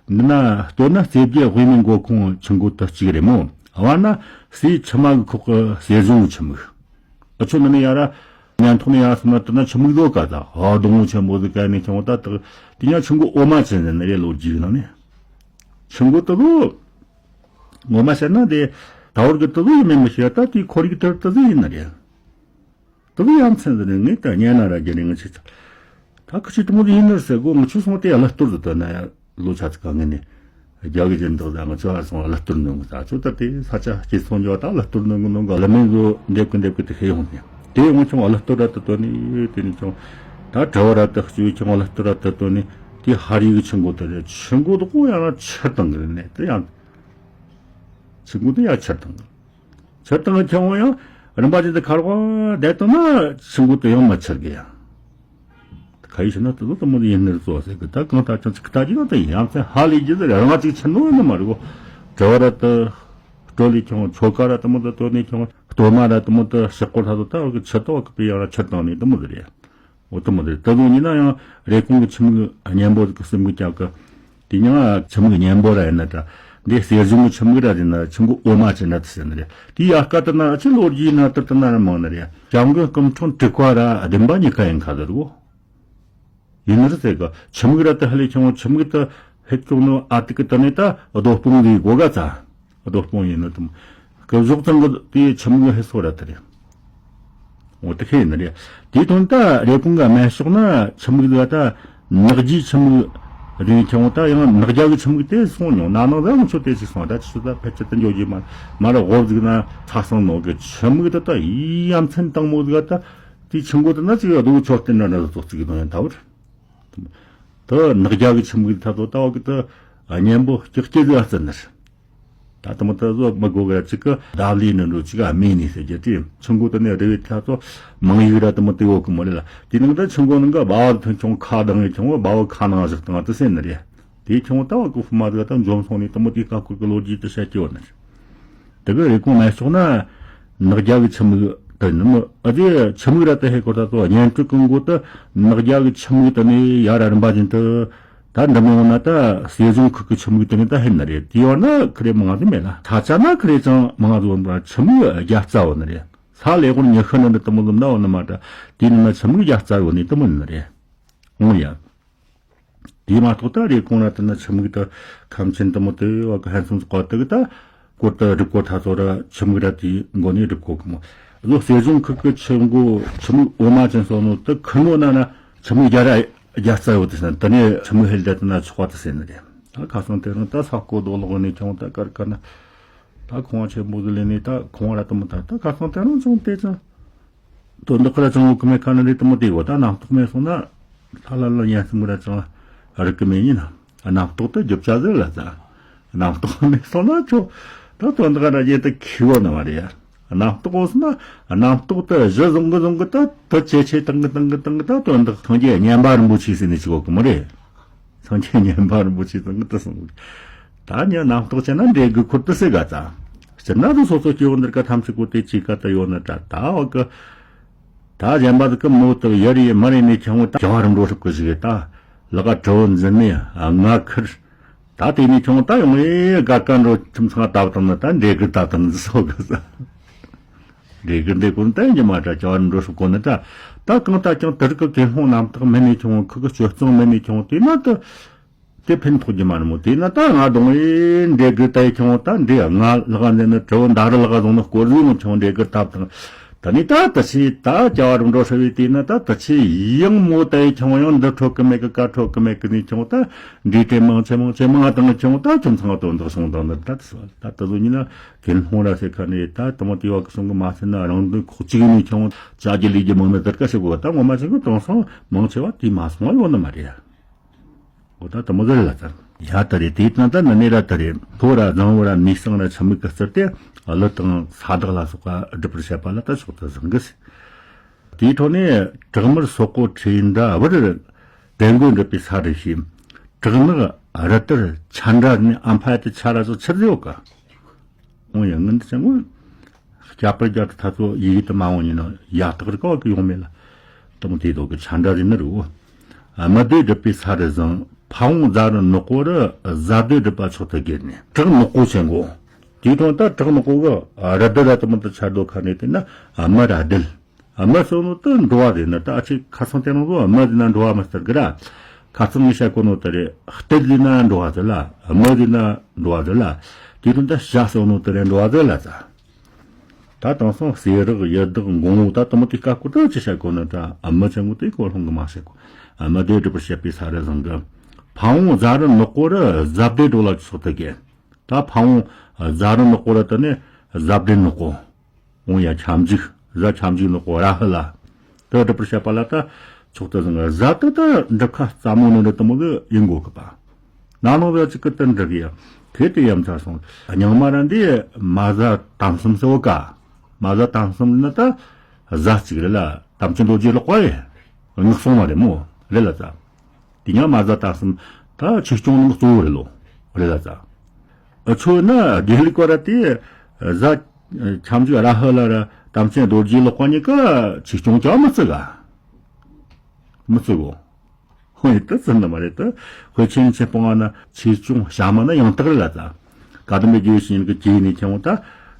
འདི་ན་ལྟོས་ན་རྩེ་བརྒྱད་དབུས་མའི་མགོ་ཁུངས་ཆུ་མགོ་དུ་གཅིག་རེད་མོ། བར་ན་སའི་ཆུ་མ་གི་ཁོག་གི་གསེར་གཞོང་གི་ཆུ་མིག་འུ་ཆོ་ནི་ནི་ཡ་ར། ཉན་ཐོག་ནས་ཡ་སོང་ན་དེ་ན་ཆུ་མིག་བཟོ་ག་ད་ཧ་སྡོང་བོ་ཆེན་པོ་ཟིག་ག་ནས་ཁྱོང་ད་དག་དེ་ཉ་ཆུ་མགོ་འོ་མ་ཅན་ཟེར་ནི་རེད་ལོ་རྒྱུས་ནང་ནས། ཆུ་མགོ་དུ་བོ། ངོ་མ་བཤད་ན་དེ་ད་བར་གི་དུ་བོ་ཡིན་མིན་མི་ཤེས་ད་དེའི་ཁོར་ཡུག་དུ་དུ་བོ་ཡིན་ནི་རེད། དུ་བོ་ཡ་མཚན་ཟེར་ནི་ངས་ད་ཉན་ན་ར་རྒྱུ་ནི་ངས་ཆི་ཆི། ད་ཁུ་ཆི་དུ་མོ་ཡིན་ནི་ཟེར་གོ་ང་ཆུ་སོང་དེ་ཡ་ལ་གཏོར་དུ་དོ་ན་ཡ། ལོ་ཆ་ཚིག་ག་ངེས་ནས། རྒྱ་གི་ཅན་དག་ཟ་ང་ཚོ་ཨ་སོང་གླུ་གཏོར་ནོ་ངོ་ད་ཚོ་ད་དེ་ས་ཆ་སྐྱེ་སོང་ཉོ་ད་གླུ་གཏོར་ནོ་ངོ་ནོ་ག་གླུ་མེན་ཟོ་འདེབས་ཀི་འདེབས་ཀི་དེ་ཤེས་ཡོང་ནས་དེ་ཡོང་ཆུང་གླུ་གཏོར་ར་ད་དོ་ནི་དེ་ནི་ཆུང་ད་གྲྭ་བ་ར་ད་ཤུ་ཆུང་གླུ་གཏོར་ར་ད་དོ་ནི་དེ་ཧ་རི་གི་ཆུ་མགོ་ད་རེད། ཆུ་མགོ་ད་ཀོ་ཡང་ན་ཆུ་བཏང་གི་རེད་ནས་དེ་ཡང་ཆུ་མགོ་ད་ཡང་ཆུ་བཏང་གི། ཆུ་བཏང་ཁྱེར་འོང་ཡང་རིམ་པ་ཅན་དུ་ཁར་བ་བསྡད་བཏང་ན་ཆུ་མགོ་དུ་ཡང་མ་ཆུར་གི་ཡང་། ཁ་ཡི་ཤི་ན་དུ་དུ་མོ་ཡིན་ནི་རྩོ་ཟེར་གི་ད་གང་ལྟར་ཀྱང་ཅིག་ལྟ་ཅི་ན་དུ་ཡང་ཚེ་ཧ་ལས་རྒྱུ་ཟེར་རང་ཅིག་ཆུ་ནོ་ནི་མ་རེད་གོ། གྲེ་བ་ར་དུ་སྤྲོ་ལི་ཁྱོང་ཆོ་ག་ར་དུ་མོ་དུ་དོ་ནི་ཁྱོང་སྟོད་མ་ར་དུ་མོ་དུ་ཤི་ཀོ་ལྷ་དུ་ད་བ་གི་ཆུ་ཏོ་བ་གི་པི་ཡང་ར་ཆུ་བཏང་ནི་དུ་མོ་དུ་རེད། འོ་དེ་མོ་རེད། ད་དུང་ཡིན་ན་ཡང་རེ་སྐོང་གི་ཆུ་མིག་གཉན་པོ་ཟིག་གི་སྲིན་མོ་རྒྱབ་གི། དེ་ཡང་ཆུ་མིག་གཉན་པོ་ར་ཡིན་ན་ད། འདི་གསེར་གཞོང་གི་ཆུ་མིག་ར་ཡིན་ན་ཆུ་མགོ་འོ་མ་ཅན་ར་དེ་ཟེར་ནི་རེད། དེ་ཡ་སྐད་དུ་ན་ཨ་ཅི་ལོ་རྒྱུས་ན་དུར་དུ་ན་ར་མང་ནི་རེད། སྐྱབས་མགོན་སྐུ་འཁྲུངས་དྲུག་པ་ར་བདུན་པ་གཉིས་ཀ་ཡིན་ཁ་ཟེར་གོ། ཡིན་ནི་རེད་ཟེར་གི་ཆུ་མིག་ར་དུ་ཧ་ལས་ཆུང་ཆུ་མིག་དུ་ཧེ་ཅུང་ནི་ཨ་ཏི་ཀི་དུ་ནི་ད་རྡོ་སྤུང་གི་གོ་ག་ཚ། རྡོ་སྤུངས་ཡིན་ནོ་དུ་མོ། སྐུ་གཟུགས་ཚང་གི་དེའི་ཆུ་མིག་ཧེ་སོ་ར་དེ་རེད། འོ་དེ་ཁེ་ཡིན་ནི་རེད། དེའི་དོན་ད་རེ་ཀུང་ག་མེ་ཤོག་ན་ཆུ་མིག་ལ་ད་ནག་རྒྱའི་ཆུ་མིག་རིང་ཁྱོང་ད་ཡང་ནག་རྒྱ་གི་ཆུ་མིག་དེ་སོང་མྱོང་ན་ནང་ད་ང་ཚོ་དེ་ཅིག་སོང་ད་ཆུ་ད་ཕལ་ཆེར་དུ་འཇོག་རྒྱུ་མ་མ་ར་འོབ་ཟིག་ན་ཚ་སང་ནོ་གི་ཆུ་མིག་ད་ད་ཡི་ཡ་མཚན་དང་མོ་ཟིག་ད་དེ་ཆུ་མགོ་ད་ན་ཅིག་རྡོ་ཆོག་སྟེ་ན་ན་ཟོག་ཅིག་གི་དོན་ཡང་ད་བར། ད་ནག་རྒྱ་གི་ཆུ་མིག་ད་ད་ད་བ་གི་ད་གཉན་པོ་ཀྱག་ཀྱེ་ཟིག་ཨ་ཙི་ནར། ད་དུ་མ་ད་བཟོ་མི་དགོས་གི་ཅིག་གི་ལྡབ་ལི་ནི་འགྲོ་ཅིག་ཨ་མེ་ནི་ཟེར་རྒྱུ་དེ་ཆུ་མགོ་དུ་ནི་རེ་བའི་ཐ་ཚོ་མང་ཡིག་ར་དུ་མ་དེ་ཡོད་གི་མོ་ལེ་ལ་དེ་ནང་ད་ཆུ་མགོ་ནང་གི་སྦ་བ་ཐོན་ཆུང་ཁ་དང་ངེ་ཆུང་བ་སྦ་བ་ཁ་ནང་བཞག་དང་དུ་སེ་ནི་རེད། དེ་ཆུང་ད་བ་གི་ཧྥུ་མ་དུ་ད་འཇོམས་སོང་ནི་དུ་མ་དེ་ཀ་ཁུར་གི་ལོ་རྒྱུས་དུ་བཤད་ཀྱི་ཡོད་ནི་རེད། དེ་གི་རེ་སྐོང་མེ་ཤོག་ན་ནག་རྒྱ་གི་ཆུ་མིག་དུ་ནི་མི་ཨ་དེ་ཆུ་མིག་ར་དུ་ཧེ་ཁོ་ད་ཚོ་གཉན་སྤྲུལ་གི་མགོ་དུ་ནག་རྒྱ་གི་ཆུ་མིག་དུ་ནི་ཡ་ར་རིམ་པ་བཞིན་དུ། ད་འདི་མོ་ཡོང་ན་ད་སྲིད་གཞུང་ཁུལ་གྱི་ཆི་མིག་དེ་ནི་ད་ཧེ་ན་རེད། དེ་ཡོད་ན་ཁི་རེ་མང་དུ་མེད་ལ། ས་ཆ་ན་ཁི་རེ་ཅང་མང་དུ་ཡོད་པ་ཆི་མིག་རྒྱ་རྩ་བོ་ནི་རེད། ས་ལས་གོར་ཉི་ཤུ་ནི་འདི་དུ་མོ་ལུམ་ན་འོ་ནི་མ་ད་དེ་ནི་ན་ཆི་མིག་རྒྱ་རྩ་བོ་ནི་དུ་མོ་ནི་རེད། འོང་ཡ། དེ་མ་གཏོགས་ད་རེ་གོང་ན་དུ་ན་ཆི་མིག་ད་ཁམས་ཆེན་དུ་མོ་དུ་བ་གི་ཧན་སུམ་ཙི་གོ་དུ་གི་ད་སྐོར་ད་སྒྲུབ་སྐོར་ཐ་ཚོ་ར་ཆི་མིག་ར་དེ་མགོ་ནས་སྒྲུབ་སྐོར་གི་མོ། བཟོ་སྲིད་གཞུང་ཁུལ་གི་ཆི་མགོ་ཆི་མིག་འོ་མ་ཅན་སོ་ནོ་དུ་ཁི་ནོ་ན་ན་ཆི་མིག་རྒྱ་ར་རྒྱ་རྩ་ཡོད་དུ་སན་དུ་ནས་ཆི་མིག་ཧེལ་ད་དུ་ན་ཆོག་པ་དུ་སན་ནི་རེད། ད་ཁ་སང་དེ་རིང་ད་ས་བརྐོ་རྡོ་སློག་ནས་ཁྱོང་ད་ཀར་ཀར་ན་ད་ཁོང་བ་ཆེན་པོ་ཟི་ལེ་ནས་ད་ཁོང་བ་ར་དུ་མོ་ད་ད་ཁ་སང་དེ་རིང་ཅུང་དེ་ཅང་དོན་དག་ར་ཅང་འོ་གི་མེད་ཁ་ན་རེད་དུ་མོ་དེ་གོ། ད་རྣམ་རྟོག་མེད་སོང་ན་ལྷ་ལ་ལ་ཉན་སི་མོ་ར་ཅང་རིག་གི་མེད་ཡིན་ན། རྣམ་རྟོག་ཏུ་རྒྱུ་བྱ་ཟེར་ལ་ཙ། རྣམ་རྟོག་མེད་སོང་ན་ཁྱོ་ད་དོན་དག་ར་རྒྱལ་དུ་ཁི་བོ་ན་མ་རེད་ཡ། རྣམ་རྟོག་འོ་སོང་ན་རྣམ་རྟོག་ཏུ་གཞི་བཟང་གི་བཟང་གི་ད་དུ་ཆེ་ཆེ་དང་གི་དང་གི་དང་གི་ད་དོན་དག་སངས་རྒྱས་མཉན་པ་རིན་པོ་ཆེ་ཟེར་ནས་ཅི་གོ་གི་མོ་རེད། སངས་རྒྱས་མཉན་པ་རིན་པོ་ཆེ་ཚང་གི་དུ་སོང་། ད་ཉ་རྣམ་རྟོག་ཆེ་ན་འདྲེ་གི་ཁུར་དུ་སེ་ག་ཙ། སྤྱིར་ན་དུ་སོ་སོ་སྐྱེ་བོ་འདིར་ཀ་ཐམས་ཅད་གོ་དེ་ཅི་ཀ་ད་ཡོད་ན་ད་ད་འོ་གི། ད་གཞན་པ་ཟིག་གི་མོ་དུ་ཡར་ཡི་མར་ཡི་ནས་ཁྱོང་ད་རྒྱ་བ་རིམ་འགྲོ་སྲུབ་གི་ཟིག་ད་ལ་ཀ་གྲི་བོ་འཛིན་ནས་ང་ཁིར། ད་དེ་ནས་ཁྱོང་ད་ཡོང་ཨེ་ག་ཀ་འགྲོ་ཁྱིམ་ཚང་ད་བ་དང་ན་ད་འདྲེ་གི་ད་དང་འཛི་སོ་གི་ས། འདྲེ་གི་འདྲེ་ཀུན་ད་ཡིན་གྱི་མ་ད་རྒྱ་བ་རིམ་འགྲོ་སྲུབ་གོ་ནི་ད། ད་གང་ད་ཀྱང་དེ་རིགས་ཀྱི་ཁེ་སློང་རྣམ་དག་མེད་ནས་ཁྱོང་ཁི་གི་སྤྱོད་གཙང་མེད་ནས་ཁྱོང་དེ་ན་ད། དེ་ཕན་ཐོགས་ཀྱི་མ་རེད་མོ། དེས་ན་ད་ང་གདོང་ཨེ་འདྲེ་གི་ད་ཡི་ཁྱོང་ད་འདྲེ་ང་ལག་འདི་ནི་གྲི་བོ་མདའ་རུ་ལག་བཟུང་ནི་སྐོར་ཟིག་ནི་ཁྱོང་འདྲེ་གི་ཐབ་དང་། ད་ནི་ད་ད་ཕྱི་ད་རྒྱ་བ་རུ་འགྲོ་ཧྲི་བའི་དེས་ན་ད་ད་ཕྱི་ཡང་མོ་ད་ཡི་ཁྱོང་ཡང་འདི་འཕྲོད་གི་མེད་གི་ཀ་འཕྲོད་གི་མེད་གི་ནི་ཁྱོང་ད་འདྲེ་དྲེ་མང་ཆེ་མང་ཆེ་མང་དང་ཁྱོང་ད་ཁྱིམ་ཚང་དོན་དག་སོང་དང་ནི་ད་ད་ད་ད་ཟོ་ཉི་ན་གན་ཧོང་ར་སེ་ཁ་ནི་ད་ད་མོ་དེ་བ་གི་སོང་གི་མ་སེ་ན་རང་དོན་ཁོག་ཅིག་ནི་ཁྱོང་ཅ་གི་ལི་གི་མང་ནི་ད་ཀ་ཤི་གོ་ད་ངོ་མ་ཆེ་གི་དོང་སོང་མང་ཆེ་བ་དེ་མ་སོང་བ་ཡོད་ནི་མ་རེད། འོ་ད་དུ་མོ་ཟེར་ལ་ཙམ། ཡ་ད་རེད་དེ་ད་ད་ནི་ནི་ར་ད་རེད་ཐོ་ར་བཟང་བོ་ར་མི་སང་ར་ཆ་མི་ཀི་སྟེ་གླུ་དང་ས་བདག་ལ་སོགས་པ་སྒྲུབ་པར་བྱེད་པ་ལ་ད་ཕྱོགས་ད་བཟང་གི་སི། དེའི་ཐོག་ནས་བྲག་དམར་སོག་པོ་ཁྲི་འདྲ་བར་དྲན་མགོན་སྒྲུབ་པའི་ས་རུ་ཞེས་བྲག་ནག་རི་ལྟར་ཆ་འདྲ་ནི་ཨམ་ཕ་ཡ་དེ་ཆ་ར་སོགས་ཆི་ཟེར་ཡོད་ཀ། འོང་ཡང་ངན་དུ་ཅང་ངོ་། སྐྱ་པར་རྒྱ་དུ་ཐ་ཚོ་ཡི་གེ་དུ་མ་འོང་ཡིན་ནོ་ཡ་ཐག་རི་ཀ་བ་གི་ཡོང་མེད་ལ། དུ་མོ་དེ་དོ་གི་ཆ་འདྲ་རི་ནི་རུ། དམུ་སྡེ་སྒྲུབ་པའི་ས་རི་བཟང་ཕ་བོང་རྫ་རི་ནག་པོ་རི་གཟའ་སྡེ་སྒྲུབ་པ་མཆོག་ཏུ་དགེར་ནས་བྲག་ནག་པོ་ཆེན་གོ། དེའི་དོན་ད་བྲག་ནག་པོ་གི་རི་སྡེ་ར་དུ་མོ་དུ་ཆ་རྡོ་ཁ་ནས་དེ་ན་དམུ་ར་སྡེ། དམུ་སོ་ནོ་དུ་འགྲོ་བ་རེད་ན་ད་ཨ་ཅེ་ཁ་སང་དེ་རང་ལོ་དམུ་རེད་ན་འགྲོ་བ་མི་ལྟར་གི་ར། ཁ་སང་ངས་བཤད་གོ་ནོ་དུ་རེད་སྟེ་རེད་ན་འགྲོ་བ་རེད་ལ་དམུ་རེད་ན་འགྲོ་བ་རེད་ལ། དེ་དུ་ད་ཞ་སོ་ནོ་དུ་རེད་འགྲོ་བ་རེད་ལ་ད། ད་དེང་སང་ཟས་རག་ཡི་དྭགས་འགོང་བོ་ད་དུ་མོ་དེ་ཀ་ཀུ་ད་ཅི་བཤད་གོ་ནོ་ད་དམུ་ཆེན་མོ་དེ་གོ་ལྷུང་གི་མ་བཤད་གོ། དམུ་སྡེ་སྒྲུབ་པར་བྱེད་པའི་ས་རི་བཟང་གི། ཕ་བོང་རྫ་རི་ནག་པོ་རི་གཟའ་སྡེ་སྒྲུབ་ལ་ཆོག་ཏུ་གེ། ད་ཕ་བོང་རྫ་རི་ནག་པོ་རི་དུ་ནི་གཟའ་སྡེ་ནག་པོ། འོང་ཡ་ཁྱབ་འཇུག་གཟའ་ཁྱབ་འཇུག་ནག་པོ་ར་ཧི་ལ། དུ་སྒྲུབ་པར་བྱེད་པ་ལ་ད་མཆོག་ཏུ་བཟང་གཟའ་དུ་ད་འགྲུབ་ཁ་རྩ་མོ་ནི་འདི་དུ་མོ་གི་ཡིན་གོ་གི་པ། ན་ནོ་ཟ་ཅིག་གི་དུ་འགྲུབ་ཡ་ཁེ་དུ་ཡ་མཚར་སོང་། རྙིང་མ་ར་འདི་མ་གཟའ་དམ་གསུམ་སོ་ག། མ་གཟའ་དམ་གསུམ་ནི་ད་གཟའ་གཅིག་རེད་ལ་དམ་ཅན་རྡོ་རྗེ་ལག་པ་ཡི་ངག་སོང་བ་རེད་མོ་རེད་ལ་ཙ། དེ་ཉག་མ་གཟའ་དམ་གསུམ་ད་ཆོས་སྐྱོང་ནི་གཙོ་བོ་རེད་ལོ་རེད་ལ་ཙ། ཨ་ཆོས་ན་དགེ་ལུགས་པ་ར་དེ་གཟའ་ཁྱབ་འཇུག་ར་ཧི་ལ་ར་དམ་ཅན་རྡོ་རྗེ་ལག་པ་གཉིས་ཀ་ཆོས་སྐྱོང་ཀྱང་མི་བརྩི་ག། མི་བརྩི་གོ། ཧོ་ཡི་ད་བརྩི་ནི་མ་རེད་ད། དཔེ་ཆེན་ཆེན་སྤོང་བ་ན་ཆོས་སྐྱོང་བྱ་མ་ན་ཡང་དག་རེད་ལ་ཙ། བཀའ་གདམས་པའི་རྒྱུད་བྱིན་གྱིས་བསྐྱེད་ནས་ཀྱང་ད།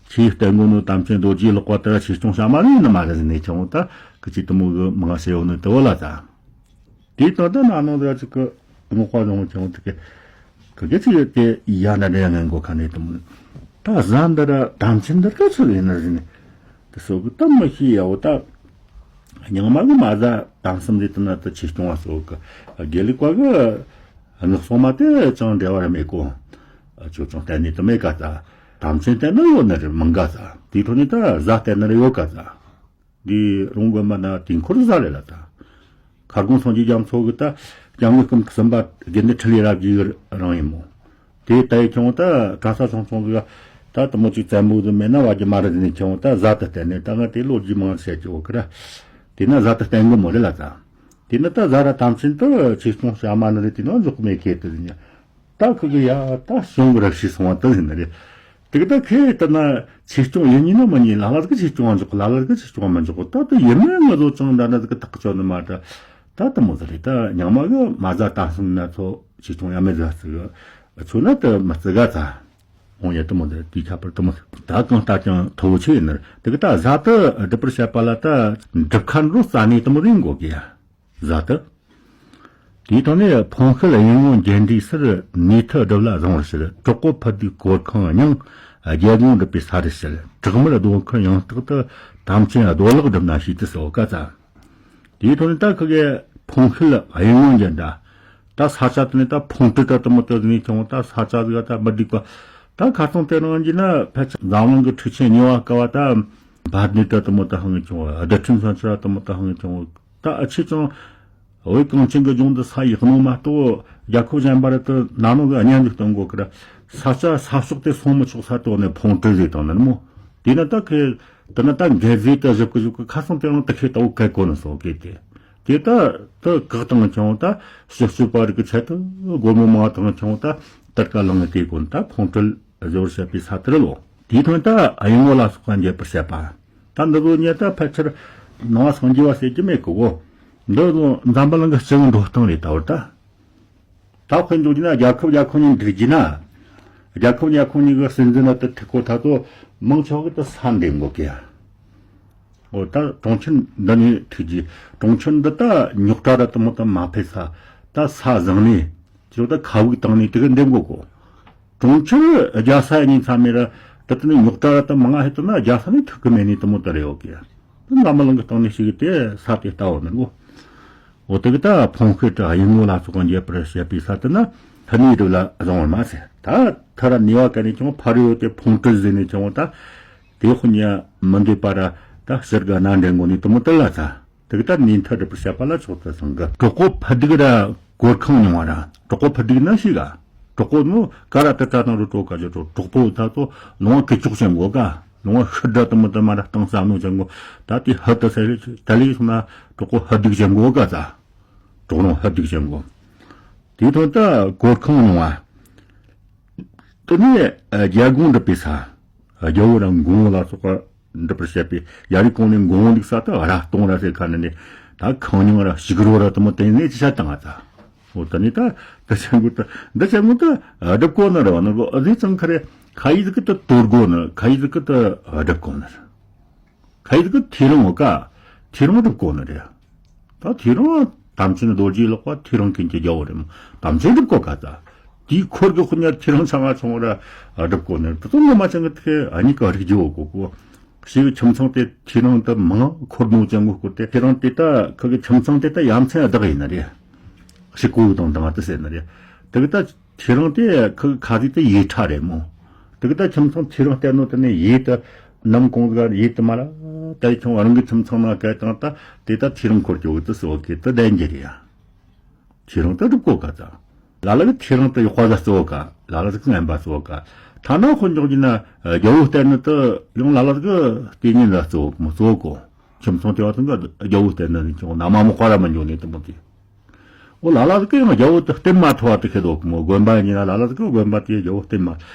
ཆོས་སྟོན་གོ་ནོ་དམ་ཅན་རྡོ་རྗེ་ལག་པ་དེ་ར་ཆོས་སྐྱོང་བྱ་མ་ནི་ནི་མ་རེད་ཟེར་ནས་ཀྱང་ད། ཀི་ཅི་དུ་མོ་གི་མང་ཤེས་ཡོད་ནི་དེ་བོ་ལ་ཙ། དེའི་སྟེང་དུ་ན་ནང་དུ་ཅིག་གི་ངོ་ཁ་བཟང་བོ་ཆུང་དུ་གི་གི་གི་ཅིག་ཡོད་དེ་ཡ་ན་རེ་ཡ་ངན་གོ་ཁ་ནས་དུ་མོ། ད་གཟའ་འདི་ར་དམ་ཆེན་འདི་ག་ཚོད་ཡིན་ན་ཟིན་དེ་སོ་གི་ད་མི་ཤེས་ཡ་བོ་ད། རྙིང་མ་གི་མ་གཟའ་དམ་གསུམ་རེད་དུ་ན་དུ་ཆོས་སྐྱོང་བ་སོ་གི་དགེ་ལུགས་པ་གི་ངག་སོང་མ་དེ་ཅང་འབྲེལ་བ་ར་མེད་གོ། ཅོ་ཅང་བསྟན་ནས་དུ་མེད་ག་ད་དམ་ཆེན་བསྟན་ན་ཡོད་ན་རེ་མང་ག་ད་དེའི་ཁྲོད་ནས་ད་གཟའ་བསྟན་ན་རེ་ཡོད་ག་ད། འདི་རོང་དགོན་པ་ན་དུས་འཁོར་གཟའ་རེད་ལ་ད། མཁར་དགོན་སངས་རྒྱས་རྒྱ་མཚོ་གི་ད་སྐྱབས་མགོན་སྐུ་གསུམ་པ་དགེ་འདུན་འཕྲིན་ལས་རབ་རྒྱས་རང་ཡིན་མོ། དེ་ད་ཡི་ཁྱོང་ད་གྲྭ་ས་ཆུང་ཆུང་གི་ད་དུ་མོ་ཅིག་བཙན་པོ་དུ་མེད་ན་བ་རྒྱུ་མ་རེད་ནས་ཁྱོང་ད་གཟའ་དུ་བསྟན་ནས་ད་ང་དེ་ལོ་རྒྱུས་མང་བཤད་ཀྱི་འོ་ཀི་ར། དེ་ན་གཟའ་དུ་བསྟན་གི་མོ་རེད་ལ་ད། དེ་ནི་ད་གཟའ་ར་དམ་ཆེན་དུ་ཆོས་སྐྱོང་བྱ་མ་ནི་རེད་དེ་ནོ་འཇོག་མེད་ཁེ་དུ་ཡིན། ད་ཁུ་གི་ཡ་ད་གཞུང་གི་ར་ཤི་སོང་བ་ད་ཡིན་ནི་རེད། དེ་གི་ད་ཁེ་ད་ན་ཆོས་སྐྱོང་ཡིན་ཉིན་ན་མ་ཉིན་ལ་ལ་གི་ཆོས་སྐྱོང་འཇོག་ལ་ལ་གི་ཆོས་སྐྱོང་མ་འཇོག་ད་ད་ཡིན་ནི་ང་ཚོ་ཅང་འདྲ་ན་གི་ཐག་ཆོད་ནི་མ་ད། ད་ད་མོ་ཟ་རེད་ད་ཉང་མ་གི་མ་གཟའ་དམ་གསུམ་ན་ཚོ་ ཆེ་ཆུང་ཡ་མེད་ཟ་ཟིག་ཚོ་ན་དུ་མི་བརྩི་ག་ཚ། འོང་ཡ་དུ་མོ་དུ་དུས་ཁྱད་པར་དུ་མོ་ད་གང་ལྟ་ཀྱང་མཐོ་བོ་ཆེ་ཡིན་ནར་དུ་གི་ད་བཟའ་དུ་སྒྲུབ་པར་བཤད་པ་ལ་ད་སྒྲུབ་ཁ་འགྲོ་རྩ་ནས་དུ་མོ་རིང་གོ་གི་ཡ། བཟའ་དུ། དེའི་ཐོག་ནས་ཕུང་ཤུལ་གཡུལ་ངོ་འགྱེལ་འདྲའི་སར་ནུས་མཐུ་སྒྲུབ་ལ་བཟང་བར་ཕྱིར། གྲོགས་པོ་ཕུ་དུག་གོར་ཁང་སྙིང་རྒྱལ་དགོངས་སྒྲུབ་པའི་ས་རུ་ཕྱིར། གྲགས་མར་རྡོ་ཁུར་ཡང་དག་ཏུ་དམ་ཅན་རྡོ་ལག་སྒྲུབ་ན་ཞེས་དུ་གསོལ་བ་བཀའ་སྩལ། དེའི་ཐོག་ནས་ད་ཁི་གེ་ཕུང་ཤུལ་གཡུལ་ངོ་འགྱེལ་འདྲ། ད་ས་ཆ་དེ་ནས་ད་ཕུང་དཀྲིས་ད་དུ་མོ་དུ་ནས་ཀྱང་ད་ས་ཆ་ཟིག་ད་མི་འགྲིག་པ། ད་ཁ་སང་དེ་རང་གིས་ན་ཕལ་ཆེར་འཛམ་གླིང་གི་འཁྲུག་ཆེན་གཉིས་པ་སྐབས་ད་འབར་ནི་ད་དུ་མོ་ད་ཧང་ཀྱང་རྡུལ་ཕྲན་ས་ཆ་དུ་མོ་ད་ཧང་ཀྱང་ད་ཨ་ཆེ་ཅང་། བོད་གངས་ཅན་གྱི་ལྗོངས་འདི་ས་ཡག་ནོ་མ་གཏོགས་རྒྱལ་ཁབ་གཞན་པ་ར་དུ་ན་ནོ་གི་གཉེན་སྒྲིག་གཏོང་དགོས་ཀི་ར། ས་ཆ་ས་ཕྱོགས་དེ་སོང་མི་ཆོག་ས་དོ་ནས་ཕུང་དཀྲིས་ཟེར་བཏང་ནི་མོ། དེ་ན་ད་ཁེ། དེ་ན་ད་འགལ་ཟེར་ད་བཞག་གི་བཞག་གི་ཁ་སང་དེ་རང་ད་ཁེ་ད་བོ་གལ་གོ་ནི་སོ་གེ་དེ། དེ་ད་ད་བཀག་བཏང་ཀྱང་ད་ཕྱི་སྤྱོད་པ་རིགས་ཀྱི་ཆེད་དུ་སྒོར་མོ་མང་བཏང་ཀྱང་ད་དར་ཀ་ལང་ནི་དེ་གོ་ནི་ད་ཕུང་དཀྲིས་ཟེར་བར་བཤད་པའི་ས་དེར་ལོ། དེའི་ཐོག་ད་གཡུལ་ངོ་ལ་སོགས་པ་འགྱེལ་བར་བཤད་པ། ད་འདི་ཚོ་ཉིད་ད་ཕལ་ཆེར་ནང་སངས་རྒྱས་པ་ཟེར་གྱི་མེད་གི་གོ། འདི་ཚོ་འཛམ་བུ་གླིང་གི་སྤྱི་བོའི་འགྲོ་སྟངས་རེད་ད་བར་ད། ད་དཔེ་འཇོག་རྒྱུ་ན་རྒྱལ་ཁབ་རྒྱལ་ཁབ་གཉིས་འགྲིག་རྒྱུ་ན། རྒྱལ་ཁབ་རྒྱལ་ཁབ་གཉིས་ཀྱི་སྲིད་འཛིན་ལ་དུ་ཐུག་གོ་ད་ཚོ་མང་ཆེ་བ་གི་ད་ས་འདེམས་དགོས་གི་ཡ། འོ་ད་གྲོང་ཁྱེར་འདི་ནས་ཐུག་རྒྱུ། གྲོང་ཁྱེར་འདི་ད་རྙོག་དྲ་ར་དུ་མོ་ད་མ་ཕེབས་ས། ད་ས་བཟང་ནས་ཅོ་ད་ཁ་བུག་བཏང་ནས་དེ་ག་འདེམས་དགོས་གོ། གྲོང་ཁྱེར་རྒྱལ་ས་ཡིན་ཚ་མེད་ར་ད་དེ་ནས་རྙོག་དྲ་ར་ད་མང་ང་ཧེ་ད་ན་རྒྱལ་ས་ནས་ཐུག་གི་མེད་ནས་དུ་མོ་ད་རེད་འོ་གི་ཡ། ད་འཛམ་བུ་གླིང་གི་སྟེང་ནས་ཞིག་དེ་ས་དེ་ལྟ་བ་ནི་གོ། འོ་དེ་གི་ད་ཕུང་ཤུལ་དུ་གཡུལ་ངོ་ལ་སོགས་པ་འགྱེལ་བར་བཤད་པའི་ས་དེ་ན་ཕུ་ནུའི་སྒྲུབ་ལ་བཟང་བར་མ་ཟད། ད་ཐ་ར་ནུས་པ་ག་ནས་ཀྱང་ཕ་རོལ་ཏེ་ཕུང་དཀྲིས་ཟེར་ནས་ཀྱང་ད་དེ་དཔོན་ཉ་མི་འདོད་པ་ར་ད་ཕྱིར་དགའ་ན་འདྲེན་མགོ་ནས་དུ་མོ་དུ་ལ་ཚ། དེ་གི་ད་ནུས་མཐུ་སྒྲུབ་པར་བཤད་པ་ལ་ཕྱོགས་དུ་སོང་གི། གྲོགས་པོ་ཕུ་དུག་ར་གོར་ཁང་མྱོང་བ་ར། གྲོགས་པོ་ཕུ་དུག་ན་ཞིག་ག་གྲོགས་པོ་ནོ་ཀ་ར་ཏི་ཏྲ་དང་རུ་ཀྲོ་ཀ་ཅོ་ཀྲོ། གྲོགས་པོ་ད་ཚོ་ལོང་བ་ཀི་ཅོག་ཅན་གོ་ག་ལོང་བ་ཤི་དྲ་དུ་མོ་དུ་མ་ར་སྟངས་ས་ནོ་ཅན་གོ། ད་དེ་ཧི་དུ་ཟེར་ད་ལི་སོང་ན་གྲོགས་པོ་ཧི་དུག་ཅན་གོ་ག་ཚ། གྲོགས་ལོང་ཧི་དུག་ཅན་གོ། དེའི་ཐོག་ད་གོར་ཁང་ནོ་བ། དེ་ནས་རྒྱལ་དགོངས་འགྲུབ་པའི་ས། རྒྱལ་བོ་ར་མགོན་བོ་ལ་སོགས་པ་འགྲུབ་པར་བཤད་པའི་ཡ་རིག་གོང་ནས་མགོན་བོ་འདུག་ས་དུ་ར་སྟོང་ར་ཟེར་ཁ་ནས་ནས་ད་ཁང་རྙིང་ར་ཞིག་རོ་ར་དུ་མོ་དེ་ནས་ཅི་བྱ་བཏང་ང་ཚ། འོ་ད་ནི་ད་ད་ཅན་གུ་ད་འདི་ཅན་གུ་ད་སྒྲུབ་གོ་ནི་ར་བ་ནི་གོ་ཨ་ཟི་ཙང་ཁ་རེ་ཁ་ཡི་ཟི་ཀི་ད་དོར་གོ་ནི་ཁ་ཡི་ཟི་ཀི་ད་སྒྲུབ་གོ་ནི་ར། ཁ་ཡི་ཟི་ཀི་ཐེ་རང་འོ་ཀ་ཐེ་རང་སྒྲུབ་གོ་ནི་རེད། ད་ཐེ་རང་དམ་ཅན་རྡོ་རྗེ་ལག་པ་ཐེ་རང་ཀུན་གྱི་རྒྱལ་བོ་རེད་མོ། དམ་ཅན་སྒྲུབ་གོ་ཀ་ད། དེའི་འཁོར་གི་དཔོན་ཉ་ཐེ་རང་ཆང་ང་ཆུང་ར་སྒྲུབ་གོ་ནི་རེད། ད་ཚོ་ངོ་མ་ཅན་གི་ཐེ་ཨ་ནི་ཀ་རིག་རྒྱུ་བོ་གོ་གོ། ཞེ་གི་ཁྱིམ་ཚང་དེ་ཐེ་རང་དུ་མང་འཁོར་ནོ་ཅན་གོ་སྐོར་ཏེ་ཐེ་རང་དེ་ད་ཁ་གི་ཁྱིམ་ཚང་དེ་ད་ཡ་མཚན་བདག་ཡིན་ནི་རེད། ཞེ་གོ་དང་དང་དུ་ཟེར་ནི་རེད། དེ་གི་ད་ཁྱེད་རང་དེ་ཁ་ཁ་ཟིག་དེ་ཡིད་ཕྲ་རེད་མོ། དེ་གི་ད་ཁྱིམ་ཚང་ཁྱེད་རང་བལྟས་ནོ་དེ་ནས་ཡིད་དུ་ནམ་གོང་ཟིག་ཡིད་དུ་མ་ར་ད་ཡི་ཁྱོད་རང་གི་ཁྱིམ་ཚང་ནང་ག་དང་ད་དེ་ད་ཁྱེད་རང་འཁོར་གྱི་འོག་ཏུ་སོ་གི་ད་བདེན་གྱི་རེད་ཡ། ཁྱེད་རང་ད་སྒྲུབ་གོ་ག་ད། ལ་ལ་གི་ཁྱེད་རང་ད་ཡོག་པ་ཟ་སོ་ག་ལ་ལ་ཟིག་ངན་པ་སོ་ག་ཐ་ན་ཁོ་འཇོག་གི་ན་རྒྱལ་བོ་བལྟས་ནི་ད་ཡང་ལ་ལ་ཟིག་ལྟས་ངན་ཟ་སོ་མོ་སོ་གོ། ཁྱིམ་ཚང་དེ་བ་ཚང་ག་རྒྱལ་བོ་བལྟས་ནི་ནི་ཁྱོད་ན་མ་མོ་ཁ་ར་མ་འཇོག་ནི་ད་མོ་དེ། འོ་ལ་ལ་ཟིག་གི་ཡང་རྒྱལ་བོ་དེ་བསྟེན་མ་ཐུབ་པ་དེ་ཁེ་དོག་གི་མོ། དགོན་པ་ཡིན་ན་ལ་ལ་ཟིག་གི་དགོན་པ་དེ་རྒྱལ་བོ་བསྟེན་མ་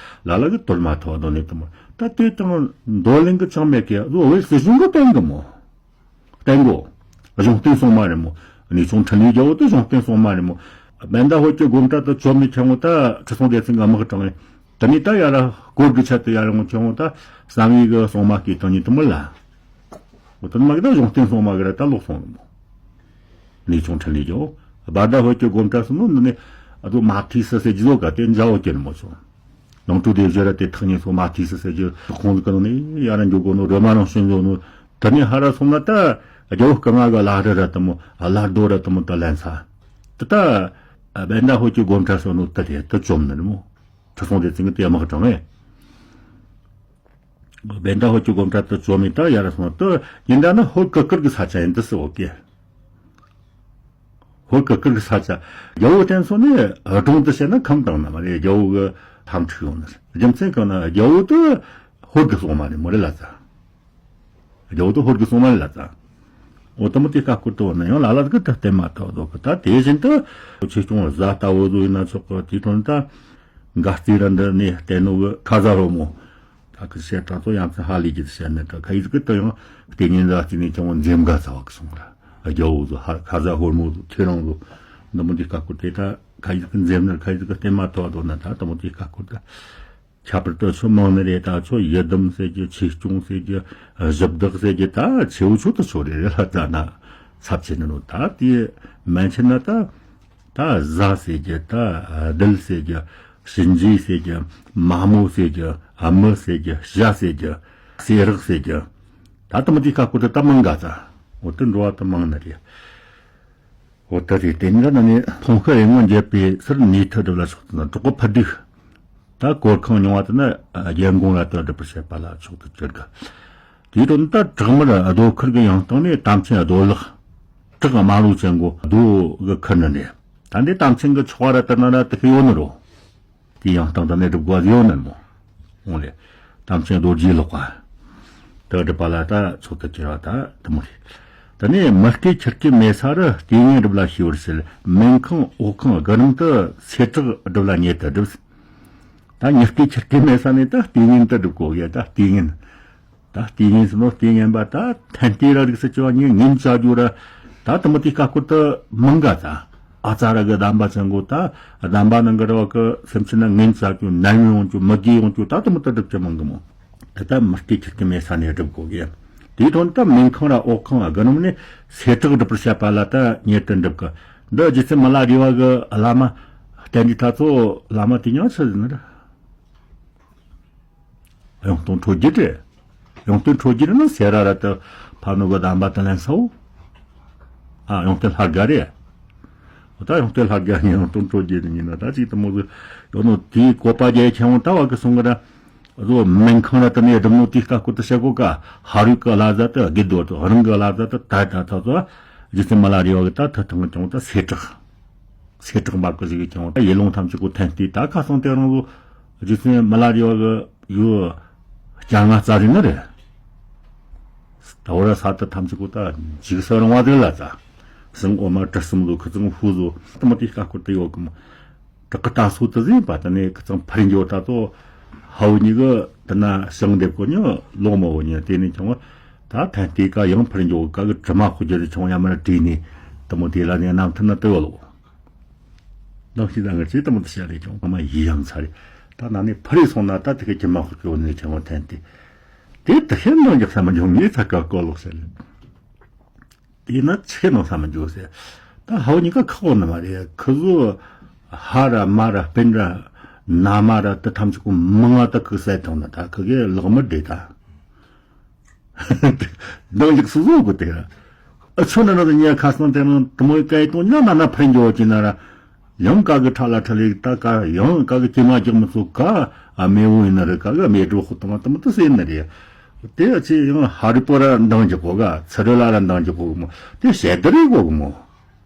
ལ་ལ་གི་དོར་མ་ཐུབ་པ་དོ་ནས་དུ་མོ། ད་དེ་དང་འདོད་ལེན་གི་ཅང་མེད་ཀི་ལོ་བའི་སྲིད་གཞུང་གི་བསྟེན་གི་མོ། བསྟེན་གོ། གཞུང་བསྟེན་སོང་མ་རེད་མོ། གནས་ཆུང་འཕྲིན་ལས་རྒྱལ་བོ་དེ་གཞུང་བསྟེན་སོང་མ་རེད་མོ། བན་ད་ཧོ་ཀྱི་དགོན་གྲྭ་དུ་བཅོམ་མི་ཆེན་མོ་ད་ཁྲི་སྲོང་ལྡེ་བཙན་གི་དམག་དྲངས་ནས་དེ་ནས་ད་ཡ་ར་སྐོར་གི་ཆེད་དུ་ཡ་ར་ངོ་ཆེན་མོ་ད་བསམ་ཡས་གི་སོང་མ་སྐྱེས་དང་ཉིད་དུ་མི་ལ། འོ་དོན་མ་གི་ད་གཞུང་བསྟེན་སོང་མ་གི་ར་ད་ལོག་སོང་ནི་མོ། གནས་ཆུང་འཕྲིན་ལས་རྒྱལ་བོ། བར་ད་ཧོ་ཀྱི་དགོན་གྲྭ་སོང་ནོ་འདི་ནས་ཨ་ཚོ་མ་ཐིས་སི་ཟེར་རྒྱུ་ཟོ་ག་དེ་འཇའ་བོ་ཀྱི་ནི་མོ་ཆུང་། ལོང་ཏུ་དེ་བཞི་ར་དེ་ཐག་ཉེ་སོ་མ་ཐིས་སི་ཟེར་རྒྱུ་ཁོང་གི་ནི་ཡ་ར་འཇོག་གོ་ནོ་རོ་མ་རང་ཤུན་ཟོ་ནོ། དེ་ནས་ཧ་ར་སོང་ན་ད་རྒྱལ་བོ་སྐུ་ང་གི་བླ་རི་ར་དུ་མོ་བླ་རྡོ་ར་དུ་མོ་ད་ལན་ས། དེ་ད་བན་ད་ཧོ་ཀྱི་དགོན་གྲྭ་སོང་ནོ་ད་དེ་ད་བཅོམ་ནི་མོ། ཁྲི་སྲོང་ལྡེ་བཙན་གི་དེ་དམག་དྲངས་ཨེ། བན་ད་ཧོ་ཀྱི་དགོན་གྲྭ་དུ་བཅོམ་མི་ད་ཡ་ར་སོང་དུ་ཡིན་ད་ན་ཧོར་ཀི་ཀིར་གི་ས་ཆ་ཡིན་དུ་སི་འོ་ཀེ། ཧོར་ཀི་ཀིར་གི་ས་ཆ། རྒྱལ་བོ་བསྟེན་སོང་ནས་སྒྲུང་དུ་བཤད་ན་ཁམས་དང་ན་མ་རེད། རྒྱལ་བོ་གི་ལྷམ་ཁྲིག་ཡོང་ནི་རེད། རྒྱུ་མཚན་གང་ན་རྒྱལ་བོ་དུ་ཧོར་གི་སོང་མ་རེད་མོ་རེད་ལ་ཙ། རྒྱལ་བོ་དུ་ཧོར་གི་སོང་མ་རེད་ལ་ཙ། འོ་དུ་མོ་དེ་ཀ་ཀུར་དུ་འོ་ན་ཡང་ལ་ལ་གི་དུ་བསྟེན་མ་ཐག་དོ་གི་ད་དེ་བཞིན་དུ་ཆེ་ཆུང་བཟའ་ལྟ་བུ་དུ་ཡིན་ན་ཆོག་གི་དེ་དོན་ད། འགའ་རྩིས་ར་འདི་ནས་བལྟས་ནོ་གི་ཁ་ཟ་ཧོར་མོ། ད་ཁི་བཤད་གྲངས་ཚོ་ཡང་ཚ་ཧ་ལས་ཀྱི་བཤད་ནི་ད་ཁ་ཡིག་གི་ད་ཡང་ལྟས་ངན་ཟ་རྩིས་ནས་ཀྱང་འཛེམ་ག་ཚ་བ་གི་སོང་ར། རྒྱལ་བོ་ཚོ་ཧ་ཁ་ཟ་ཧོར་མོ་ཚོ་ཁྱེད་རང་ཚོ་ འདི་མོ་འདི་ཀ་ཀོ་དེ་ད་ཁ་ཡིག་གི་འཛེམ་ན་ཁ་ཡིག་གི་བསྟན་མ་ཐོག་དོ་ན་ད་འདི་མོ་འདི་ཀ་ཀོ་ད་ཁྱད་པར་དུ་ཆོས་མང་ནི་རེད། ད་ཆོས་ཡི་དམ་ཟེར་རྒྱུ། ཆོས་སྐྱོང་ཟེར་རྒྱུ། གཞི་བདག་ཟེར་རྒྱུ། ད་ཆེའུ་ཆོས་དུ་ཆོས་རེད་རེད་ལ། ད་ན་ཚབ་ཆེ་ནི་ནོ། ད་དེ་མན་ཆད་ན་ད་ད་གཟའ་ཟེར་རྒྱུ། ད་ལྡན་ཟེར་རྒྱུ། གཤིན་རྗེ་ཟེར་རྒྱུ། མ་མོ་ཟེར་རྒྱུ། མི་ཟེར་རྒྱུ། བྱ་ཟེར་རྒྱུ། སེ་རག་ཟེར་རྒྱུ། ད་དུ་མ་དེ་ཀ་ཀོ་དུ་ད་མང་ག་ཙ། འོ་དུ་འགྲོ་བ་དུ་མང་ནི་རེད། འོ་ད་རེད། དེ་ནི་ད་ནི་མཐོང་ཤེས་ཡིད་མངོན་རྒྱས་པའི་ཕྱིར་ནུས་མཐུ་སྒྲུབ་ལ་ཕྱོགས་ཏུ་ན་གྲོགས་པོ་ཕུ་དུག་ད་གོར་ཁང་རྙིང་བ་དུ་ན་རྒྱལ་འགོང་ལ་དུ་སྒྲུབ་པར་བྱེད་པ་ལ་ཕྱོགས་ཏུ་གྱུར་གི། དེའི་དོན་ད་བྲག་དམར་རྡོ་ཁུར་གི་ཡང་སྟེང་ནས་དམ་ཅན་རྡོ་ལག་བྲག་དམར་ལུག་ཅན་གོ་རྡོ་གི་ཁུར་ནི་ནས། ད་འདི་དམ་ཅན་གི་ཆོ་ག་ར་དུ་ན་ར་དུ་ཤི་ཡོད་ནི་རོ། དེ་ཡང་སྟེང་དུ་ནས་སྒྲུབ་དགོས་ཡོད་ནི་མོ། འོང་ལེ། དམ་ཅན་རྡོ་རྗེ་ལོག་པ། དུ་སྒྲུབ་པ་ལ་ད་ཚོགས་དུ་གྱུར་བ་ད་དུ་མོ་རེད། དེ་ནས་མི་སྐྱེ་ཁྱི་སྐྱེ་མེད་ས་རུ་ལྟས་ངན་སྒྲུབ་ལ་ཤེས་པར་བྱེད། མིན་ཁང་འོག་ཁང་དགུ་རིམ་དུ་སེ་བྲག་སྒྲུབ་ལ་ཉེ་དུ་སྒྲུབ། ད་མི་སྐྱེ་ཁྱི་སྐྱེ་མེད་ས་ནས་ད་ལྟས་ངན་དུ་སྒྲུབ་དགོས་ཡ། ད་ལྟས་ངན། ད་ལྟས་ངན་ཟེར་ནོ་ལྟས་ངན་པ་ད་ཐན་ལྟས་ར་རིགས་སུ་བཅུ་བ་ཉིད་ངན་བྱ་རྒྱུ་ར། ད་དུ་མོ་དེ་ཀ་ཀོ་དུ་མང་ག་ཙ། ཨ་ཙ་ར་གི་གདམས་པ་ཅན་གོ་ད་གདམས་པ་ནང་གི་ར་བ་གི་སེམས་ཅན་ན་ངན་བྱ་རྒྱུ། ནད་ཡོང་རྒྱུ། མི་དགེ་ཡོང་རྒྱུ། ད་དུ་མོ་དུ་སྒྲུབ་ཀྱི་མང་གི་མོ། དེ་ད་མི་སྐྱེ་ཁྱི་སྐྱེ་མེད་ས་ནས་སྒྲུབ་དགོས་གི། དེའི་དོན་དུ་མིན་ཁང་ར་འོག་ཁང་ར་དགུ་རིམ་ནས་སེ་བྲག་སྒྲུབ་པར་བྱེད་པ་ལ་ད་ཉེ་དུ་འགྲུབ་གི། འདི་རྗེ་བཙུན་མི་ལ་རས་པ་གི་བླ་མ་བསྟན་འདི་ད་ཚོ་བླ་མ་དེ་ཉག་ཆི་ཟེར་ན་ར། ཡང་སྟོན་ཁྲོ་རྒྱུད་རེད། ཡང་སྟོན་ཁྲོ་རྒྱུད་ནི་སེ་ར་ར་དུ་ཕ་ནུ་གི་གདམས་པ་དུ་ལེན་སོ། ཨ་ཡང་སྟོན་ལྷ་དགའ་རེད། འོ་ད་ཡང་སྟོན་ལྷ་དགའ་ནི་ཡང་སྟོན་ཁྲོ་རྒྱུད་ནི་ཡིན་ན་ད་ཅིག་དུ་མོ་གི་ཡོད་ནོ་དེའི་བཀོད་པ་རྒྱལ་ཁྱེད་འོང་ད་བ་གི་སོང་གི་ར། རོ་མིན་ཁང་ར་དུ་ནས་སྒྲུབ་ནོ་དེའི་ཀ་ཀོ་དུ་བྱེད་གོ་ཀ། ཧ་རུ་གི་བླ་ཟ་དུ་དགེ་རྡོ་དུ་རང་གི་བླ་ཟ་དུ་ད་ད་ད་ཚོ་རྗེ་བཙུན་མི་ལ་རས་པ་གི་ད་ཐུ་ཐང་ཀྱང་ད་སེ་བྲག་སེ་བྲག་མར་ཀུ་ཟིག་གི་ཀྱང་ཡེ་ལོང་ཐམས་ཅད་ཀོ་ཐན་ཏེ་ད་ཁ་སང་དེ་རང་ལོ་རྗེ་བཙུན་མི་ལ་རས་པ་གི་ཡོ་བསྐྱར་ང་རྩ་རིག་ནི་རེད། ད་བོ་ར་ས་ད་ཐམས་ཅད་ཀོ་ད་འཇིགས་སུ་རུང་བ་དེ་ལ་ཙ། སང་འོ་མ་གྲི་གསུམ་ལོ་ཁུ་ཚང་ཧུ་ཟོ་ད་མ་དེ་ཀ་ཀོ་དེ་ཡོད་གི་མོ། བྲག་གི་ད་སོ་དེ་ཟིན་པ་ད་ནས་ཁུ་ཚང་འཕུར་འགྱོ་ད་ཚོ་ཧ་བོ་གཉིས་གི་ད་ན་ཞང་འདེབས་གོ་ཉོ་ལོག་མ་བོ་ཉོ་དེ་ནས་ཀྱང་བ། ད་ཐན་ཏེ་ཀ་ཡང་འཕུར་འགྱོ་ག་གི་དྲི་མ་ཁོ་རྒྱུ་རེ་ཆུང་ཡ་མ་ར་བྲིས་ནས་དུ་མོ་དེ་ལ་ནས་རྣམ་ཐར་ན་དུ་ཡོད་ལོ། ནང་ཤི་ད་ང་ཚེ་དུ་མོ་དུ་བཤད་རེ་ཀྱང་ཨ་མ་ཡི་ཡང་ཚ་རེ། ད་ན་ནས་འཕུར་རེ་སོང་ན་ད་དེ་གི་དྲི་མ་ཁོ་རྒྱུ་ནས་ཆུང་བ་ཐན་ཏེ། དེ་དུ་ཤེས་ནང་རྒྱག་ས་མ་འཇོག་ངས་ཚ་ཀ་ཀོ་ལོག་ཟེར་ལེ། དེས་ན་ཆེ་ནོ་ས་མི་འཇུག་ཟེར། ད་ཧའོ་གཉིས་ཀ་ཁག་པོ་ནི་མ་རེད། ཁུ་ཟུ་ཧ་ར་མ་ར་སྤུན་ར་ན་མ་ར་དེ་ཐམས་ཅད་ཀོ་མང་ང་ད་ཁུ་སའི་ཐང་ན་ད་ཁུ་གེ་ལག་མི་བྲེ་ད། འདང་ཡག་སུ་ཟོ་གོ་དེ་ར། ཨ་ཆོ་ན་ན་ད་ཉ་ཁ་སང་དེ་རང་དུ་མོའི་སྐད་གཏོང་ཉ་ན་ན་ཕན་འགྱོ་ཅི་ན་ར། ཡང་ཀ་གི་ཁྲ་ལ་ཁྲ་ལེ་ད་ཀ་ཡང་ཀ་གི་ཀྱེ་མ་རྒྱག་མི་ཚུགས་ཀ་ཨ་མེ་བོ་ཡིན་ན་རེ་ཀ་གི་མེ་གྲོ་ཧུ་ཏ་མ་ཏ་མ་ཏ་སེ་ཡིན་ན་རེ། དེ་ཨ་ཅེ་ཡང་ཧ་རི་པོ་ར་འདང་རྒྱག་གོ་ག་ཚ་རེ་ལ་ར་འདང་རྒྱག་གོ་གི་མོ། དེ་ཞེ་དྲི་རེ་གོ་གི་མོ།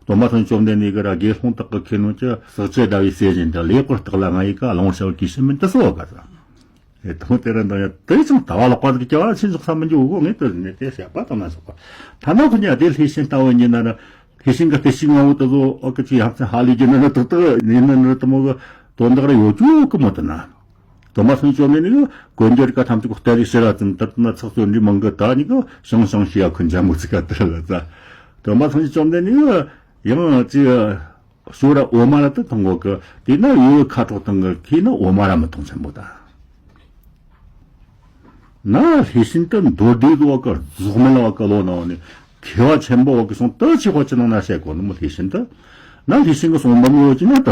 སྟོན་པ་སངས་རྒྱས་བཅོམ་ལྡན་འདས་ཀྱི་ར་དགེ་སློང་དག་གི་ཁེ་ནོ་ཅི་ཟག་བཅས་ཟླ་བའི་གསེར་བཞིན་དུ་ལེགས་པར་བརྟགས་ལ་ང་ཡི་ཀ་ལོང་བྱ་བར་གུས་ཕྱིར་མིན་དུ་གསོལ་བ་ག་ས། ཨེ་དང་དེ་ར་འདང་ཡ་དེ་ཙང་ལྟ་བ་ལོག་པ་ཟིག་སྐྱེ་བ་ཕྱིན་ཟོག་ས་མི་འཇུག་གོ་ངས་དེ་ནས་དེ་བཤད་པ་དང་ན་ཟོག་པ། ཐ་ན་ཁོ་ཉ་དེ་ལྷས་བྱིན་ལྟ་བུ་ཉིད་ན་ར། ལྷས་བྱིན་གྱི་བརྟུལ་ཞུགས་ལྔ་བོ་དེ་ཚོ་ཨོ་ཀི་ཅི་ཡ་མཚན་ཧ་ལས་ཀྱི་ནི་ནི་ཏག་ཏག་ནི་ནི་ནི་དུ་མོ་གི་དོན་དག་ར་ཡོད་རྒྱུ་གི་མོ་དུ་ན། སྟོན་པ་སངས་རྒྱས་བཅོམ་ལྡན་འདས་ཀྱི་གོན་རྒྱུ་རིགས་ཐམས་ཅད་ཀྱི་སྟེ་རིགས་ཕྱི་ར་ཙམ་དུ་ན་ཚགས་ཚུད་འདྲི་མང་གི་ད་ནི་གི་ཤང་ཤང་ཤི་ཡ་ཁུན་ཇ་མོ་ཚིག་ག་དུ་ལ་ཙ། སྟོན་པ་སངས་རྒྱས་བཅོམ་ལྡན་འདས་ཀྱི་ཡང་ཅི་ཤོ་ར་འོ་མ་ར་དུ་ཐོང་གོ་གི་དེ་ན་ཡོད་ཁ་གྲོག་ཐང་གི་ཁི་ན་འོ་མ་ར་མི་ཐོང་ཆེན་པོ་ད། ན་ལྷས་བྱིན་དུ་མདོ་སྡེ་གི་བ་གི་རྫོགས་མེད་བ་གི་ལོ་ན་བ་ནི་མཁས་པ་ཆེན་པོ་བ་གི་སོང་དུ་ཆི་ཧོ་ཅི་ནང་ན་བཤད་གོ་ནི་མོ་ལྷས་བྱིན་དུ། ན་ལྷས་བྱིན་གི་གསུང་འབུམ་ཡོད་ཅི་ན་ད།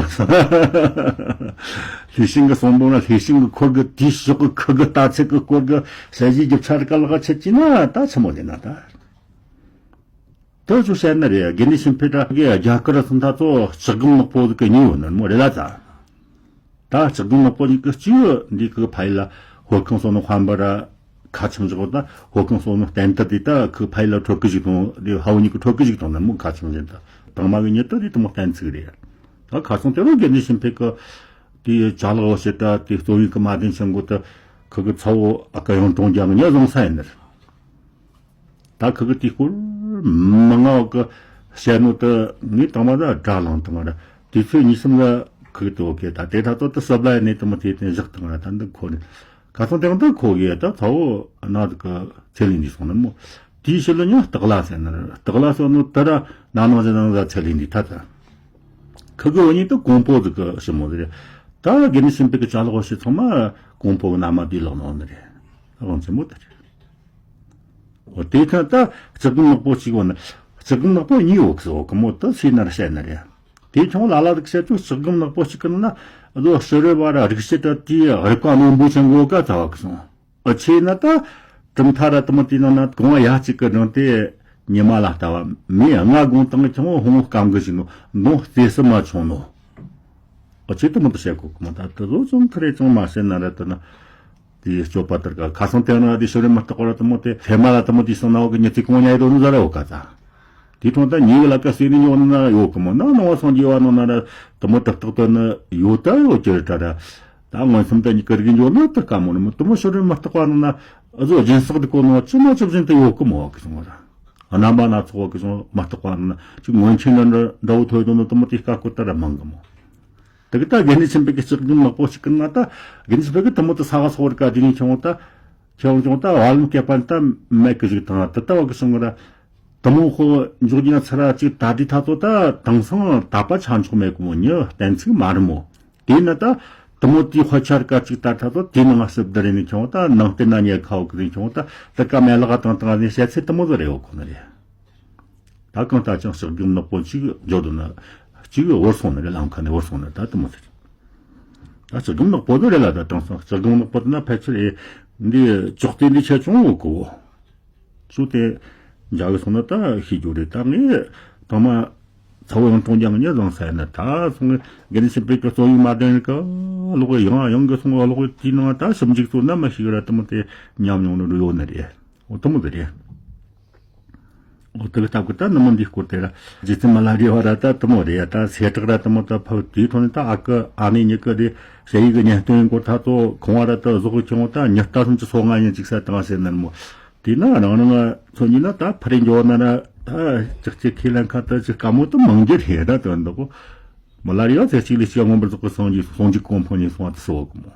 ལྷས་བྱིན་གི་གསུང་འབུམ་ན་ལྷས་བྱིན་གི་ཁོར་གི་དེའི་ཕྱོགས་གི་ཁུ་གི་ལྟ་ཚད་གི་སྐོར་གི་ཞལ་བཞེས་རྒྱུ་ཆ་ར་ག་ལ་ག་ཆད་ཅི་ན་ད་ཆི་མོ་ལེ་ན་ད། དུ་ཆུ་བཤད་ན་རེད། དགེ་འདུན་ཆོས་འཕེལ་དྲ་གི་རྒྱ་གར་སུ་མཐའ་ཚོ་ལྕགས་སྒམ་ནག་པོ་ཟིག་གི་ཉེ་བོ་ནི་མོ་རེད་ལ་ཙ། ད་ལྕགས་སྒམ་ནག་པོ་ཉིད་ཀྱི་གཅིག་འདི་ཁུ་ཕ་ཡི་ལ་ཧོར་ཁང་སོ་ནོ་ཧམ་པ་ར་ཁ་ཆེམས་བཞག་ད་ཧོར་ཁང་སོ་ནོ་བསྟན་དར་དེ་ད་ཁུ་ཕ་ཡི་ལ་ཁྲོ་ཀི་ཞིག་དང་དེ་ཧ་བོ་ཉིད་ཀྱི་ཁྲོ་ཀི་ཞིག་དང་ནི་མོ་ཁ་ཆེམས་བཞིན་ད་དང་མ་གི་ཉིད་དུ་དེ་དུ་མོ་བསྟན་ཚིག་རེད། ད་ཁ་སང་དེ་རུ་དགེ་འདུན་ཆོས་འཕེལ་གི་དེ་ཅ་ལག་བ་ཞེ་ད་དེ་གཙོ་བོའི་གི་མ་དན་ཆེན་གོ་ད་ཁུ་གི་ཚ་བོ་ཨ་ཀ་ཡང་གྲོང་རྒྱ་གི་ཉ་བཟང་ས་ཡིན་ནི་རེད། ད་ཁུ་གི་དེའི་སྐོར་མི་ང་བ་གི་བཤད་ནོ་དུ་ངས་དང་མ་ད་དགྲ་ལངས་དང་ར་དུས་ཚོད་གཉིས་གསུམ་ལ་ཁུ་གི་དུ་ཨོ་ཁེ་ད་དེ་ད་ཏོ་དུ་སབ་ལ་ཡ་ནས་དུ་མ་དེ་དེ་བཞག་དང་ར་ད་འདི་ཁོ་ནི་ཁ་སང་དེ་རིང་ད་ཁོ་གི་ད་ཚ་བོ་ན་དུ་གི་ཚེ་ལས་འདི་སོང་ནི་མོ་དེའི་ཕྱི་ལ་ཉ་སྟག་ལ་ཟེར་ནི་ར་སྟག་ལ་སོ་ནོ་དུ་ར་ན་ནང་ཟེར་ནང་ཟ་ཚེ་ལས་འདི་ད་ད། ཁུ་གི་བུ་གཉིས་དུ་ཀོང་པོ་ཟིག་གི་ཞི་མོ་ཟིག་རེད། ད་དགེ་འདུན་ཆོས་འཕེལ་གི་ཅ་ལག་བ་ཞིག་ཚང་མ་ཀོང་པོ་གི་མནའ་མ་དེ་ལག་ནང་ནི་རེད། དབང་ཆེན་མོ་དེ་རེད། འོ་དེ་ཐང་ད་ལྕགས་སྒམ་ནག་པོ་གཅིག་བོ་ན། ལྕགས་སྒམ་ནག་པོ་གཉིས་ཡོད་གི་ཟོ་གི་མོ་དུ་སུས་ན་ར་བཤད་ནི་རེད། དེ་ཆུང་ལ་ལ་ཟིག་བཤད་ཆོག་ལྕགས་སྒམ་ནག་པོ་གཅིག་གི་ནང་ན་ལོ་ཕྱི་རོལ་བ་ར་རིག་བྱེད་དུ་དེའི་རིག་པ་རྣོན་པོ་ཅན་གོ་ག་ཚ་བ་གི་སོང་། ཨ་ཆེ་ན་ད་གྲུབ་མཐའ་ར་དུ་མ་དེའི་ནང་ན་གོང་བ་ཡ་གཅིག་གི་སྒང་དེ་ཉི་མ་ལ་ལྟ་བ་མི་ལྔ་དགོང་དང་ཆུང་ཧོང་སྐམ་གི་ཞིག་ནོ་མདོང་རྩེ་སུ་མ་ཆུང་ནོ། ཨ་ཆེ་དུ་མ་དུ་བཤད་གོ་གི་མོ་ད་དུ་ལོ་ཅུང་ཐུ་རེ་ཅུང་མ་བཤད་ན་ར་དུ་ན། དེའི་སྤྱོད་པ་ལྟར་ག་ཁ་སང་དེ་ན་དེ་ཕྱི་རོལ་མི་རྟག་པ་ར་དུ་མོ་དེ་ཧེ་མ་ལ་དུ་མོ་དེ་སོང་ན་འོ་གི་ཉི་ཚེ་གོང་ཉ་ཡི་དོ་ནི་ཟ་ར་འོ་ག་ཚ། དེ་ཐོང་ད་ཉེ་གི་ལ་ཀ་སེ་ནི་ཉོ་ནི་ན་ཡོད་གི་མོ་ན་ནང་བ་སངས་རྒྱས་བ་ནང་ན་ར་དུ་མོ་ཏག་ཏག་དུ་ནི་ཡོད་ད་ཡོད་ཀྱི་རེད་ད་ར། ད་མངོན་སུམ་ད་ཉི་ཀི་རིག་ཉོ་ནི་ད་དཀའ་མོ་ནི་མོ་དུ་མོ་ཕྱི་རོལ་མི་རྟག་པ་ནང་ན་ཨ་ཟོ་སྦྱིན་སྲེག་དུ་གོ་ནོ་ཅི་མ་ཅི་བཞིན་དུ་ཡོད་གི་མོ་གི་སོང་ར། རྣམ་པ་སྣ་ཚོགས་གི་སོང་མ་རྟག་པ་ནང་ན་ཅིག་མངོན་ཆེན་འདྲ་འདྲ་འདྲ་བོ་ཐོས་དོ་ནི་དུ་མོ་དེ་དཀའ་ཁོ་ད་ར་མང་གི་མོ། དེ་གི་ད་དགེ་འདུན་ཆོས་འཕེལ་གི་ལྕགས་སྒམ་ནག་པོ་ཞིག་གི་ན་ད་དགེ་འདུན་ཆོས་འཕེལ་གི་དུ་མོ་དུ་ས་ག་སོག་རི་ཀ་དེ་ནས་ཆུང་ད་ཆུང་ཆུང་ད་བ་ལུང་སྐད་པ་ད་མེད་གི་ཞིག་དང་དུ་ད་བ་གི་སོང་གི་ར། དུ་མོ་ཧོ་འཇོག་རྒྱུ་ན་ཚུར་ར་ཅིག་ད་དེ་ད་ཚོ་ད་དེང་སང་ད་པ་ཆ་འཇོག་མེད་གི་མོ་ཉི་གཏན་ཚིགས་མ་རེད་མོ། དེ་ན་ད་དུ་མོ་དེ་དཔེ་ཆ་རི་ཀ་ཅིག་ད་ད་ཚོ་དེ་ནང་ང་སུབ་ད་རེ་ནས་ཆུང་ད་ནང་བསྟན་ན་ཉེ་ཁ་བོ་གི་རེ་ཆུང་ད་དུ་ཀ་མེད་ལ་ག་དང་དང་ནས་བཤད་ཚེ་དུ་མོ་ཟིག་རེ་ཡོད་གོ་ནི་རེད། ད་གང་ལྟར་ཀྱང་ལྕགས་སྒམ་ནག་པོ་གཅིག་འབྱོར་འདུག་ན་གཅིག་བོར་སོང་ནི་རེད། ལམ་ཁ་ནས་བོར་སོང་ནི་ད་དུ་མོ་ཟེར། ད་ལྕགས་སྒམ་ནག་པོ་དེ་རེད་ལ་ད་དེང་སང་ལྕགས་སྒམ་ནག་པོ་དེ་ན་ཕལ་ཆེར་ཨེ་འདི་ཅོག་ཙེ་འདི་ཆ་ཆུང་བོ་གོ། ཅོག་ཙེ་འཇའ་གི་སོང་ན་ད་ཤེས་རྒྱུ་རེད། ད་ངས་དང་མ་ཚ་བོ་ཡང་གྲོང་རྒྱང་ཉེ་བཟང་ས་ཡིན་ན་ད་སོང་ངས་དགེ་འདུན་ཆོས་འཕེལ་གྱི་གཙོ་ཡིག་མ་ལྡན་རིག་ག་ལོག་ཡང་ཡང་གི་སོང་བ་ལོག་དེའི་ནང་ད་ཞིབ་འཇུག་གཙོ་ན་མ་ཤེས་གི་ར་དུ་མོ་དེ་ཉམས་མྱོང་ནི་རུ་ཡོད་ནི་རེད། འོ་དུ་མོ་དེ་རེད། འོ་དེ་གི་སྟབས་ཀྱིས་ད་ནུ་མོ་འདིའི་སྐོར་དེ་ར་རྗེ་བཙུན་མི་ལ་རས་པ་ར་ད་དུ་མོ་རེད་ཡ། ད་སེ་བྲག་ར་དུ་མོ་ད་ཕབ་དེའི་ཐོག་ནས་ད་ཨ་ཀི་ཨ་ནེ་གཉིས་ཀ་དེ་ཞ་ཡི་གི་གཉེན་སྟོན་སྐོར་ད་ཚོ་ཁོང་བ་ར་ད་བཟོ་གི་ཁྱོང་ད་ཉི་ལྟ་སུམ་ཅུ་སོ་ལྔ་ཡིན་ཅིག་ས་དང་ཟེར་ནི་མོ། དེས་ན་རང་རང་ཚོ་གཉིས་ན་ད་ཕ་རེ་འགྱོ་ན་ར་ད་ཅག་ཅིག་ཁས་ལེན་ཁ་ད་ཅིག་དཀའ་མོ་དུ་མང་རྒྱུ་རེད་ད་དོན་དུ་གོ། མི་ལ་རས་པ་ཚེ་གཅིག་ལས་གཅིག་མངོན་པར་རྫོགས་པའི་སངས་རྒྱས་ཟུང་འཇུག་གོ་འཕང་ནས་སོང་བ་དུ་སོ་གི་མོ།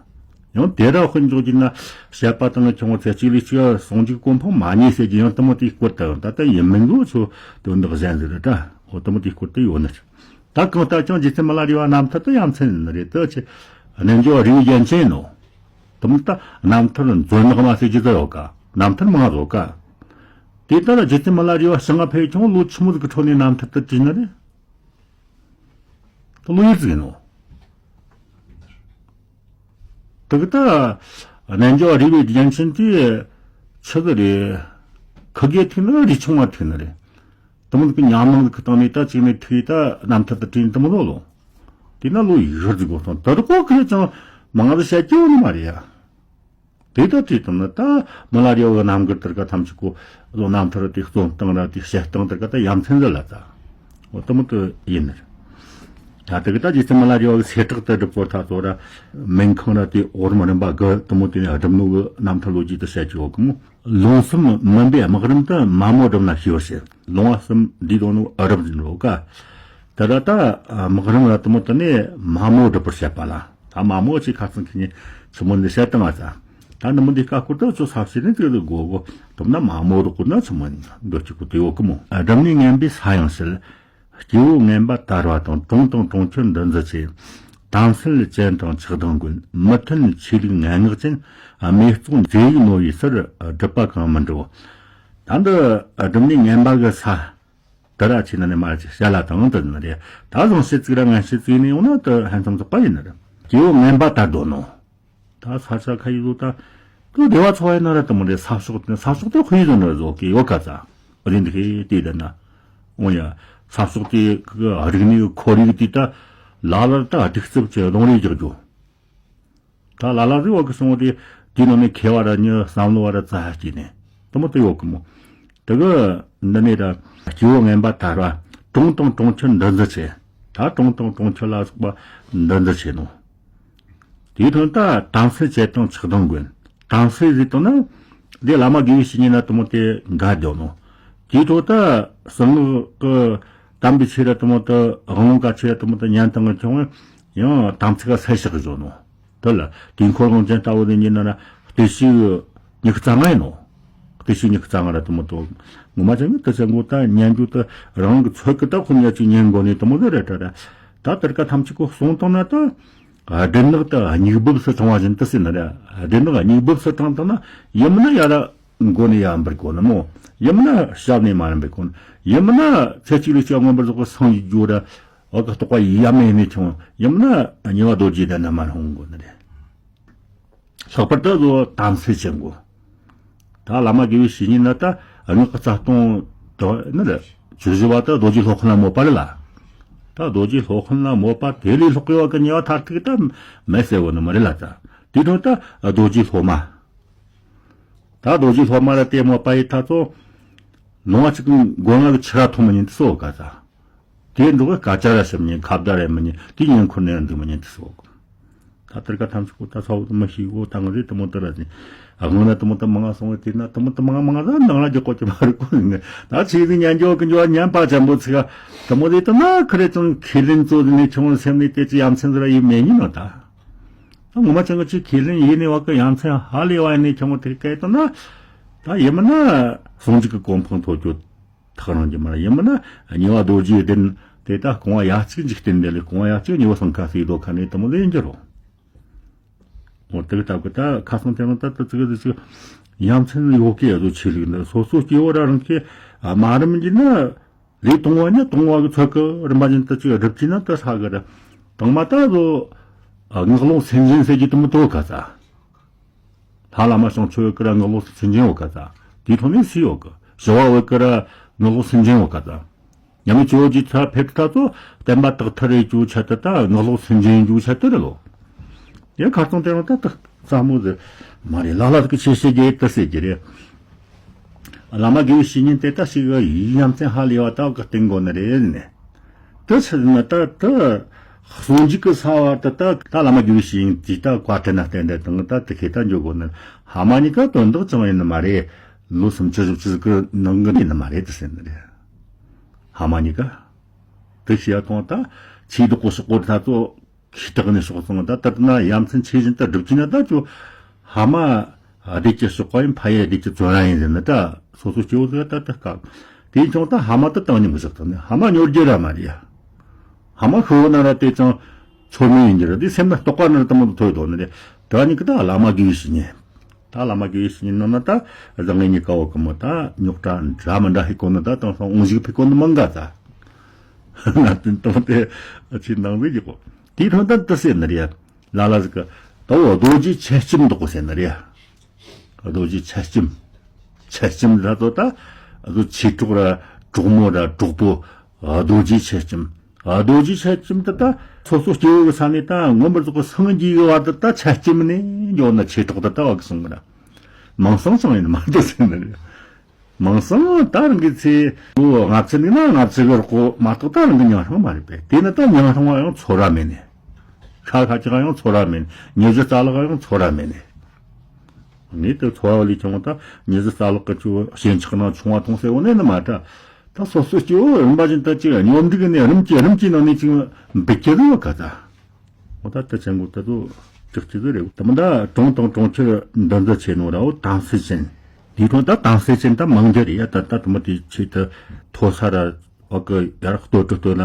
ཡང་དེ་ར་དཔེ་འཇོག་རྒྱུ་ན་བཤད་པ་དང་ཁྱོང་ཚེ་གཅིག་ལས་གཅིག་ཟུང་འཇུག་གོ་འཕང་མ་རྙེད་ཟེར་རྒྱུ་ཡང་དུ་མོ་དེའི་སྐོར་དུ་ད་ལྟ་ཡིན་མིན་ལོ་ཚོ་དོན་དག་གཞན་ཟེར་ར་ད་འོ་དུ་མོ་དེའི་སྐོར་དུ་ཡོད་ནི། ད་གང་ལྟར་ཀྱང་རྗེ་བཙུན་མི་ལ་རས་པ་རྣམ་ཐར་དུ་ཡ་མཚན་ནི་རེད་དུ་ཆེ། རྣལ་འབྱོར་རིགས་རྒྱན་ཅན་ནོ། དུ་མོ་ད་རྣམ་ཐར་མཛོད་ནག་མ་ཟེར་རྒྱུ་ད་ཡོད་ཀ། རྣམ་ཐར་མང་ང་ཡོད་ཀ། དེ་ལྟར་རྗེ་བཙུན་མི་ལ་རས་པ་ཞིང་ང་ཕེབས་ཀྱང་ལོ་ཆི་མོ་ཟིག་གི་འཕྲོ་ནས་རྣམ་ཐར་དུ་བྲིས་ནི་རེད། ད་ལོ་ཡི་ཟིག་ཡིན་ནོ། དེ་གི་ད་རྣལ་འབྱོར་རིགས་པའི་རྒྱན་ཅན་དེ་ཆི་ཟིག་རེད། ཁུ་གེ་ཐུག་ནི་རེད་ཆུང་བ་ཐུག་ནི་རེད། དུ་མོ་གི་ཉམས་སྣང་གི་སྟེང་ནས་ད་གཅིག་ནས་ཐུག་ད་རྣམ་ཐར་དུ་བྲིས་ནི་དུ་མོ་ལོ་ལོ། དེ་ན་ལོ་ཡི་ཟིག་གོ་སོང་དེ་རུ་གོ་གི་ཅང་མང་ང་ཟིག་བཤད་རྒྱུ་ནི་མ་རེད་ཡ། དེ་ལྟར་བྲིས་བཏང་ན་ད་མི་ལ་རས་པ་གི་རྣམ་མགུར་དེར་ག་ཐམས་ཅད་ཀོ་ལོ་རྣམ་ཐར་དེ་རྩོམ་སྟངས་ར་དེ་བཤད་སྟངས་དེར་ག་ད་ཡ་མཚན་ཟིག་ལ་ད། འོ་དུ་མོ་དུ་ཡིན་ནི། ད་དེ་གི་ད་རྗེ་བཙུན་མི་ལ་རས་པ་གི་སེ་བྲག་ཏུ་སྒྲུབ་པོ་ད་ཚོ་ར་མིང་ཁང་ར་དེ་འོག་རིམ་རིམ་པ་གི་དུ་མོ་དེ་ནས་སྒྲུབ་ནོ་གི་རྣམ་ཐར་ལོ་རྒྱུས་དུ་བཤད་ཀྱི་ཡོད་གི་མོ། ལུང་གསུམ་མུན་པའི་དམག་རིམ་དུ་མ་མོ་སྒྲུབ་ན་ཤེས་པར་བྱེད། ལུང་བ་གསུམ་འདིའི་དོན་ནོ་ཨ་རབ་འཛིན་རོ་ཀ། དེ་ར་ད་དམག་རིམ་ར་དུ་མོ་དུ་ནས་མ་མོ་སྒྲུབ་པར་བཤད་པ་ལ། ད་མ་མོ་ཅིག་ཁ་ཚང་ཁི་ཉིན་ཆི་མོ་འདི་བཤད་བཏང་བ་ཙ། ད་ནི་མོ་འདི་ཀ་སྐོར་དུ་ཚོ་ས་བྱེད་ནི་ཅིག་ལ་དགོ་གོ། དུ་མོ་ན་མ་མོ་རོག་གོ་ན་ཆི་མོ་འདོད་ཀྱི་གོ་དུ་ཡོད་གི་མོ། སྒྲུབ་གནས་ངན་པའི་ས་ཡང་བྱེད། སྐྱེ་བོ་ངན་པ་དར་བ་དང་། གྲོང་དང་གྲོང་ཁྱེར་འདུ་འཛི་ཆེ། དམ་སྲི་ཅན་དང་ཆགས་སྡང་ཀུན། མི་མཐུན་ཆོས་ལུགས་ངན་སྔགས་ཅན། རྨེ་བཙོང་མཛེ་ཡིག་རྣོ་བའི་སར། སྒྲུབ་པ་གང་མི་འགྲུབ། ད་འདི་སྒྲུབ་གནས་ངན་པ་གི་ས། དེ་ར་ཆེ་ན་ནི་མ་ཅིག་བཤད་ལ་དང་དུ་ནི་རེད། ད་བཟང་བཤད་ཚིག་ར་ངན་བཤད་ཚིག་ནི་ཡོང་ན་དུ་ཧན་ཙམ་ཚོགས་པ་ཡིན་ནི་རེད། སྐྱེ་བོ་ངན་པ་ལྟར་འདོད་ནོ། ད་ས་ཆ་ཁ་ཡི་བཟོ་ད་དུ་བདེ་བ་འཚོ་བ་ཡིན་ན་ར་དུ་མོ་རེད། ས་ཕྱོགས་དེ་ས་ཕྱོགས་དེ་དཔེ་ཡི་བཟོ་ནི་རེད་བཟོ་གི་ཡོད་ཁ་ཚ། འོ་དེ་འདི་ཁའི་དེ་ད་ན། འོ་ཡ། ས་ཕྱོགས་དེ་གི་རིག་གནས་ཁོར་ཡུག་དེ་ད་ལ་ལ་ད་གདུག་རྩུབ་ཀྱི་རྡུང་རེས་རྒྱག་རྒྱུ། ད་ལ་ལ་རི་བ་གི་སོང་བ་དེ་དེའི་ནང་ནས་མཁས་པ་ར་ཉི་བསམ་བློ་བ་ར་རྩ་ཧ་སྐྱེས་ནས་དུ་མོ་དུ་ཡོད་གི་མོ། དེ་གི་འདི་ནས་ར་སྐྱེ་བོ་ངན་པ་དར་བ། གྲོང་དང་གྲོང་ཁྱེར་འདུ་འཛི་ཆེ། ད་གྲོང་དང་གྲོང་ཁྱེར་ལ་སོགས་པ་འདུ་འཛི་ཆེ་ནོ། དེའི་དོན་ད་དམ་སྲི་བྱེད་དང་ཆགས་སྡང་ཀུན། དམ་སྲི་ཟིག་དང་ན་འདི་བླ་མ་དགེ་བའི་བཤེས་གཉེན་ན་དུ་མོ་དེ་འགའ་བརྒྱབ་ནོ། དེའི་ཐོག་ད་གསང་སྔགས་ཀྱི་དམ་པའི་ཆོས་ར་དུ་མོ་དུ་དབང་ལུང་ག་ཆོས་ར་དུ་མོ་དུ་ཉན་དང་ངི་ཁྱོང་ཡང་དམ་ཚིག་ག་སེལ་བཞག་གི་བཟོ་ནོ། དེ་ལ་དུས་འཁོར་དབང་ཅན་ལྟ་བུ་ནི་ཉིན་ན་ན་བརྟུལ་ཞུགས་ཉི་ཤུ་རྩ་ལྔ་ཡིན་ནོ། བརྟུལ་ཞུགས་ཉི་ཤུ་རྩ་ལྔ་ར་དུ་མོ་དུ་ངོ་མ་ཅན་གི་དུ་ཅན་གོ་ད་ཉན་རྒྱུ་དུ་རང་གི་ཚོད་ཀི་ད་ཁོ་ཉ་ཅིག་ཉན་དགོ་ནི་དུ་མོ་དུ་རེད་ད་ར། ད་དེར་ཀ་ཐམས་ཅད་ཀོ་གསུངས་བཏང་ན་ད། སྦྲུལ་ནག་ད་སྨྱུག་སྦུབས་སུ་དྲངས་པ་བཞིན་དུ་ཟེར་ན་རེད། སྦྲུལ་ནག་སྨྱུག་སྦུབས་སུ་དྲངས་བཏང་ན་ཡིན་མིན་ན་ཡར་མགོ་ནས་ཡར་འབུར་དགོས་ནི་མོ། ཡིན་མིན་ན་ཞབས་ནས་མར་འབུར་དགོས་ནི། ཡིན་མིན་ན་ཚེ་གཅིག་ལས་ཀྱང་མངོན་པར་རྫོགས་པའི་སངས་རྒྱས་རྒྱུ་ར། འོ་གི་རྟོགས་པ་ཡ་མེད་ནས་ཆུང་། ཡིན་མིན་ན་གཉིས་པ་རྡོ་རྗེ་གདན་ན་མར་འོང་དགོས་ནི་རེད། ལྷག་པར་དུ་བློ་དམ་སེལ་བྱེད་དགོས། ད་བླ་མ་དགེ་བའི་བཤེས་གཉེན་ན་ད་སྔགས་ཀྱི་རྩ་ལྟུང་དུ་ནི་རེད། བཅུ་བཞི་པ་དུ་རྡོ་རྗེ་སློབ་དཔོན་ལ་མོས་པ་རེད་ལ། ད་རྡོ་རྗེ་སློབ་དཔོན་ལ་མོས་པ་དེ་ལས་ལྷག་གི་བ་གི་ཉེ་བ་མཐར་ཐུག་ད་མེད་ཟེར་བ་ནི་མ་རེད་ལ། ད་དེ་དོན་ད་རྡོ་རྗེ་སློབ་མ། ད་རྡོ་རྗེ་སློབ་མ་ལ་དེ་མོས་པ་ཡི་ཐ་ཚོ། ནོ་བ་ཅིག་གི་མགོ་ང་གི་ཆུ་ར་འཐུང་མི་ཉན་དུ་སོ་ག་ས། དེ་འགྲོ་གི་སྐད་ཆ་ར་ཞིབ་ཉན། ཁ་བརྡ་ར་མི་ཉན། དེ་ཉན་ཁུར་ནས་འདུག་མི་ཉན་དུ་སོ་ག་ད་དེར་ཀ་ཐམས་ཅད་ཀོ་ད་ཚ་བོ་དུ་མི་ཤེས་གོ། ད་ང་ཚོས་དུ་མོ་དུ་ར་ཟིན། ཨ་ང་ན་དུ་མོ་དུ་མ་ང་སོང་བའི་དེ་ན་དུ་མོ་དུ་མ་ང་མ་ང་ད་ནང་ལ་རྒྱག་གོ་ཅི་མ་རུ་གོ་ནི། ད་ཆེས་ཟིན་ཉན་འཇོག་གི་འཇོག་ཉན་པ་ཅན་པོ་ཚིག་དུ་མོ་དེ་དུ་ན་ཁི་རེ་ཙང་ཁས་ལེན་ཚོ་ནས་ཆུང་སེམས་ནས་དེ་ཅི་ཡ་མཚན་ཟིག་ར་ཡིན་མེད་ཉིན་ནོ་ད། ད་ངོ་མ་ཅང་གི་ཅིག་ཁས་ལེན་ཡེ་ནས་བ་གི་ཡ་མཚན་ཧ་ལས་བ་ཡེ་ནས་ཁྱོད་ངོ་དེ་སྐད་དུ་ན། ད་ཡིན་མིན་ན་ཟུང་འཇུག་གི་གོ་འཕང་ཐོབ་རྒྱུ་ཐག་རིང་གི་མ་རེད། ཡིན་མིན་ན་གཉིས་པ་རྡོ་རྗེ་གདན་དེ་ད་རྐང་བ་ཡ་གཅིག་འཇིག་རྟེན་འདི་ལས་རྐང་བ་ཡ་གཅིག་གཉིས་པ་སང་ཁ་སིག་རྡོ་ཁ་ནས་དུ་མོ་ལས་ཡིན་གྱི་རོ། འོ་དེ་གི་སྟབས་གི་ད་ཁ་སང་དེ་རིང་ད་ད་ཙི་གི་ཙི་ཅིག་ཡ་མཚན་ཡོད་གི་ཡ་ཟོ་ཆེ་ལུགས་འདི་སོ་སོ་སྐྱེ་བོ་ར་རང་གི་མ་རིམ་གྱི་ན། ལས་དང་བ་ཉིད་དང་བ་གི་ཚོད་ཀྱི་རིམ་པ་བཞིན་དུ་ཅིག་སྒྲུབ་ཀྱི་ན་དུ་ཧྲ་གི་ར། དང་མ་ད་ལོ། ངག་ལོག་སེམས་ཅན་ཟེར་གྱི་དུ་མི་དོ་ག་ས། ལྷ་བླ་མ་བྱང་ཆུབ་ཀྱི་ར་ངག་ལོག་སེམས་ཅན་ཡོད་ག་ས། དེའི་ཐོག་ནས་སུ་ཡོད་གི། ཞི་བ་བོད་ཀྱི་ར་ངག་ལོག་སེམས་ཅན་ཡོད་ག་ས། ཉམས་ལེན་ཇོ་བོ་རྗེ་ཚ་ཕེབས་ཐ་ཚོ་བསྟན་པ་དག་ཐར་རེ་ཇོ་ཆ་དུ་ད་ངག་ལོག་སེམས་ཅན་ཇོ་ཆ་དུ་རེ་ལོ། ཡང་ཁ་རྩང་དེ་རང་ད་དག་ས་མོ་ཟེར། མ་རེད་ལ་ལ་གི་ཆེ་ཤེས་རྒྱས་དུ་ཟེར་གྱི་རེད། བླ་མ་དགེ་བའི་བཤེས་གཉེན་དེ་ད་ཞིག་ཡིག་ཡ་མཚན་ཧ་ལས་བ་ད་གི་བསྟེན་དགོ་ནི་རེད་ནས། དེ་ཕྱིར་ན་ད་དེ་གསོ་འཇུག་གི་ས་བ་ད་ད་ད་བླ་མ་དགེ་བའི་བཤེས་གཉེན་དེ་ད་བཀའ་དྲིན་ན་བསྟེན་དེ་དང་ད་དེ་ཁེ་ད་འཇོག་དགོ་ནི། ཧ་མ་ཉི་ག་དོན་དག་ཅང་ཡིན་ནི་མ་རེད། ལོ་སུམ་ཅུ་བཞི་བཅུ་གི་ནང་གི་ཡིན་ནི་མ་རེད་དུ་ཟེར་ནི་རེད། ཧ་མ་ཉི་ག་དེ་ཤེས་ཡ་ཐོང་ད་ཆེས་སྡུག་གོ་ཤོག་གོ་ད་ཚོ། ཁྱི་དག་ནས་སོགས་སོང་ད་ལྟར་ན་ཡ་མཚན་ཆེ་བཞིན་དུ་སྒྲུབ་ཀྱི་ན་ད་ཅོ། ཧ་མ་བདེ་སྐྱིད་གཤོག་པ་ཡིན། ཕ་ཡུལ་བདེ་སྐྱིད་བཙོན་ར་ཡིན་ཟེར་ན་ད་སོ་སོ་སྐྱེ་བོ་ཟེར་ད་ད་སྐབས་དེ་བྱུང་ད་ཧ་མ་ད་བཏང་ཉིན་གི་ཟག་ད་ནི་ཧ་མ་ཉོར་རྒྱུ་ར་མ་རེད་ཡ། ཧ་མ་ཤི་བོ་ན་ར་དེ་ཅང་ཆོ་མེད་ཡིན་གྱི་ར། དེ་སེམས་ན་རྟོགས་པ་ན་ར་དུ་མ་དུ་ཐོས་དོ་ནི་རེད། ད་ནི་གི་ད་བླ་མ་དགེ་བའི་བཤེས་གཉེན། ད་བླ་མ་དགེ་བའི་བཤེས་གཉེན་ནང་ན་ད་བཟང་ངན་གཉིས་ཀ་བོ་གི་མོ་ད་རྙོག་དྲ་འདྲ་མི་འདྲ་ཧི་གོ་ནི་ད་དང་སང་འོང་ཞིག་ཕི་གོ་ནི་མང་ག་ད། ང་དུན་དང་དེ་ཆེས་ནང་བའི་ཡིག་གོ། དེའི་ཐོན་ད་དུ་ཟེར་ནི་རེད། ལ་ལ་ཟིག་གི་ད་འོ་རྡོ་རྗེ་ཆེ་ལྕེམ་འདུག་གོ་ཟེར་ནི་རེད། རྡོ་རྗེ་ཆེ་ལྕེམ། ཆེ་ལྕེམ་ལ་དོ་ད་རྡོ་ཆེ་གྲོགས་ར་གྲོགས་མོ་ར་གྲོགས་པོ་རྡོ་རྗེ་ཆེ་ལྕེམ། རྡོ་རྗེ་ཆེ་ལྕེམ་དུ་ད་སོ་སོ་སྐྱེ་བོ་གི་ས་ནས་ད་མངོན་པར་རྫོགས་པའི་སངས་རྒྱས་ཀྱི་བར་དུ་ད་ཆེ་ལྕེམ་ནས་འཇོག་ན་ཆེ་གྲོགས་དུ་ད་བ་གི་སོང་གི་ར། མང་སང་སང་ཡིན་མ་འདུག་ཟེར་ནི་རེད། མང་སང་ད་རང་གི་ཚེ་ལོ་ལྔ་བཅུ་འདུག་ན་ལྔ་བཅུ་གི་རོགས་མ་གཏོགས་ད་རང་གི་ཉམ་ཐག་མ་རེད་པས། དེ་ནི་ད་ཉམ་ཐག་ཡང་ཚོར་ར་མེད་ནས། ཤ་ཁ་ཅིག་ཡང་ཚོར་ར་མེད་ནས། ཉི་ཤུ་རྩ་ལག་ཡང་ཚོར་ར་མེད་ནས། ངས་དེ་ཚོར་བ་ལས་ཀྱང་ད་ཉི་ཤུ་རྩ་ལག་གི་ཆུ་ཞེན་ཆགས་ན་ཆུང་བ་མཐོང་ཟེར་བོ་ནས་ནི་མ་ད། ད་སོ་སོ་སྐྱེ་བོ་རིམ་པ་བཞིན་དུ་ཅིག་སྙོམས་སྒྲིག་ནས་རིམ་གྱིས་རིམ་གྱིས་ནང་ནས་ཅིག་འབུད་ཀྱི་རེད་བ་ག་ད། འོ་ད་ལྟ་ཅན་གོ་ད་དུ་ཅིག་ཅིག་རེད། དེ་མི་ད་གྲོང་དང་གྲོང་ཁྱེར་འདི་འདི་ཆེ་ནོ་ར་འོ་དམ་སེལ་ཅན། དེའི་ཐོག་ད་དམ་སེལ་ཅན་ད་མང་རྒྱུ་རེད་ཡ། ད་ད་དུ་མི་དེ་ཆེད་དུ་མཐོ་ས་ར་བ་གི་ཡར་ལྟོ་ཏྲི་ལྟོ་ན་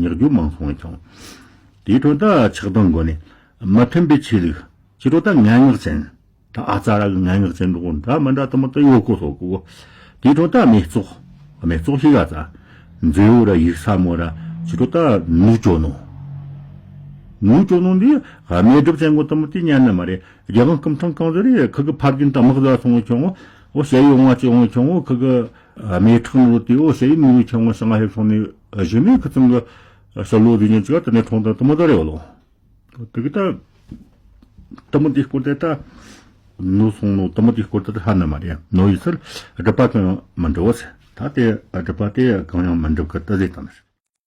ཉག་རྒྱུ་མང་སོང་ཀྱང་། དེའི་ཐོག་ད་ཆགས་སྡང་སྒོ་ནས་མི་མཐུན་པའི་ཆོས་ལུགས་ཅི་རོ་ད་ངན་སྔགས་ཅན། ད་ཨ་ཙ་ར་གི་ངན་སྔགས་ཅན་འགྲོ་འདྲ་མི་འདྲ་དུ་མི་ད་ཡོད་གོ་སོ་གོ། དེའི་ཐོག་ད་མེ་བཙོག་མེ་བཙོག་ཤི་ག་ཙ། མཛེ་བོ་ར་ཡིག་ས་མོ་ར་ཅི་རོ་ད་ནུ་ཅོ་ནོ། ནུ་ཅོ་ནོ་འདི་མེ་སྒྲུབ་ཅན་གོ་དུ་མི་དེ་ཉན་ནི་མ་རེད། རྒྱལ་དབང་སྐུ་ཕྲེང་གང་ཟེར་རེད། ཁུ་གི་ཕ་རྒན་དང་དམག་ཟ་སོང་བའི་ཁྱོང་འོ་ཞ་ཡི་འོང་བ་ཅི་འོང་བའི་ཁྱོང་འོ་ཁུ་གི་མེ་ཁྲག་ནོ་དེ་འོ་ཞ་ཡི་ནུ་བའི་ཁྱོང་འོ་ཞང་ཧེབ་སོང་ནས་གཞི་ནས་ཁུ་ཚང་གི་ཞབས་ལོ་དེ་ཉིན་ཅིག་དེ་ནས་ཁྲོང་དང་དུ་མི་ད་རེད་བ་ལོ། དེ་གི་ད་དུ་མི་དེ་སྐོར་དེ་ད་ནུ་སོང་ནོ་དུ་མི་དེ་སྐོར་དེ་ད་ཧ་ན་མ་རེད། ནོ་ཡི་སར་སྒྲུབ་པ་གང་ཡང་མི་འགྲུབ་བ་ཟེར། ད་དེ་སྒྲུབ་པ་དེ་གང་ཡང་མི་འགྲུབ་གི་ད་ཟེར་དང་ཟེར།